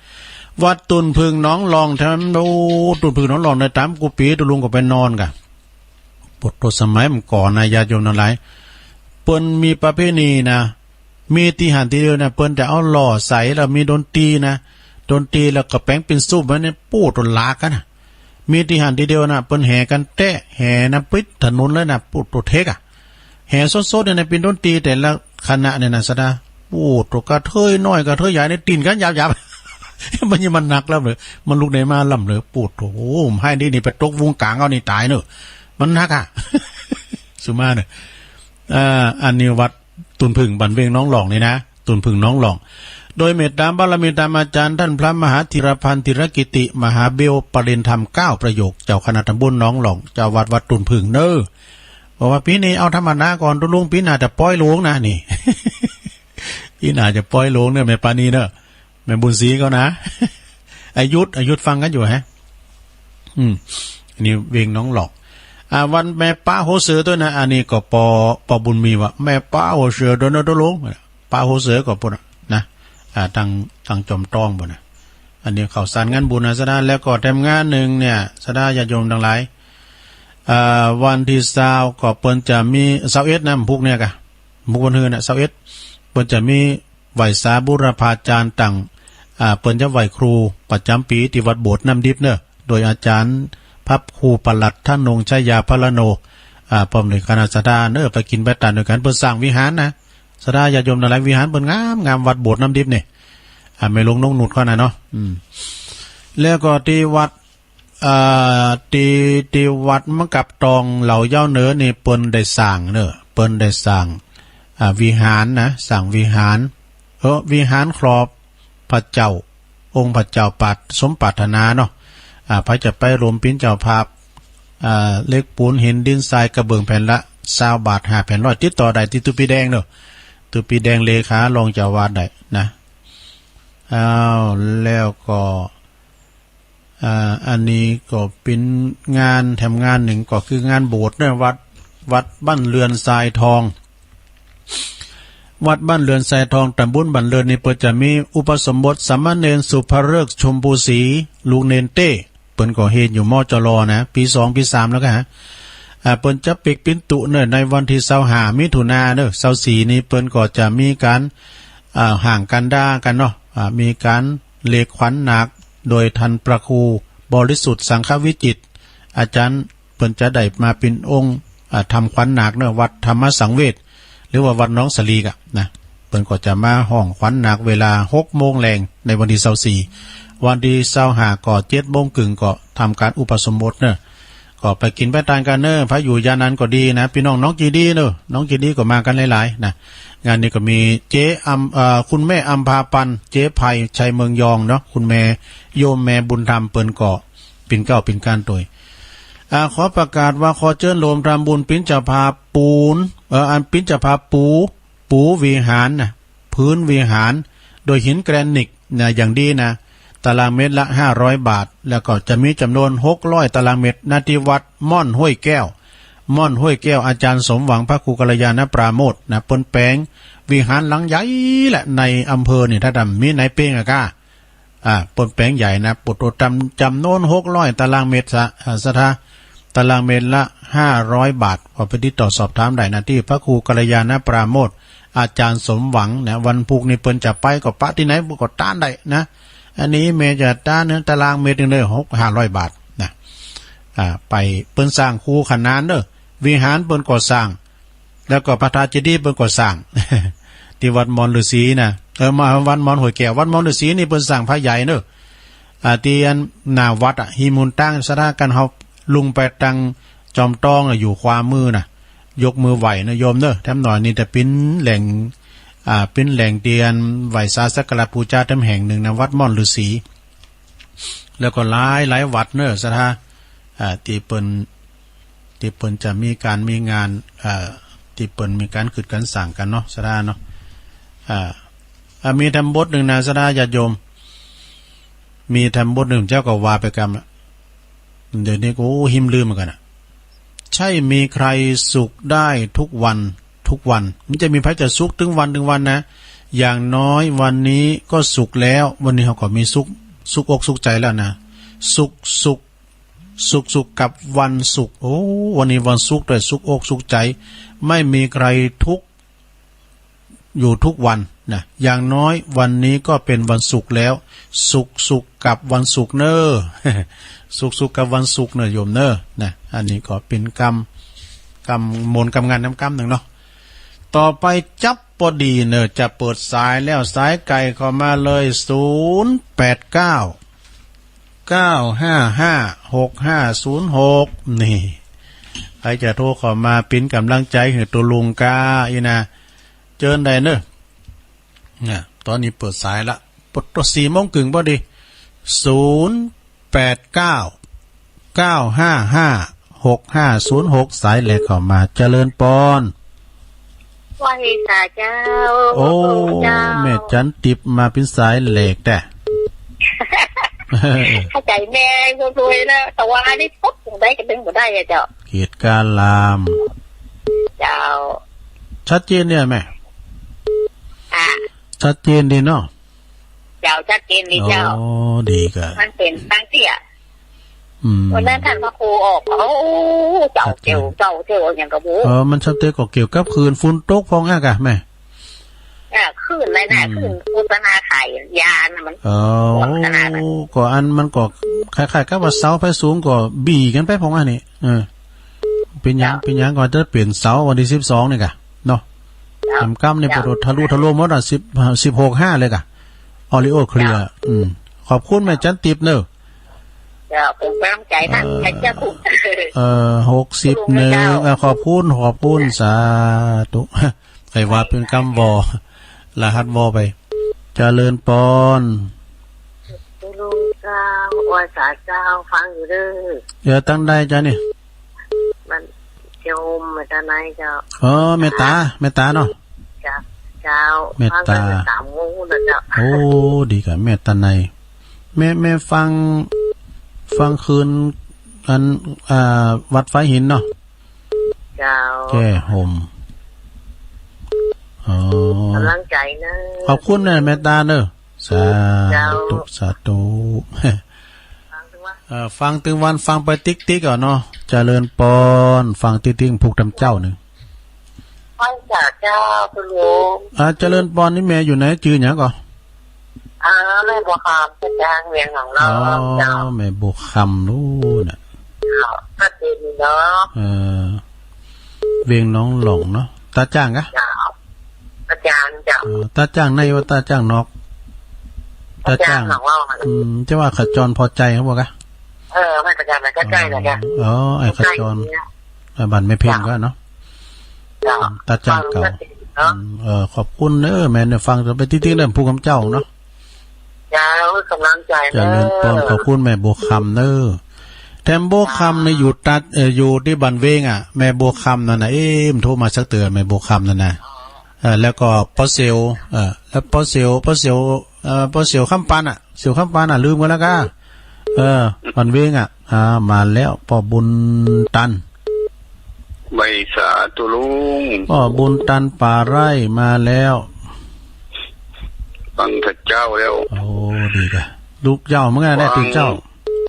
วัดตุ่นผึ้งหนองหลอง แถวนั้น โอ้ ตุ่นผึ้งหนองหลองเนี่ย ตามกู้ปี๋ตุ๊ลุงก็ไปนอนกะ โอ้โต สมัยมันก่อนนะ ญาติโยมทั้งหลาย เปิ้นมีประเพณีนะ มีตี้หั้นตี้เดียวนะ เปิ้นจะเอาหล่อใส่แล้วมีดนตรีนะ ดนตรีแล้วก็แป๋งปิ้นซูบไว้เนี่ย ปู๊ด โต หลากกันนะ มีตี้หั้นตี้เดียวนะ เปิ้นแห่กันแต๊ แห่นะ ปิดถนนเลยนะ ปู๊ด โต เทกอะ แห่สดๆ เนี่ยนะ ปิ้นดนตรีแต่ละ คณะเนี่ยนะ สะดา โอ้โธ่ กระเทยน้อยกระเทยใหญ่เนี่ย ติ่นกันหยาบๆ มันยังมันหนักแล้วเลย มันลุกได้มาลำเลย โอ้โธ่ โอ้ ไห้นี่ นี่ไปตกวงกลางเอานี่ตายเนอะ มันหนักอะ สุมาเนี่ย อ่า อันนี้วัดตุ่นผึ่ง บ้านเวียงหนองหล่องนี่นะ ตุ่นผึ่งหนองหล่อง โดยเมตตาบารมีตามอาจารย์ท่านพระมหาธีรพันธ์ธีรกิติ มหาเบล ประเด็นธรรมเก้าประโยค เจ้าคณะตำบลหนองหล่อง เจ้าวัดวัดตุ่นผึ่งเนอะ บอกว่าปีนี้เอาธรรมดาก่อน ตุ๊ลุง ปีหน้าจะปล่อยโลงนะนี่ ปีหน้าจะปล่อยโลงเนอะ แม่ปานีเนอะ แม่บุญศรีเขานะ อายุธ อายุธฟังกันอยู่ฮะ อืม อันนี้เวียงหนองหล่อง อ่า วันแม่ป้าโฮเสือด้วยนะ อันนี้ก็ปอ ปอบุญมีว่า แม่ป้าโฮเสือด้วยนะตุ๊ลุง ป้าโฮเสือก็พูดนะ อ่า ทาง ทางจอมตองพูดนะ อันนี้ข่าวสารงานบุญนะ สะดา แล้วก็แถมงานหนึ่งเนี่ย สะดาญาติโยมทั้งหลาย อ่า วันที่ซาวก็เปิ้นจะมี ซาวเอ็ดนะ พุกเนี่ยกะ พุกวันฮือนะ ซาวเอ็ด เปิ้นจะมีไหว้สาบูรพาจารย์ต่าง อ่า เปิ้นจะไหว้ครูประจำปีที่วัดโบสถ์น้ำดิบเนอะ โดยอาจารย์พระครูปลัดธนงชัยยาพรโน อ่า พร้อมด้วยคณะสะดาเนอะ ไปกินไปตานด้วยกัน เปิ้นสร้างวิหารนะ สะดาญาติโยมทั้งหลาย วิหารเปิ้นงามงาม วัดโบสถ์น้ำดิบเนี่ย อ่า แม่หลวงนงนุชเขานะเนาะ อืม แล้วก็ที่วัด อ่า ที่ ที่วัดมะกับตองเหล่าเย้าเหนือนี่ เปิ้นได้สร้างเนอะ เปิ้นได้สร้าง อ่า วิหารนะ สร้างวิหาร เออ วิหารครอบพระเจ้า องค์พระเจ้าปาด สมปรารถนาเนาะ อ่า ไผจะไปร่วมเป๋นเจ้าภาพ อ่า เหล็กปูนหินดินทรายกระเบื้องแผ่นละซาวบาท ห้าแผ่นร้อย ติดต่อได้ที่ตุ๊ปีแดงเนอะ ตุ๊ปีแดงเลขารองเจ้าอาวาสได้นะ อ้าว แล้วก็ อ่า อันนี้ก็เป๋นงานแถมงานหนึ่ง ก็คืองานโบสถ์เนอะ วัด วัดบ้านเรือนทรายทอง วัดบ้านเรือนทรายทอง ตำบลบ้านเรือนนี่ เปิ้นจะมีอุปสมบทสามเณรสุภฤกษ์ ชมพูศรี ลูกเณรเต้ เปิ้นก็เฮียนอยู่ มจร นะ ปีสอง ปีสามแล้วก็ฮะ อ่า เปิ้นจะปิกปินตุเนอะ ในวันที่ซาวห้า มิถุนาเนอะ ซาวสี่ นี้ เปิ้นก็จะมีการ อ่า ห่างกันด้ากันเนาะ อ่า มีการเลขขวัญนาค โดยท่านพระครูบริสุทธิ์สังฆวิจิตร อาจารย์เปิ้นจะได้มาเป๋นองค์ อ่า ทำขวัญนาคเนอะ วัดธรรมสังเวช หรือว่าวัดหนองสลีกอะนะ เปิ้นก็จะมาฮ้องขวัญนาคเวลาหกโมงแลงในวันที่ซาวสี่ วันที่ซาวห้าก็เจ็ดโมงครึ่งก็ทำการอุปสมบทเนอะ ก็ไปกินไปตานกันเนอะ ไผอยู่ย่านนั้นก็ดีนะ พี่น้องหนองกี่ดีเนอะ หนองกี่ดีก็มากันหลายๆ นะ งานนี้ก็มีเจ๊อำ เอ่อ คุณแม่อำภาปัน เจ๊ไพ ชัยเมืองยองเนาะ คุณแม่ โยมแม่บุญธรรมเปิ้นก็ ปิ่นเกล้าปิ่นการตวย อ่า ขอประกาศว่าขอเจิญโฮมทำบุญปินเจ้าภาพปูน เอ่อ อันปินเจ้าภาพปู ปูวิหารนะ พื้นวิหาร โดยหินแกรนิตนะ อย่างดีนะ ตารางเมตรละห้าร้อยบาท แล้วก็จะมีจำนวนหกร้อยตารางเมตร ณ ที่วัดม่อนห้วยแก้ว ม่อนห้วยแก้ว อาจารย์สมหวังพระครูกัลยาณปราโมทย์นะ เปิ้นแป๋งวิหารหลังใหญ่แหละในอำเภอนี่ ถ้าดำมีในเปงอะกา อ่า เปิ้นแป๋งใหญ่นะ ปวดตัวจำ จำนวนหกร้อยตารางเมตรสะ อ่า สะทา ตารางเมตรละห้าร้อยบาท ก็ไปติดต่อสอบถามได้นะ ที่พระครูกัลยาณปราโมทย์ อาจารย์สมหวังนะ วันพุกนี้เปิ้นจะไปก็ปะตี้ไหนก็ต้านได้นะ อันนี้แม่จะต้านเนอะ ตารางเมตรหนึ่งเลยหก ห้าร้อยบาทนะ อ่า ไป เปิ้นสร้างคู่ขนานเนอะ วิหารเปิ้นก็สร้าง แล้วก็พระธาตุเจดีย์เปิ้นก็สร้าง ที่วัดมอนฤๅษีนะ เออ มาวัดมอนห้วยแก้ว วัดมอนฤๅษีนี่เปิ้นสร้างพระใหญ่เนอะ อ่า ที่อันหน้าวัดอะ หิมหนตางสะดา กันเฮาลุงไปตังจอมตองอะ อยู่ขวามือนะ ยกมือไหว้นะโยมเนอะ แถมหน่อยนี่จะเป๋นแหล่ง อ่า เป๋นแหล่งที่อันไหว้สาสักการะบูชาแถมแห่งหนึ่งนะ วัดมอนฤๅษี แล้วก็หลายหลายวัดเนอะ สะดา อ่า ที่เปิ้น ที่เปิ้นจะมีการมีงาน อ่า ที่เปิ้นมีการกึดการสร้างกันเนาะ สะดาเนาะ อ่า อ่า มีแถมบทหนึ่งนะ สะดาญาติโยม มีแถมบทหนึ่ง เจ้าก็ว่าไปกำละ เดี๋ยวนี้ก็ โอ้ หิมลืมเหมือนกันอะ ใช่มีใครสุขได้ทุกวัน ทุกวัน มันจะมีไผจะสุขตึงวัน ตึงวันนะ อย่างน้อยวันนี้ก็สุขแล้ว วันนี้เฮาก็มีสุข สุขอกสุขใจแล้วนะ สุข สุข สุข สุขกับวันศุกร์ โอ้ วันนี้วันศุกร์ด้วย สุขอกสุขใจ ไม่มีใครทุกข์อยู่ทุกวันนะ อย่างน้อยวันนี้ก็เป็นวันศุกร์แล้ว สุข สุขกับวันศุกร์เนอะ สุข สุขกับวันศุกร์เนอะโยมเนอะ นะ อันนี้ก็เป๋นกำ กำมนต์กำงานนำกำหนึ่งเนาะ ต่อไปจั๊บพอดีเนอะ จะเปิดสายแล้ว สายไก่เข้ามาเลย ศูนย์แปดเก้า เก้าห้าห้า หกห้าศูนย์หก นี่ ใครจะโทรเข้ามาปิ้นกำลังใจหื้อตูลุงกาอี้นะ เจิญได้เนอะ เนี่ย ตอนนี้เปิดสายละ ปดตัวสี่โมงครึ่งพอดี ศูนย์แปดเก้า เก้าห้าห้า หกห้าศูนย์หก สายแรกเข้ามา เจริญปอน ว่าไงคะเจ้า โอ้ เจ้า แม่จันติบมาปิ้นสายแรกแต๊ เข้าใจแม่รวยๆ แล้ว แต่ว่าอันนี้ปุ๊บ ผมได้กันดึงบ่ได้อะเจ้า เขตการลาม เจ้า ชัดเจนเนี่ยแม่ อ่ะ ชัดเจนดีเนาะ เจ้า ชัดเจนดีเจ้า อ๋อ ดีกะ มันเป็นตั้งเตี้ย อืม วันนั้นท่านพระครูออก โอ้ เจ้า ชัดเจน เจ้า เจ้า เจ้า อย่างกระบู เออ มันชัดเจนก็เกี่ยวกับคืนฝนตกพองอ่ะกะแม่ อ่า คืนเลยนะ อืม คืนโฆษณาขายยานะมัน เออ โฆษณานะ ก็อันมันก็คล้ายๆ กับว่าเสาไฟสูงก็บี้กันไปพองอ่ะนี่ เออ เป็นหยัง เจ้า เป็นหยังก็จะเปลี่ยนเสาวันที่สิบสองนี่กะ เนาะ เจ้า แหมก้ำนี่ เจ้า ปวดทะลุทะลวงหมดอ่ะ สิบ สิบหกห้าเลยกะ ออริโอเคลียร์ เจ้า อืม ขอบคุณแม่จันติบเนอะ เจ้า ผมกำลังใจท่าน เอ่อ ใครเชื่อคุณ เอ่อ หกสิบเอ็ด เจ้า เอ่อ ขอบคุณ ขอบคุณ สาธุ ใครว่าเป็นกำวอ รหัสวอไป เจริญปอน ลุงเจ้า อวยสาเจ้า ฟังอยู่เด้อ เดี๋ยวตั้งได้จ้ะนี่ มันเจ้า แม่ตาในเจ้า เออ แม่ตา แม่ตาเนาะ เจ้า เจ้า แม่ตา ฟังตั้งแต่สามโมงแล้วเจ้า โอ้ ดีกะแม่ตาใน แม่ แม่ฟัง ฟังคืน อัน อ่า วัดไฟหินเนาะ เจ้า แก้ห่ม อ๋อ กำลังใจเนอะ ขอบคุณเนอะ แม่ตาเนอะ สาธุ เจ้า สาธุ ฟังทุกวัน เอ่อ ฟังตึงวัน ฟังไปติ๊กๆ อ่ะเนาะ เจริญปอน ฟังติ๊กๆ ผูกตำเจ้าหนึ่ง ไหว้สาเจ้า คุณลุง อ่า เจริญปอน นี่แม่อยู่ไหน จื่อหยังก่อ อ่า แม่บัวคำ ตาจ้าง เวียงหนองหลอง อ๋อ เจ้า แม่บัวคำนู่นน่ะ เจ้า ก็ดีเนาะ เออ เวียงหนองหลองเนาะ ตาจ้างกะ เจ้า ตาจ้าง เจ้า เออ ตาจ้างในว่าตาจ้างนอก ตาจ้าง ตาจ้างหนองหลอง อืม จะว่าขจรพอใจเขาบอกกะ เออ แม่ตาจ้าง แม่ใกล้ๆ นะจ๊ะ อ๋อ ไอ้ขจร ใกล้ๆ เนี่ย อ่า บ้านแม่เพ็ญก็เนาะ เจ้า ตาจ้างเก่า ฟังก็ดีเนาะ อืม เออ ขอบคุณเนอะ แม่เนี่ยฟังไปติ๊กๆ เรื่องผู้กำเจ้าเนาะ เจ้า กำลังใจเนอะ เจริญปอน ขอบคุณแม่บัวคำเนอะ แถมบัวคำเนี่ยอยู่ตัด เอ่อ อยู่ที่บ้านเวงอ่ะ แม่บัวคำนั่นน่ะ เอ๊ะ มันโทรมาสักเตือน แม่บัวคำนั่นน่ะ เอ่อ แล้วก็ป้อเสียว เอ่อ แล้วป้อเสียว ป้อเสียว เอ่อ ป้อเสียวคำปานน่ะ เสียวคำปานน่ะ ลืมกันแล้วก้า เออ บ้านเวงอ่ะ อ่า มาแล้ว ป้อบุญตัน ไหว้สาธุลุง ป้อบุญตันป่าไร่มาแล้ว ฟังแต่เจ้าแล้ว โอ้ ดีกะ ลูกเจ้าเหมือนกันได้ ฟัง ตื่นเจ้า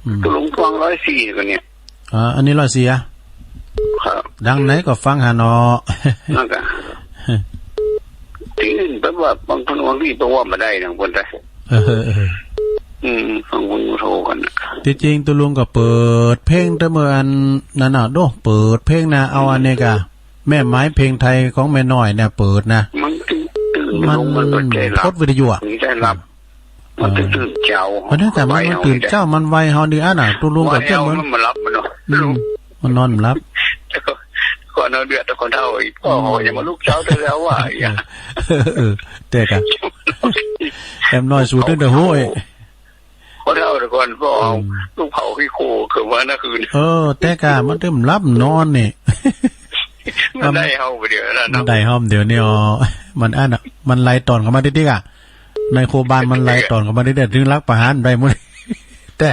อืม ตุลุงฟังร้อยสี่กันเนี่ย อ่า อันนี้ร้อยสี่อ่ะ ครับ ดังไหนก็ฟังหาเนาะ นั่นกะ ที่อื่นแปลว่าบางคนบางที่แปลว่าบ่ได้นะคนไทย เออ เออ อืม บางคนโทรกันน่ะ ที่จริงตุลุงก็เปิดเพลงแต่เมื่ออันนั้นน่ะ โด เปิดเพลงนะ เอาอันนี้กะ แม่ไม้เพลงไทยของแม่น้อยเนี่ยเปิดนะ มันตื่น ตื่น มัน ลงมันก็ใจหลับ พดวิทยุอะ มันใจหลับ มันตื่น เออ ตื่นเจ้า วันนี้กะมัน มันตื่นเจ้า มันไวเฮาดีอันน่ะ ตุลุงก็ ไวเฮา เจ้ามัน มันบ่หลับมันเนาะ อืม มันนอนบ่หลับ ก่อนเอาเดือดก่อนเท่าอีก พ่อเขา อืม ยังมาลูกเช้าได้แล้วว่ะ เออ เออ แต่กะ แอมน้อยสูดตั้งแต่หัวเอ้ย คนเฒ่าแต่ก่อนก็เอา อืม ลูกเผาขี้โคเกิดมานั่นคืน เออ แต่กะมันตึมหลับนอนนี่ มันได้เฮาไปเดียวนั่นเนาะ มันได้เฮาเดี๋ยวนี้อ๋อ มันอันน่ะ มันไล่ตอนเข้ามาติ๊กๆ อ่ะ ในครัวบ้านมันไล่ตอนเข้ามาติ๊กๆ ถึงหลักประหารได้หมด แต่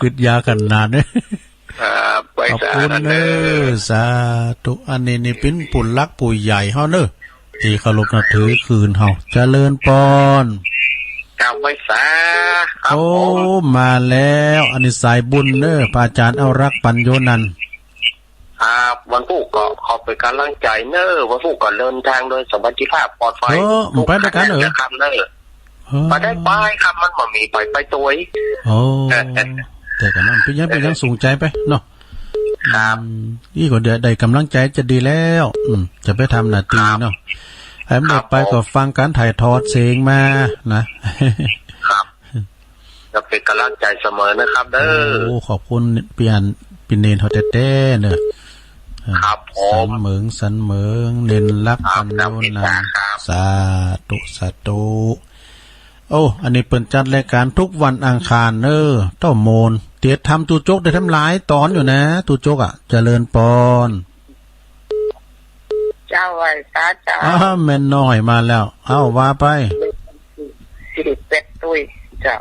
กึดยากันนานเนี่ย ครับ ไป ขอบคุณ สาธุ เนอะ สาธุ อันนี้นี่เป็นผู้หลักผู้ใหญ่เฮาเนอะ ที่เคารพนับถือคืนเฮา เจริญปอน ครับ ไหว้สา ครับ โอ้ ผม มาแล้ว อันนี้สายบุญเนอะ พระอาจารย์เอารักษ์ ปัญโญนันท์ ครับ วันพุธก็ขอเป็นกำลังใจเนอะ วันพุธก็เดินทางโดยสวัสดิภาพปลอดภัย เออ ทุก ไปด้วยกันเหรอ ขันจะคำเนอะ เออ ไปได้ไปครับ มันบ่มีไป ไปตัวเอง โอ้ แต่ก็นั่น เป็นยัง เป็นยังสูงใจไปเนาะ ครับ อืม นี่ก็ได้ ได้กำลังใจจะดีแล้ว อืม จะไปทำหน้าที่ ครับ เนาะ ไอ้ไม่ได้ไป ครับผม ก็ฟังการถ่ายทอดเสียงมานะ ครับ จะเป็นกำลังใจเสมอนะครับเด้อ โอ้ ขอบคุณพี่อัน พี่เนนเขาแท้ๆเนอะ เออ ครับผม สันเหมิง สันเหมิง เนนรัก ครับ กัน ครับ อยู่นั่น ครับ สาธุ สาธุ โอ้ อันนี้เปิ้นจัดรายการทุกวันอังคารเนอะ เต้าโมน เตียรทำตู้จกได้ทำหลายตอนอยู่นะ ตู้จกอะ เจริญปอน เจ้าไหว้สาเจ้า อ้า แม่น้อยมาแล้ว เอ้า ว่าไป สิริเป็ดตุ้ย เจ้า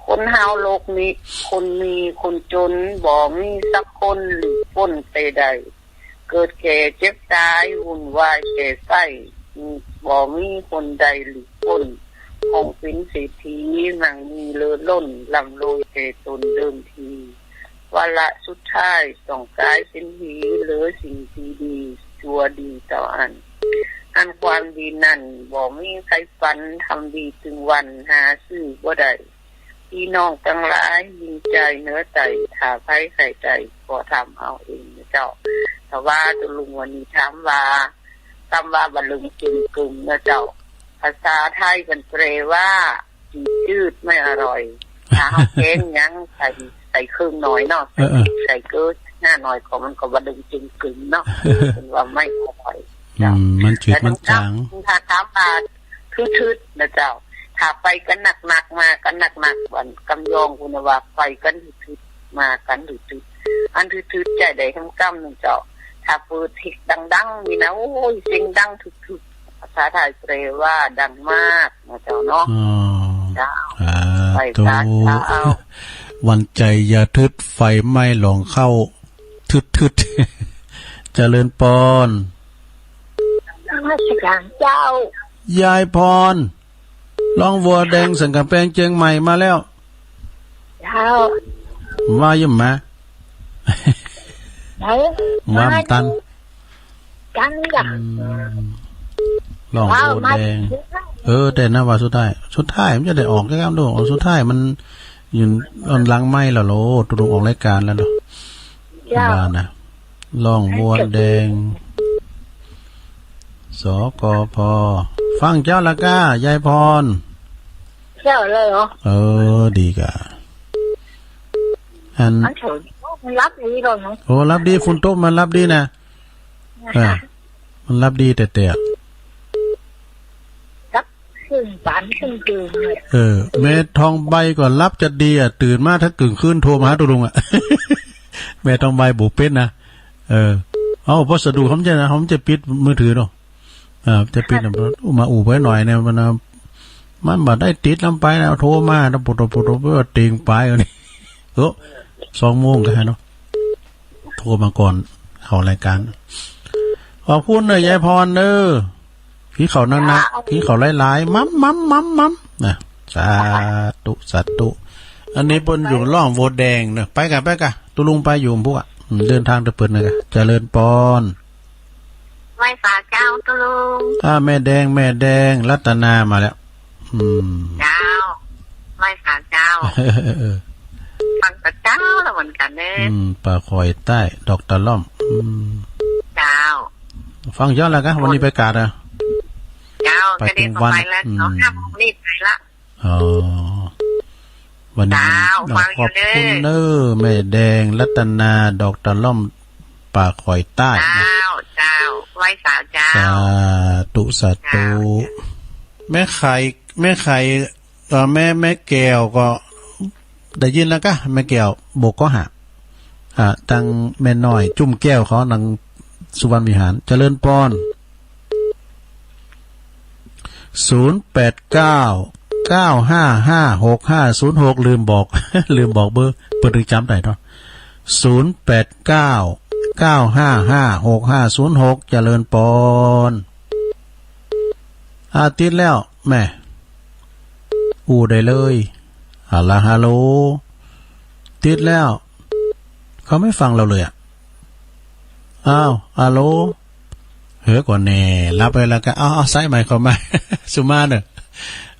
คนเฮาโลกนี้ คนมีคนจน บ่มีสักคนหลีกพ้นไปได้ เกิดแก่เจ็บตาย วุ่นวายแก่ไส้ บ่มีคนใดหลีกพ้น ของเป็นเศรษฐีมั่งมีเลิศล้น ร่ำรวยแต่ตนเดิมที วาระสุดท้ายต้องกลายเป็นผี เหลือสิ่งที่ดี ชั่วดีเท่าอั้น อันความดีนั้นบ่มีใครฝัน ทำดีถึงวันหาซื้อบ่ได้ พี่น้องทั้งหลาย ยิ่งใจเหนือไต ถ้าใครใครใจ ก็ทำเอาเองนะเจ้า แต่ว่าตุลุงวันนี้ถามว่า คำว่าบะลึงจึงกึงนะเจ้า ภาษาไทยมันแปลว่า จืดๆ ไม่อร่อย ถ้าเฮาแกงหยังใส่ ใส่เครื่องน้อยเนาะ เออ เออ ใส่เกลือหน้าน้อยของมันก็บะลึงจึงกึงเนาะ เพิ่นว่าไม่อร่อย อืม มันจืดมันจาง แต่ถ้าถามว่า ทืดๆ นะเจ้า ถ้าไปกันหนักๆ มากันหนักๆ วันกำยองพุ้นน่ะว่าไปกันทืดๆ มากันทืดๆ อันทืดๆ ใจใดทำกำหนึ่งเจ้า ถ้าเปิดเพลงดังๆ นี่นะ โอ้ย เสียงดังทึกๆ ภาษาไทยแปลว่าดังมากนะเจ้าเนาะ อ๋อ เจ้า สาธุ ไปสาธุ วันใจอย่าทืด ไฟไหม้หลองเข้า ทืดๆ เจริญปอน นมัสการเจ้า ยายพร ร่องวัวแดงสันกำแพงเชียงใหม่มาแล้ว เจ้า ว่าอยู่มา ไหน ว่ามันตัน ตันจ้ะ อืม ร่องวัวแดง เออ แต่นะว่าสุดท้าย สุดท้ายมันจะได้ออกแค่คำเดียว สุดท้ายมันอยู่อันหลังไมค์แล้วโล ตุลุงออกรายการแล้วเนาะ เจ้า ว่านะ ร่องวัวแดง สกพ ฟังเจ้าละก้า ยายพร เจ้าเลยเหรอ เออ ดีกะ อัน มันเฉย มันรับดีเลยเนาะ โอ้ รับดี ฝนตกมันรับดีนะ เออ มันรับดีแต่แต่ ครับ ครึ่งฝันครึ่งตื่นเลย เออ แม่ทองใบก็รับจะดีอ่ะ ตื่นมาถ้ากึ่งคืนโทรมาหาตุลุงอ่ะ แม่ทองใบบุกเป็นนะ เออ เอา เพราะสะดุดเขาจะนะ เขาจะปิดมือถือเนาะ เออ จะปิดนะ มาอู้ไปหน่อยเนี่ย มันนะ มันบ่ได้ติดลำไปนะ โทรมานะ ปุดปุดปุด เตียงไปอันนี้ เออ สองโมงก็ให้เนาะ โทรมาก่อนเข้ารายการ ขอบคุณเนอะยายพรเนอะ กินข้าวหนักๆ กินข้าวหลายๆ มัมมัมมัมมัมนะ สาธุ สาธุ อันนี้เปิ้นอยู่ร่องวัวแดงเนอะ ไปกะ ไปกะ ตุลุงไปอยู่พุ้นอ่ะ อืม เดินทางแต่เปิ้นนะกะ เจริญปอน ไหว้สาเจ้าตุลุง อ่า แม่แดง แม่แดง รัตนามาแล้ว อืม เจ้า ไหว้สาเจ้า เออ ฟังแต่เจ้าแล้วเหมือนกันเนอะ อืม ป่าข่อยใต้ ดอกตะล่อม อืม เจ้า ฟังเจ้าแล้วกะ วันนี้ไปกาดอ่ะ เจ้า ไป ก็ดี ถึงวัน ก็ไปแล้ว อืม สองห้าโมงนี่ไปละ อ๋อ วันนี้ เจ้า ขอบคุณเนอะ แม่แดง รัตนา ดอกตะล่อม ป่าข่อยใต้นะ เจ้า เจ้า ไหว้สาเจ้า สาธุ สาธุ เจ้า แม่ไข่ แม่ไข่ เอ่อ แม่ แม่แก้วก็ได้ยินแล้วกะ แม่แก้ว บอกก็หา อ่า ตังแม่น้อย จุ่มแก้วเขานังสุวรรณวิหาร เจริญปอน ศูนย์แปดเก้า เก้าห้าห้า หกห้าศูนย์หก ลืมบอก ลืมบอกเบอร์ เปิ้นถึงจำได้เนาะ ศูนย์แปดเก้า เก้าห้าห้า หกห้าศูนย์หก เจริญปอน อ่า ติดแล้ว แม่ อู้ได้เลย ฮัลโหล ฮัลโหล ติดแล้ว เขาไม่ฟังเราเลยอะ อ้าว ฮัลโหล เฮ้ย กว่าแน่ รับไปแล้วก็ เอา เอา สายใหม่เข้ามา สุมาเนอะ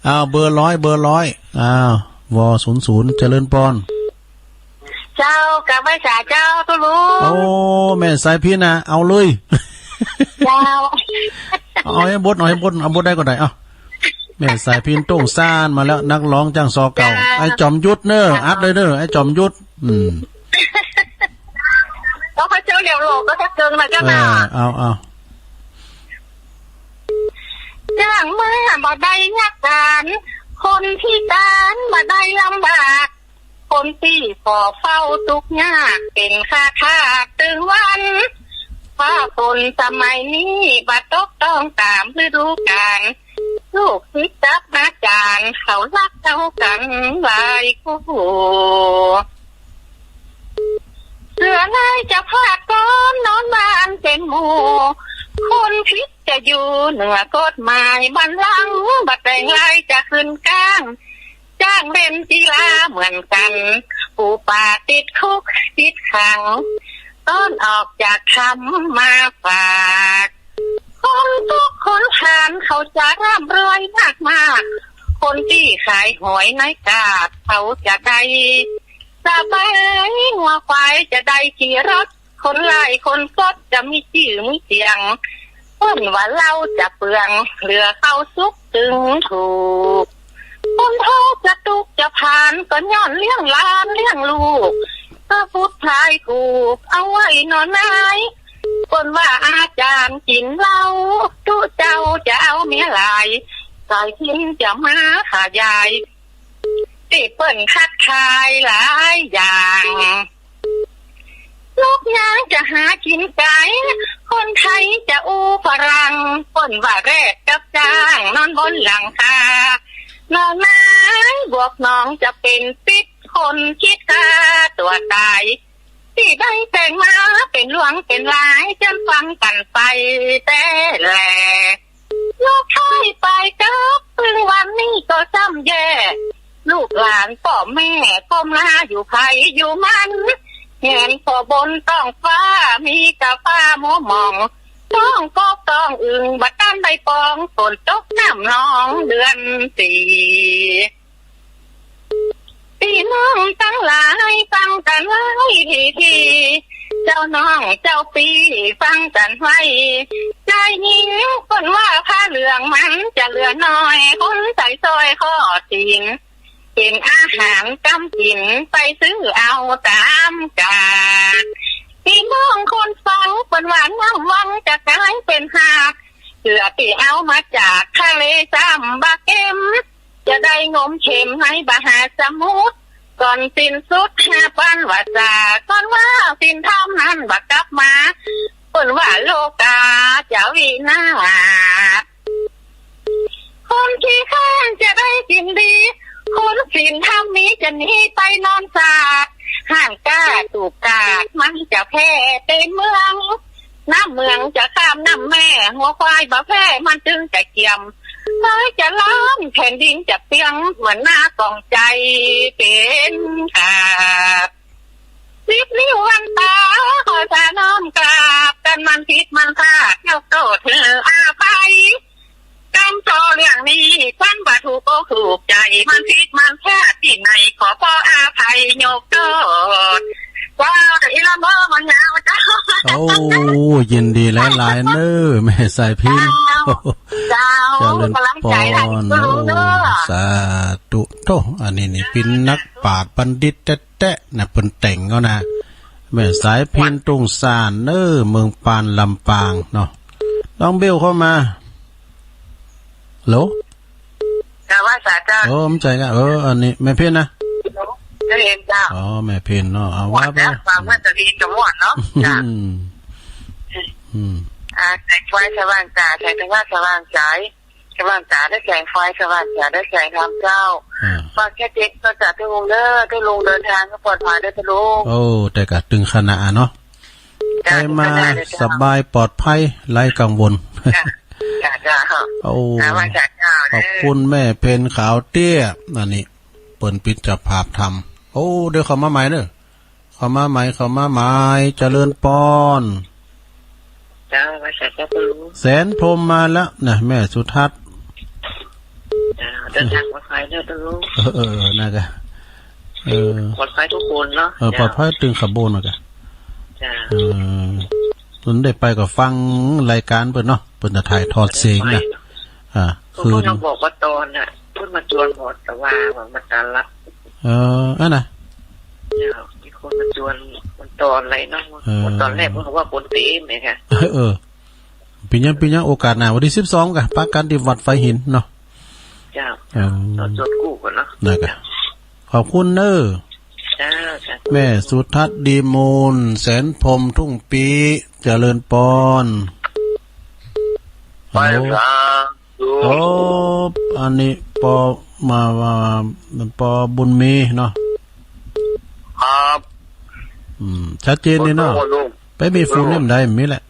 เอา เบอร์ร้อย เบอร์ร้อย อ้าว วศูนย์ศูนย์ เจริญปอน เจ้า กราบไหว้สาเจ้า ตุ๊ลุง โอ้ แม่สายพิณนะ เอาเลย เจ้า เอาให้บด เอาให้บด เอาบดได้ก็ได้ เอา แม่สายพิณ ตุ้งสร้างมาแล้ว นักร้องจ้างซอเก่า เจ้า ไอ้จอมยุทธเนอะ เจ้า อัดเลยเนอะ ไอ้จอมยุทธ อืม ก็พระเจ้าเหลียวหลอกก็จะเกิงนะเจ้า เออ น่ะ เอา เอา จ้างมาบ่ได้ยากจน คนพิการบ่ได้ลำบาก คนตี้ขอเฝ้าทุกข์ยาก เป๋นค่าข้าตึงวัน ฟ้าฝนสมัยนี้บ่ตกต้องต๋ามฤดูกาล ลูกศิษย์กับอาจ๋ารย์เขาฮักเฮากั๋นหลายคู่ เสือลายจะพาดกลอนนอนบ้านเป๋นหมู่ คนผิดจะอยู่เหนือกฎหมาย บัลลังก์บ่แต่งลายจะขึ้นก้าง จ้างเล่นกีฬาเหมือนกั๋น ปูป่าติดคุกติดขัง ต้อนออกจากถ้ำมาฝาก คนทุกข์คนหานเขาจะร่ำรวยมากๆ คนตี้ขายหวยในกาดเขาจะได้สบาย งัวควายจะได้ขี่รถ คนไล่คนซดจะมีจื้อมีเสียง เปิ้นว่าเหล้าจะเปือง เหลือเข้าสุขตึงถูก คนโทษจะทุกข์จะผ่าน ก็ย้อนเลี้ยงหลานเลี้ยงลูก ก็พุทธายถูกเอาไว้หนอนาย เปิ้นว่าอาจ๋ารย์กิ๋นเหล้า ตุ๊เจ้าจะเอาเมียหลาย สายพิณจะมาขยาย ตี้เปิ้นคัดค้ายหลายอย่าง นกยางจะหากิ๋นไก๋ คนไทยจะอู้ฝรั่ง เปิ้นว่าแรดกับจ๊างนอนบนหลังคา หนอนายบวกหนองจะเป๋นปิ๊ก คนคิดฆ่าตั๋วต๋าย ตี้ได้แต่งมาเป๋นหลวงเป๋นหลาย จนฟังกั๋นไปแต๊แหล่ ลูกชายไปกับ ตึงวันนี้ก็ซ้ำแย่ ลูกหลานป้อแม่ก้มหน้าอยู่ไผอยู่มัน แหงนป้อบนท้องฟ้า มีก้าฟ้ามัวหมอง ท้องกบท้องอึ่งบ่ตันได้ปอง ฝนตกน้ำนองเดือนสี่ พี่น้องตังหลายฟังกั๋นไว้ดีๆ เจ้าน้องเจ้าปี้ฟังกั๋นไว้ ชายหญิงเปิ้นว่าผ้าเหลืองมันจะเหลือน้อย คนใส่สร้อยข้อติ่ง เป๋นอาหารกำกิ๋น ไปซื้อเอาต๋ามกาด พี่น้องคนฟังเปิ้นว่าน้ำวังจะก๋ายเป๋นหาด เกลือตี้เอามาจากทะเลซ้ำบ่เก็ม จะได้งมเข็มในมหาสมุทร ก่อนสิ้นสุดห้าปันวาสา ก่อนว่าศีลธรรมนั้นบ่กลับมา เปิ้นว่าโลกาจะวินาศ คนขี้ข้านจะได้กิ๋นดี คนศีลธรรมมีจะหนีไปนอนสาด ห้างกล้าตูบกาดมันจะแพร่เต็มเมือง น้ำเมืองจะข้ามน้ำแม่ งัวควายบ่แพร่มันตึงจะเกียม เมืองจะล้อมแผ่นดินจะเปียง เหมือนหน้ากองใจเป๋นกาบ สิบนิ้ววันต๋าขอสาน้อมกราบ กันมันผิดมันพลาดยกโต้ษเธออาภัย กำต่อเรื่องนี้ท่านบ่ถูกอกถูกใจ มันผิดมันพลาดตี้ไหน ขอปออาภัยยกโต้ษ ว่าแต่อีละเมอมันยาวเจ้า โอ้ ยินดีหลายๆ เน้อ แม่สายพิณ เจ้า เจ้า เจริญพร กำลังใจหลายๆ เน้อ โอ้ สาธุ โธ่ อันนี้นี่เป๋นนักปราชญ์บัณฑิตแต๊ๆ นะ เปิ้นแต่งเอานะ แม่สายพิณ ตุ้งสร้าง เน้อ เมืองปาน ลำปางเนาะ ลองเบลเข้ามา ฮัลโหล กราบไหว้สาเจ้า โอ้ บ่ใจ้ครับ เออ อันนี้แม่เพ็ญนะ เจ้าเองเจ้า อ๋อ แม่เพ็ญเนาะ เอาว่าไป ม่วนนะ ฟังม่วนจะดีจะม่วนเนาะ จ้ะ อืม อืม อ่า แสงไฟสว่างจ้า แสงธรรมะสว่างใส สว่างจ้าได้แสงไฟ สว่างจ้าได้แสงธรรมเจ้า อ่า ฝากแค่เจ็ดก็จ้า ตุ๊ลุงเด้อ ตุ๊ลุงเดินทางก็ปลอดภัยเด้อตุ๊ลุง โอ้ แต่ก็ตึงขนาดเนาะ จ้ะ ไปมา ตึงขนาดเลยเจ้า สบายปลอดภัย ไร้กังวล จ้ะ จ้ะ จ้ะ โอ้ อ่า ไหว้สาเจ้าเด้อ ขอบคุณแม่เพ็ญขาวเตี้ย อันนี้ เปิ้นปิดเจ้าภาพทำ โอ้ เดี๋ยวเข้ามาใหม่เด้อ เข้ามาใหม่ เข้ามาใหม่ เจริญปอน เจ้า ไหว้สาเจ้าตุ๊ลุง แสนพรหมมาแล้วนะ แม่สุทัศน์ เจ้า เดินทางปลอดภัยเด้อตุ๊ลุง เออ เออ เออ นั่นก็ เออ ปลอดภัยทุกคนเนาะ เออ เจ้า ปลอดภัยตึงขบวนนะกะ เจ้า เออ เปิ้นได้ไปก็ฟังรายการเปิ้นเนาะ เปิ้นจะถ่ายทอดเสียงนะ ได้ไปเนาะ อ่า เปิ้น คืน ก็บอกว่าตอนน่ะ เปิ้นมาจวนหมด แต่ว่ามันมาตาละ เออ อันน่ะ เจ้า มีคนมาจวน มันตอนอะไรเนาะ เออ ตอนแรกเปิ้นก็ว่าคนเต็มเลยค่ะ เออ เปิ้นยัง เปิ้นยังโอกาสหน้า วันที่สิบสองกะ ปะกันตี้วัดไฟหินเนาะ เจ้า เออ เราจดกู้ก่อนเนาะ ได้กะ ขอบคุณเน้อ เจ้า เจ้า แม่สุทัศน์ดีมูล แสนพรหมทุ่งปี เจริญปอน ไป ฮัลโหล สาธุ โอ้ อันนี้ปอ มา มา ปอบุญมีเนาะ ครับ อืม ชัดเจนเลยเนาะ ขอโทษลุง ไปมีฝุ่นเนี่ยมันได้มีแหละ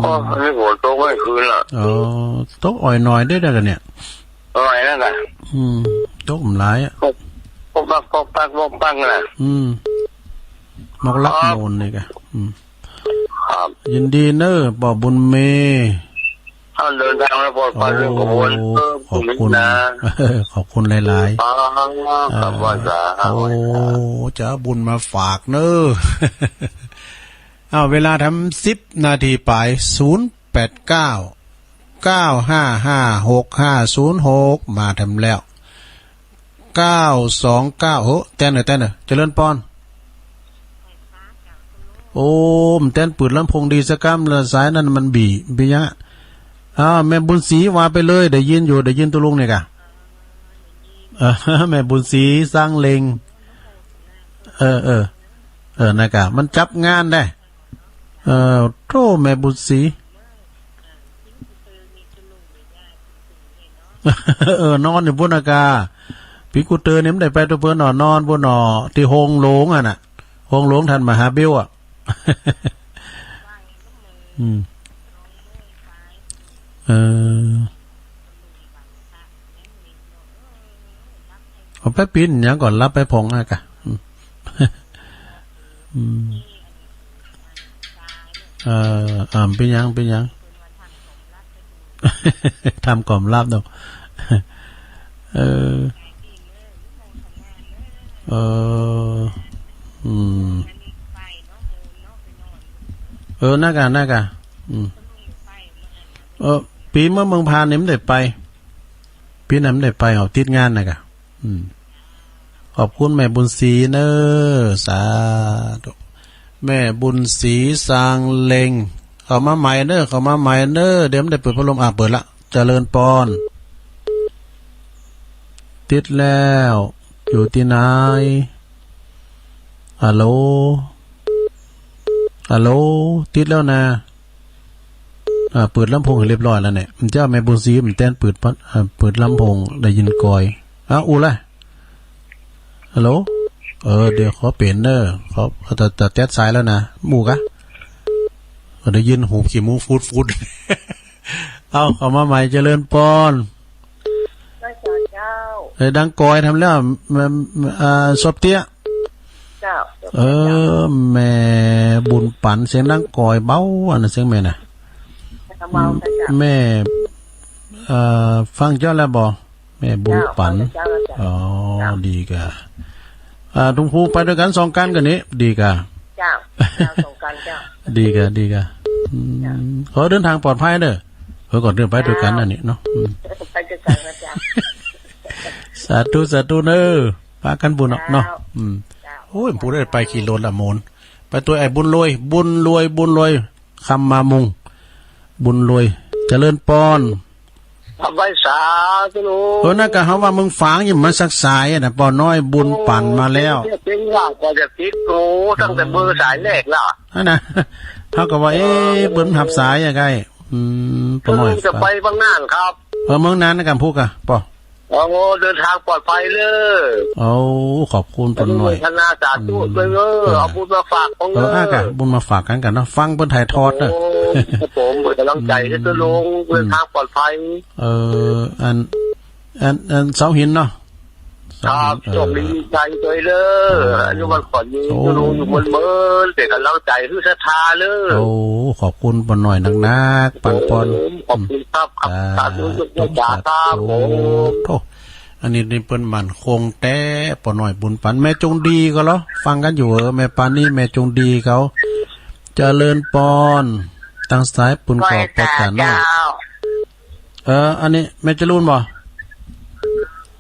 อ๋อ อันนี้ฝนตกไม่คืนละ อ๋อ ตกอ่อยหน่อยได้แล้วกันเนี่ย อ่อยนั่นแหละ อืม ตกมันหลายอ่ะ ปก ปกปัก ปกปัก ปกปักน่ะ อืม มกลัก ครับ โมนนี่กะ อืม ครับ ยินดีเนอะ ปอบุญมี ท่านเดินทางแล้วปลอดภัย โอ้ เรื่องขบวน เออ ขอบคุณ นะ ขอบคุณหลายๆ อ๋อ ครับ อ่า ว่าสา โอ้ จะเอาบุญมาฝากเนอะ อ้าว เวลาทำสิบนาทีไป ศูนย์แปดเก้า เก้าห้าห้า หกห้าศูนย์หก มาทำแล้ว เก้าสองเก้า โอ้ แตนเนอะ แตนเนอะ เจริญปอน โอ้ มันแตนปืดลำโพงดีสักกำละ สายนั่นมันบีบ บีบยังอะ อ้าว แม่บุญศรีว่าไปเลย ได้ยินอยู่ ได้ยินตุลุงเนี่ยกะ เออ แม่บุญศรีสร้างเลง เออ เออ เออ นะกะ มันจับงานได้ เออ โธ่ แม่บุญศรี เออ นอนอยู่ปุ้นนะกะ ปีกูเตอร์นี่มันได้ไปตัวเปิ้นหนอ นอนปุ้นหนอ ตี้โฮงหลวงอะน่ะ โฮงหลวงท่านมหาเบลอะ อืม เออ เอาไปปิ้นหยังก่อน รับไปผ่องอะกะ อืม อืม เอ่อ อ่า เป็นหยัง เป็นหยัง ทำความลับเนาะ เออ เออ อืม เออ น่ากะ น่ากะ อืม เออ ปีเมื่อเมืองพานนี่มันได้ไป ปีนั้นมันได้ไป เอาติดงานน่ะกะ อืม ขอบคุณแม่บุญศรีเนอ สาธุ แม่บุญศรีสร้างเลง เข้ามาใหม่เนอ เข้ามาใหม่เนอ เดี๋ยวมันได้เปิดพัดลม อ่ะ เปิดละ เจริญปอน ติดแล้ว อยู่ที่ไหน ฮัลโหล ฮัลโหล ติดแล้วนะ อ่า เปิดลำโพงให้เรียบร้อยแล้วเนี่ย มันจะเอาแม่บุญศรี มันแตนเปิดพัด อ่า เปิดลำโพง ได้ยินก่อย อ้าว อู้ละ ฮัลโหล เออ เดี๋ยวขอเปลี่ยนเด้อ ขอ ขอจะ จะแต๊ดสายแล้วนะ อู้กะ ก็ได้ยินหูขี้หมูฟูดฟูด เอา เข้ามาใหม่ เจริญปอน พระสอนเจ้า เอ้ย ดังก่อยทำแล้ว แม่ อ่า ศพเตี้ย เจ้า เออ แม่บุญปัน เสียงดังก่อยเบา อันนั้นเสียงแม่น่ะ เบาค่ะเจ้า แม่ เอ่อ ฟังเจ้าแล้วบ่ แม่บุญปัน เจ้า ฟังเจ้าแล้วเจ้า อ๋อ เจ้า ดีกะ อ่า ทุงพูไปด้วยกันสองกันกันนี้ ดีกะ เจ้า เจ้า สองกันเจ้า ดีกะ ดีกะ อืม เจ้า ขอเดินทางปลอดภัยเด้อ เออ ก่อนเดินไปด้วยกัน เจ้า อันนี้เนาะ อืม ไปด้วยกันนะเจ้า สาธุ สาธุเนอ ปะกันบุญเนาะ เจ้า อืม เจ้า โอ้ย ผู้ได้ไปขี่รถละโมน ไปตัวไอ้บุญรวย บุญรวย บุญรวย คำมามุง บุญรวย เจริญปอน ทำไมสาธุ เออ นั่นก็เฮาว่าเมืองฝางอยู่มาสักสายอะนะ ป้อน้อยบุญปันมาแล้ว โอ้ เป็นว่าก็จะติดโตตั้งแต่เบอร์สายแรกแล้ว อันน่ะ เฮาก็ว่า เอ๊ะ เปิ้นหับสายอะไก่ อืม ป้อน้อย เออ จะไปบางนานครับ เออ เมืองนั้นนะกำพูกอะ ป้อ โอ้ เดินทางปลอดภัยเด้อ โอ้ ขอบคุณเปิ้นหน่อย อนุโมทนาสาธุ อืม เด้อ เออ เอาบุญมาฝากของ เออ เด้อ อ่ะกะ บุญมาฝากกันกันเนาะ ฟังเปิ้นถ่ายทอดเนอะ โอ้ ครับผม เป็นกำลังใจให้เด้อลุง อืม เดินทางปลอดภัย เออ อัน อัน อันเสาหินเนาะ ครับ เออ โชคดีใจด้วยเด้อ โอ้ อายุมั่นขวัญยืน โอ้ เด้อลุง อยู่เมินๆ เป็นกำลังใจให้ศรัทธาเด้อ โอ้ ขอบคุณเปิ้นหน่อยนักๆ ปันปอน ครับผม ขอบคุณครับ ครับ อืม สาธุ สาธุ สาธุ สาธุ ครับผม โอ้ โธ่ อันนี้นี่เปิ้นหมั่นคงแต๊ ป้อน้อยบุญปัน แม่จงดีก็เหรอ ฟังกันอยู่ เออ แม่ปานี แม่จงดีเขา เจริญปอน ตังสายปุ้นก็ปอดกันเนาะ เจ้า เออ อันนี้แม่จรูนบ่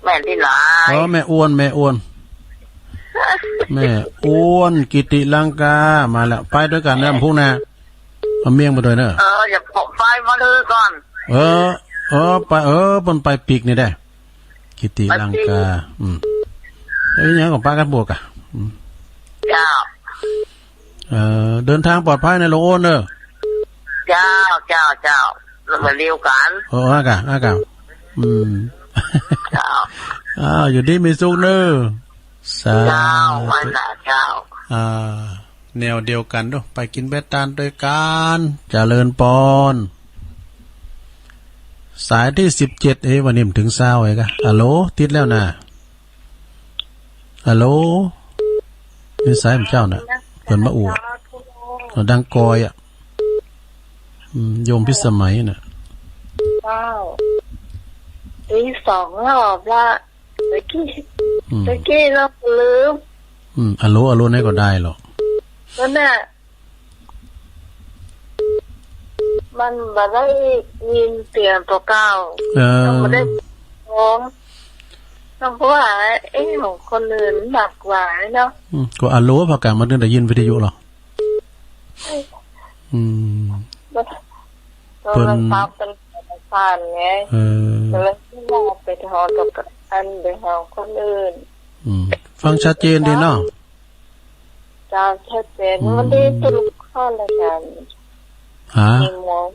แม่นตี้ไหน เออ แม่อ้วน แม่อ้วน แม่อ้วน กิติลังกา มาแล้ว ไปด้วยกันนะ พรุ่งนี้ เอาเมี่ยงไปด้วยเนอะ เออ อย่าผมไปมาเลยก่อน เออ เออ ไป เออ เปิ้นไปปีกนี่ได้ กิติลังกา อืม เอ้ย ยังก็ปากันบวกอ่ะ อืม เจ้า เอ่อ เดินทางปลอดภัยนะ ลุงอ้วนเนอะ เจ้า เจ้า เจ้า แล้วมาเดียวกัน เออ อากา อากา อืม เจ้า อ้าว อยู่ดีมีสุขเนอะ สาธุ เจ้า วันละเจ้า อ่า แนวเดียวกันเด้อ ไปกินเบียร์ตานด้วยกัน เจริญปอน สายที่สิบเจ็ด เอ๊ะ วันนี้มันถึงซาวเองกะ ฮัลโหล ติดแล้วนะ ฮัลโหล นี่สายของเจ้าน่ะ เปิ้นมาอู้ ดังกอยอ่ะ อืม โยมพิสมัยน่ะ เจ้า ตีสองรอบละ ตะกี้ อืม ตะกี้เราลืม อืม ฮัลโหล ฮัลโหล ไหนก็ได้หรอก นั่นน่ะ มันบ่ได้ยินเสียงตัวเก่า เออ มันบ่ได้ร้อง มันก็ว่า เอ๊ะ ของคนอื่นหนักกว่าเนาะ อืม ก็ฮัลโหล พอกลับมาถึงได้ยินวิทยุหรอ อืม โทรศัพท์เป็นสายพานไง เออ ก็เลยไม่ได้ไปถอดกับอันเดียวของคนอื่น อืม ฟังชัดเจนดีเนาะ เจ้า ชัดเจน อืม วันนี้สรุปเข้ารายการ ฮะ กี่โมง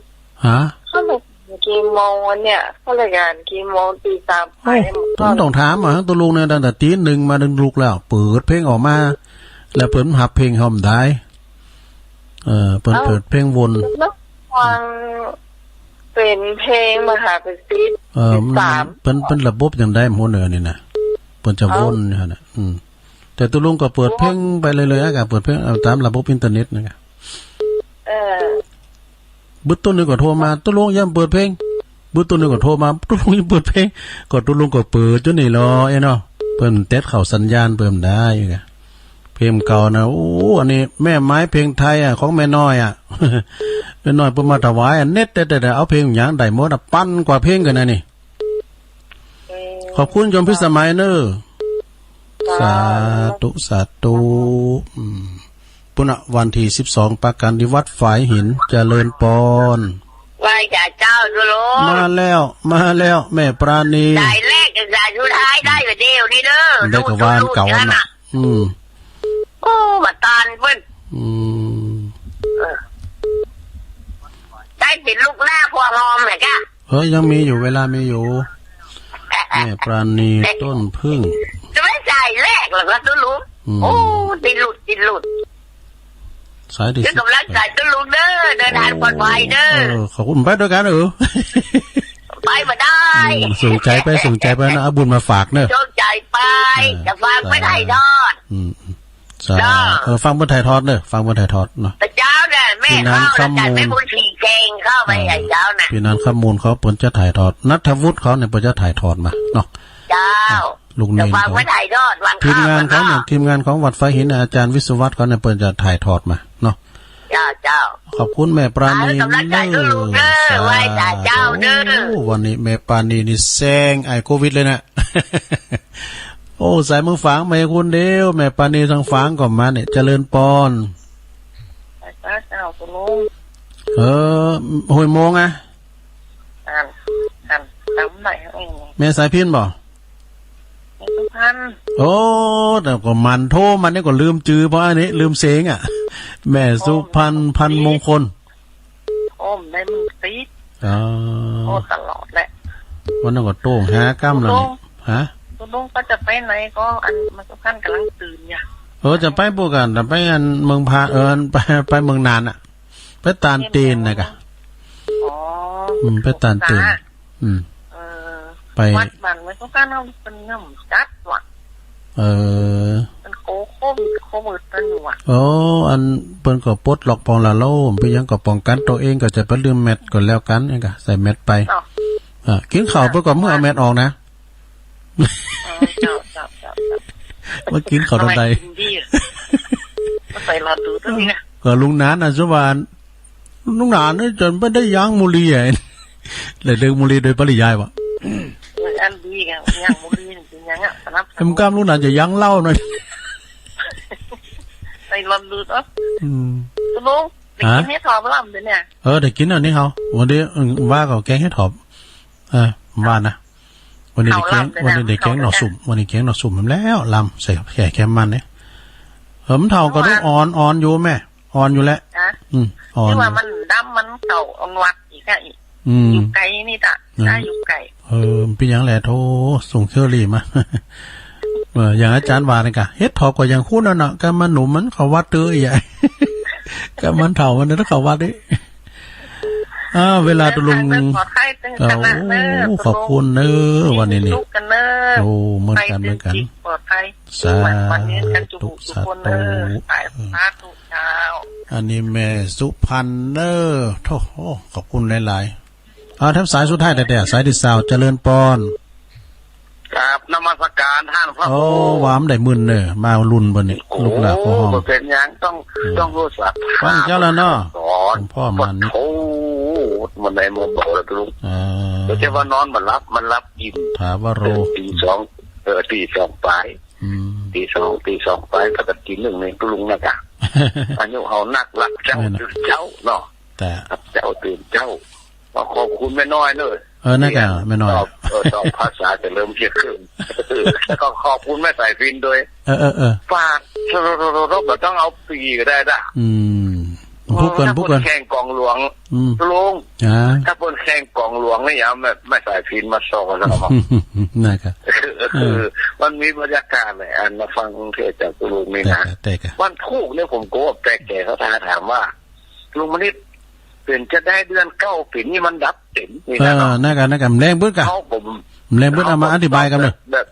ฮะ เข้ารายการกี่โมงวันเนี่ย เข้ารายการกี่โมง ตีสาม โอ้ ไปหมด ต้อง ต้องถามอ่ะ ตกลงเนี่ย ตั้งแต่ตีหนึ่งมาถึงลุกแล้ว เปิดเพลงออกมา แล้วเปิ้นหับเพลงเฮาบ่ได้ เออ เปิ้น เอ้า เปิดเพลงวน เปิ้นฟังเป็นเพลงมหาประสิทธิ์ เออ สิบสาม มัน เปิ้น เปิ้นระบบจั่งใด๋ หัวเหนือนี่นะ เปิ้นจะวนอยู่หั่นน่ะ อืม แต่ตุ๊ลุงก็เปิดเพลงไปเรื่อยๆ อะ ก็เปิดเพลงเอาตามระบบอินเทอร์เน็ตนะ เออ บึดตุ๊ลุงก็โทรมา ตุ๊ลุงยังเปิดเพลง บึดตุ๊ลุงก็โทรมา ตุ๊ลุงยังเปิดเพลง ก็ตุ๊ลุงก็เปิดอยู่นี่ลอ เอ้ยเนาะ เปิ้นเต็ดเข้าสัญญาณเปิ้นได้กะ เพลงเก่านะ โอ้ อันนี้แม่ไม้เพลงไทยอะ ของแม่น้อยอะ แม่น้อยเปิ้นมาถวายอะ เน็ตแต่ๆ เอาเพลงหยังได้หมดอะ พันกว่าเพลงกันนะนี่ ขอบคุณโยมพิสมัยเนอะ สาธุ สาธุ อืม ปุณณวันที่สิบสอง ปากั๋น ที่วัดฝายหิน เจริญปอน ไหว้จ้าเจ้า ตุ๊ลุง มาแล้ว มาแล้ว แม่ปราณี สายแรกกับสายสุดท้ายได้กะเดียวนี่เด้อ ได้กะวานเก่าน่ะ อืม โอ้ บ่ตานเปิ้น อืม เออ ได้ติดลูกหน้าพวงหอมไหมจ๊ะ เฮ้ย ยังมีอยู่ เวลามีอยู่ แม่ปราณี ต้นผึ้ง จะไม่ใส่แรกเหรอครับตุ๊ลุง อืม โอ้ ติดหลุด ติดหลุด สายที่ เป็นกำลังใจตุ๊ลุงเด้อ เดินทางปลอดภัยเด้อ เออ ขอบคุณ ไปด้วยกันเออ ไปบ่ได้ อืม ส่งใจไป ส่งใจไปนะ เอาบุญมาฝากเนอะ ส่งใจไป เออ จะฝากไปถ่ายทอด อืม สาธุ เออ ฟังเปิ้นถ่ายทอดเนอะ ฟังเปิ้นถ่ายทอดเนาะ พระเจ้าเนี่ย แม่ พี่นัน เข้าแล้ว คำมูล จัดแม่บุญสีแดงเข้าไป อ่า ไอ้เจ้าน่ะ พี่นัน คำมูลเขาเปิ้นจะถ่ายทอด ณัฐวุฒิเขาเนี่ยเปิ้นจะถ่ายทอดมาเนาะ เจ้า อ่ะ ลูกเนน จะฟัง เขา เปิ้นถ่ายทอด วัน ทีมงานเขาเนี่ย เข้า ทีมงานของวัดฝายหิน อาจารย์วิศวัตรเขาเนี่ยเปิ้นจะถ่ายทอดมาเนาะ เจ้า เจ้า ขอบคุณแม่ปราณี เอากำลังใจลูกๆเด้อ เออ ไหว้สาเจ้าเด้อ สาธุ วันนี้แม่ปราณีนี่แซงไอ้โควิดเลยนะ โอ้ สายเมืองฝางมาคนเดียว แม่ปราณีทางฝางก็มาเนี่ย เจริญปอน สาธุเจ้าตุ๊ลุง เออ ห้วยโมงอะ อ่าน อ่าน จำได้ อืม แม่สายพิณบ่ แม่สุพรรณ โอ้ แต่ก็หมั่นโทรมานี่ก็ลืมจื่อ เพราะอันนี้ลืมเสียงอะ แม่สุพรรณ พันมงคล โอ้ ได้มันติด อ๋อ โอ้ ตลอดแหละ วันนั้นก็โต้งหาก้ำแล้วนี่ ตุ๊ลุง ฮะ ตุ๊ลุงก็จะไปไหนก็ อัน แม่สุพรรณกำลังตื่นเนี่ย เออ จะไปพวกกัน จะไปอันเมืองพา เออ อัน ไป ไปเมืองน่านอะ ไปตานเตียนนะกะ อ๋อ อืม ไปตานเตียน สงขลา อืม เออ ไป วัดบ้านไว้ก็การเอาเป็นเงินจัดว่ะ เออ มันโกโควิด โควิดนั่นอยู่ว่ะ โอ้ อันเปิ้นก็ปลดล็อกปองละโลม ไปยังก็ป้องกันตัวเอง ก็จะไปลืมแมสก็แล้วกัน นี่กะ ใส่แมสไป เนาะ อ่า กินข้าวไปก่อน เมื่อเอาแมสออกนะ เออ เจ้า เจ้า เจ้า เจ้า มากินข้าวตอนใด ทำไมกินดีอะ มาใส่หลอดดูดแล้วนี่นะ ก็ลุงหนานน่ะ สุวรรณ ลุงหนานนี่จะไม่ได้ยั้งบุหรี่อะ เลยเลิกบุหรี่โดยปริยายวะ อันดีไง ยั้งบุหรี่จริงๆ ยังอะ สนับสนุน เอ็มกล้ามลุงหนานจะยั้งเหล้าหน่อย ใส่หลอดดูดเนาะ อืม คุณลุง ได้กิน ฮะ เห็ดหอมแล้วเดี๋ยวเนี่ย เออ ได้กินอันนี้เขา วันนี้ อืม ว่าเขาแกงเห็ดหอม เออ ว่านะ วันนี้ได้แกง เขาลำเลยนะ วันนี้ได้แกงหน่อ เขาลำ ส้ม วันนี้แกงหน่อส้มแล้ว ลำใส่แค่แค่มันเนี่ย เออ มันเฒ่าก็ต้อง เมื่อวาน อ่อน อ่อนอยู่แม่ อ่อนอยู่แหละ ฮะ อืม อ่อนอยู่ ที่ว่ามันดำมันเก่าอ่อนวัดอีกอะ อืม อยู่ไกลนี่จ้ะ อืม ได้อยู่ไกล เออ เป็นหยังแหละ โธ่ ส่งเคอรี่มา เออ อย่างอาจารย์ว่านี่กะ เห็ดถอบก็ยังคุ้นแล้วเนาะ ก็มาหนุ่มมันเข้าวัดเตออีกอะ ก็มันเฒ่ามันต้องเข้าวัดดิ อ่า เวลาตกลง เดินทางโดยปลอดภัย เจอกันนะ ก็ โอ้ เด้อ ขอบคุณเนอะ ตกลง วันนี้นี่ มีความสุขกันเนอะ โอ้ เหมือนกัน ไปถึง เหมือนกัน ที่ปลอดภัย สาธุ วันนี้กันทุกคนเนอะ สาธุ ไป สาธุเจ้า อันนี้แม่สุพรรณเนอะ โธ่ โอ้ ขอบคุณหลายๆ เอา แถมสายสุดท้ายแต่ สายที่ซาว เจริญปอน ครับ นมัสการท่านพระครู โอ้ ว่ามันได้มื่นเนอะ มารุ่นบ่นี่ โอ้ ลูกหลานก็ห้อง บ่เป็นหยัง ต้อง อืม ต้องรู้ศรัทธา ฟังเจ้าแล้วเนาะ สอน หลวงพ่อมานิด โอ้ มันได้มาบอกแล้วลุง เออ บ่ใช่ว่านอนบ่หลับ มันหลับอิ่ม ถาวโร ตื่นตีสอง เออ ตีสองปลาย อืม ตีสอง ตีสองปลาย ปกติหนึ่งนี่ลุงนะกะ อายุเฮานัก หลับเช้า แม่นนะ ตื่นเช้าเนาะ แต่ หลับเช้าตื่นเช้า ขอบคุณแม่น้อยเนอะ เออ นั่นก็แม่น้อย ตอบ เออ ตอบภาษาจะเริ่มเที่ยงคืน เออ แล้วก็ขอบคุณแม่สายพินด้วย เออ เออ เออ ฝาก เรา เรา เรา เราบ่ต้องเอาปีก็ได้นะ อืม พูดกัน เออ พูดกัน ถ้าเปิ้นแข่งกองหลวง อืม ลุง อ่า ถ้าเปิ้นแข่งกองหลวงนี่ อย่าแม่ แม่สายพินมาสอนเรา นั่นก็ เออ เออ มันมีบรรยากาศแหละ อันมาฟังเทศน์จากลุงนี่นะ แต่ก็ แต่ก็ วันพูกเนี่ยผมก็แปลกใจเขาถามว่า ลุงมณิษฐ์ เป็นจะได้เดือนเก้าปีนี้มันดับเต็มนี่นะเนาะ เออ นั่นก็ นั่นก็ แรงเบิดกะ เขาผม แรงเบิด เอามาอธิบายกันเลย แบบ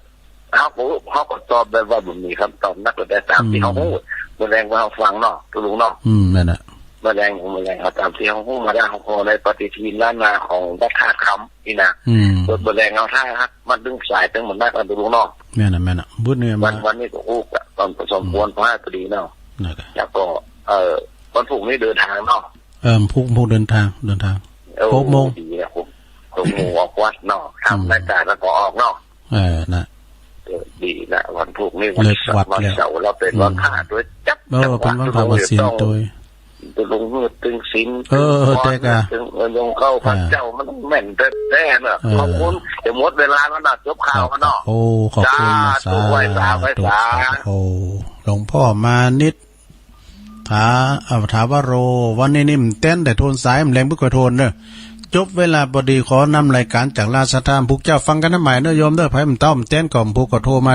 เขาก็ เขาก็ตอบแบบว่าบ่มีคำตอบนักก็ได้ตามที่เขาฮู้ อืม บ่แรงว่าเขาฟังเนาะ ลุงเนาะ อืม นั่นน่ะ บ่แรง บ่แรงเอาตามที่เขาฮู้มาได้ เขาขอในปฏิทินล้านนาของพระธาตุคำนี่นะ อืม บ่แรงเอาถ้าหากมันดึงสายตึงมันนักนะ ลุงเนาะ แม่นน่ะ แม่นน่ะ บุญนี่ วั มา น วันนี้ก็ฮู้กะ ตอนสมควร อืม พอดีเนาะ นั่นก็ แล้วก็ เอ่อ วันพรุ่งนี้เดินทางเนาะ เอิ่ม พรุ่ง พรุ่งเดินทาง เดินทาง โอ้ หกโมง ดีนะ หก หกโมงออกวัดเนาะ อืม ทำรายการแล้วก็ออกเนาะ เออ นะ เออ ดีนะ วันพรุ่งนี้วัน เลิกวัด วันเสาร์ แล้ว แล้วเป็นวัน อืม พระด้วย จับ เออ จังหวะ เป็นวันพระวันศีล ต้อง ด้วย ไปลงมือตึงศีล เออ เออ ตึง แต่กะ ตึง เออ ลงเข้าพระ อ่า เจ้ามันต้องแม่นแท้ๆเนาะ เออ ขอบคุณ เดี๋ยวหมดเวลาแล้วนะ จบข่าวแล้วเนาะ โอ้ ขอบคุณนะ สาธุ สาธุ ไหว้สา ไหว้สา สาธุ โอ้ หลวงพ่อมานิด ถา เอ่อ ถาวโร วันนี้นี่มันเต้นแต่โทนสาย มันแรงบ่ค่อยโทนเนอะ จบเวลาพอดี ขอนำรายการจากราชธาตุ พวกเจ้าฟังกันทำไมเนอะโยมเด้อ ไผมันเต้ามันเต้นก็ พวกก็โทรมา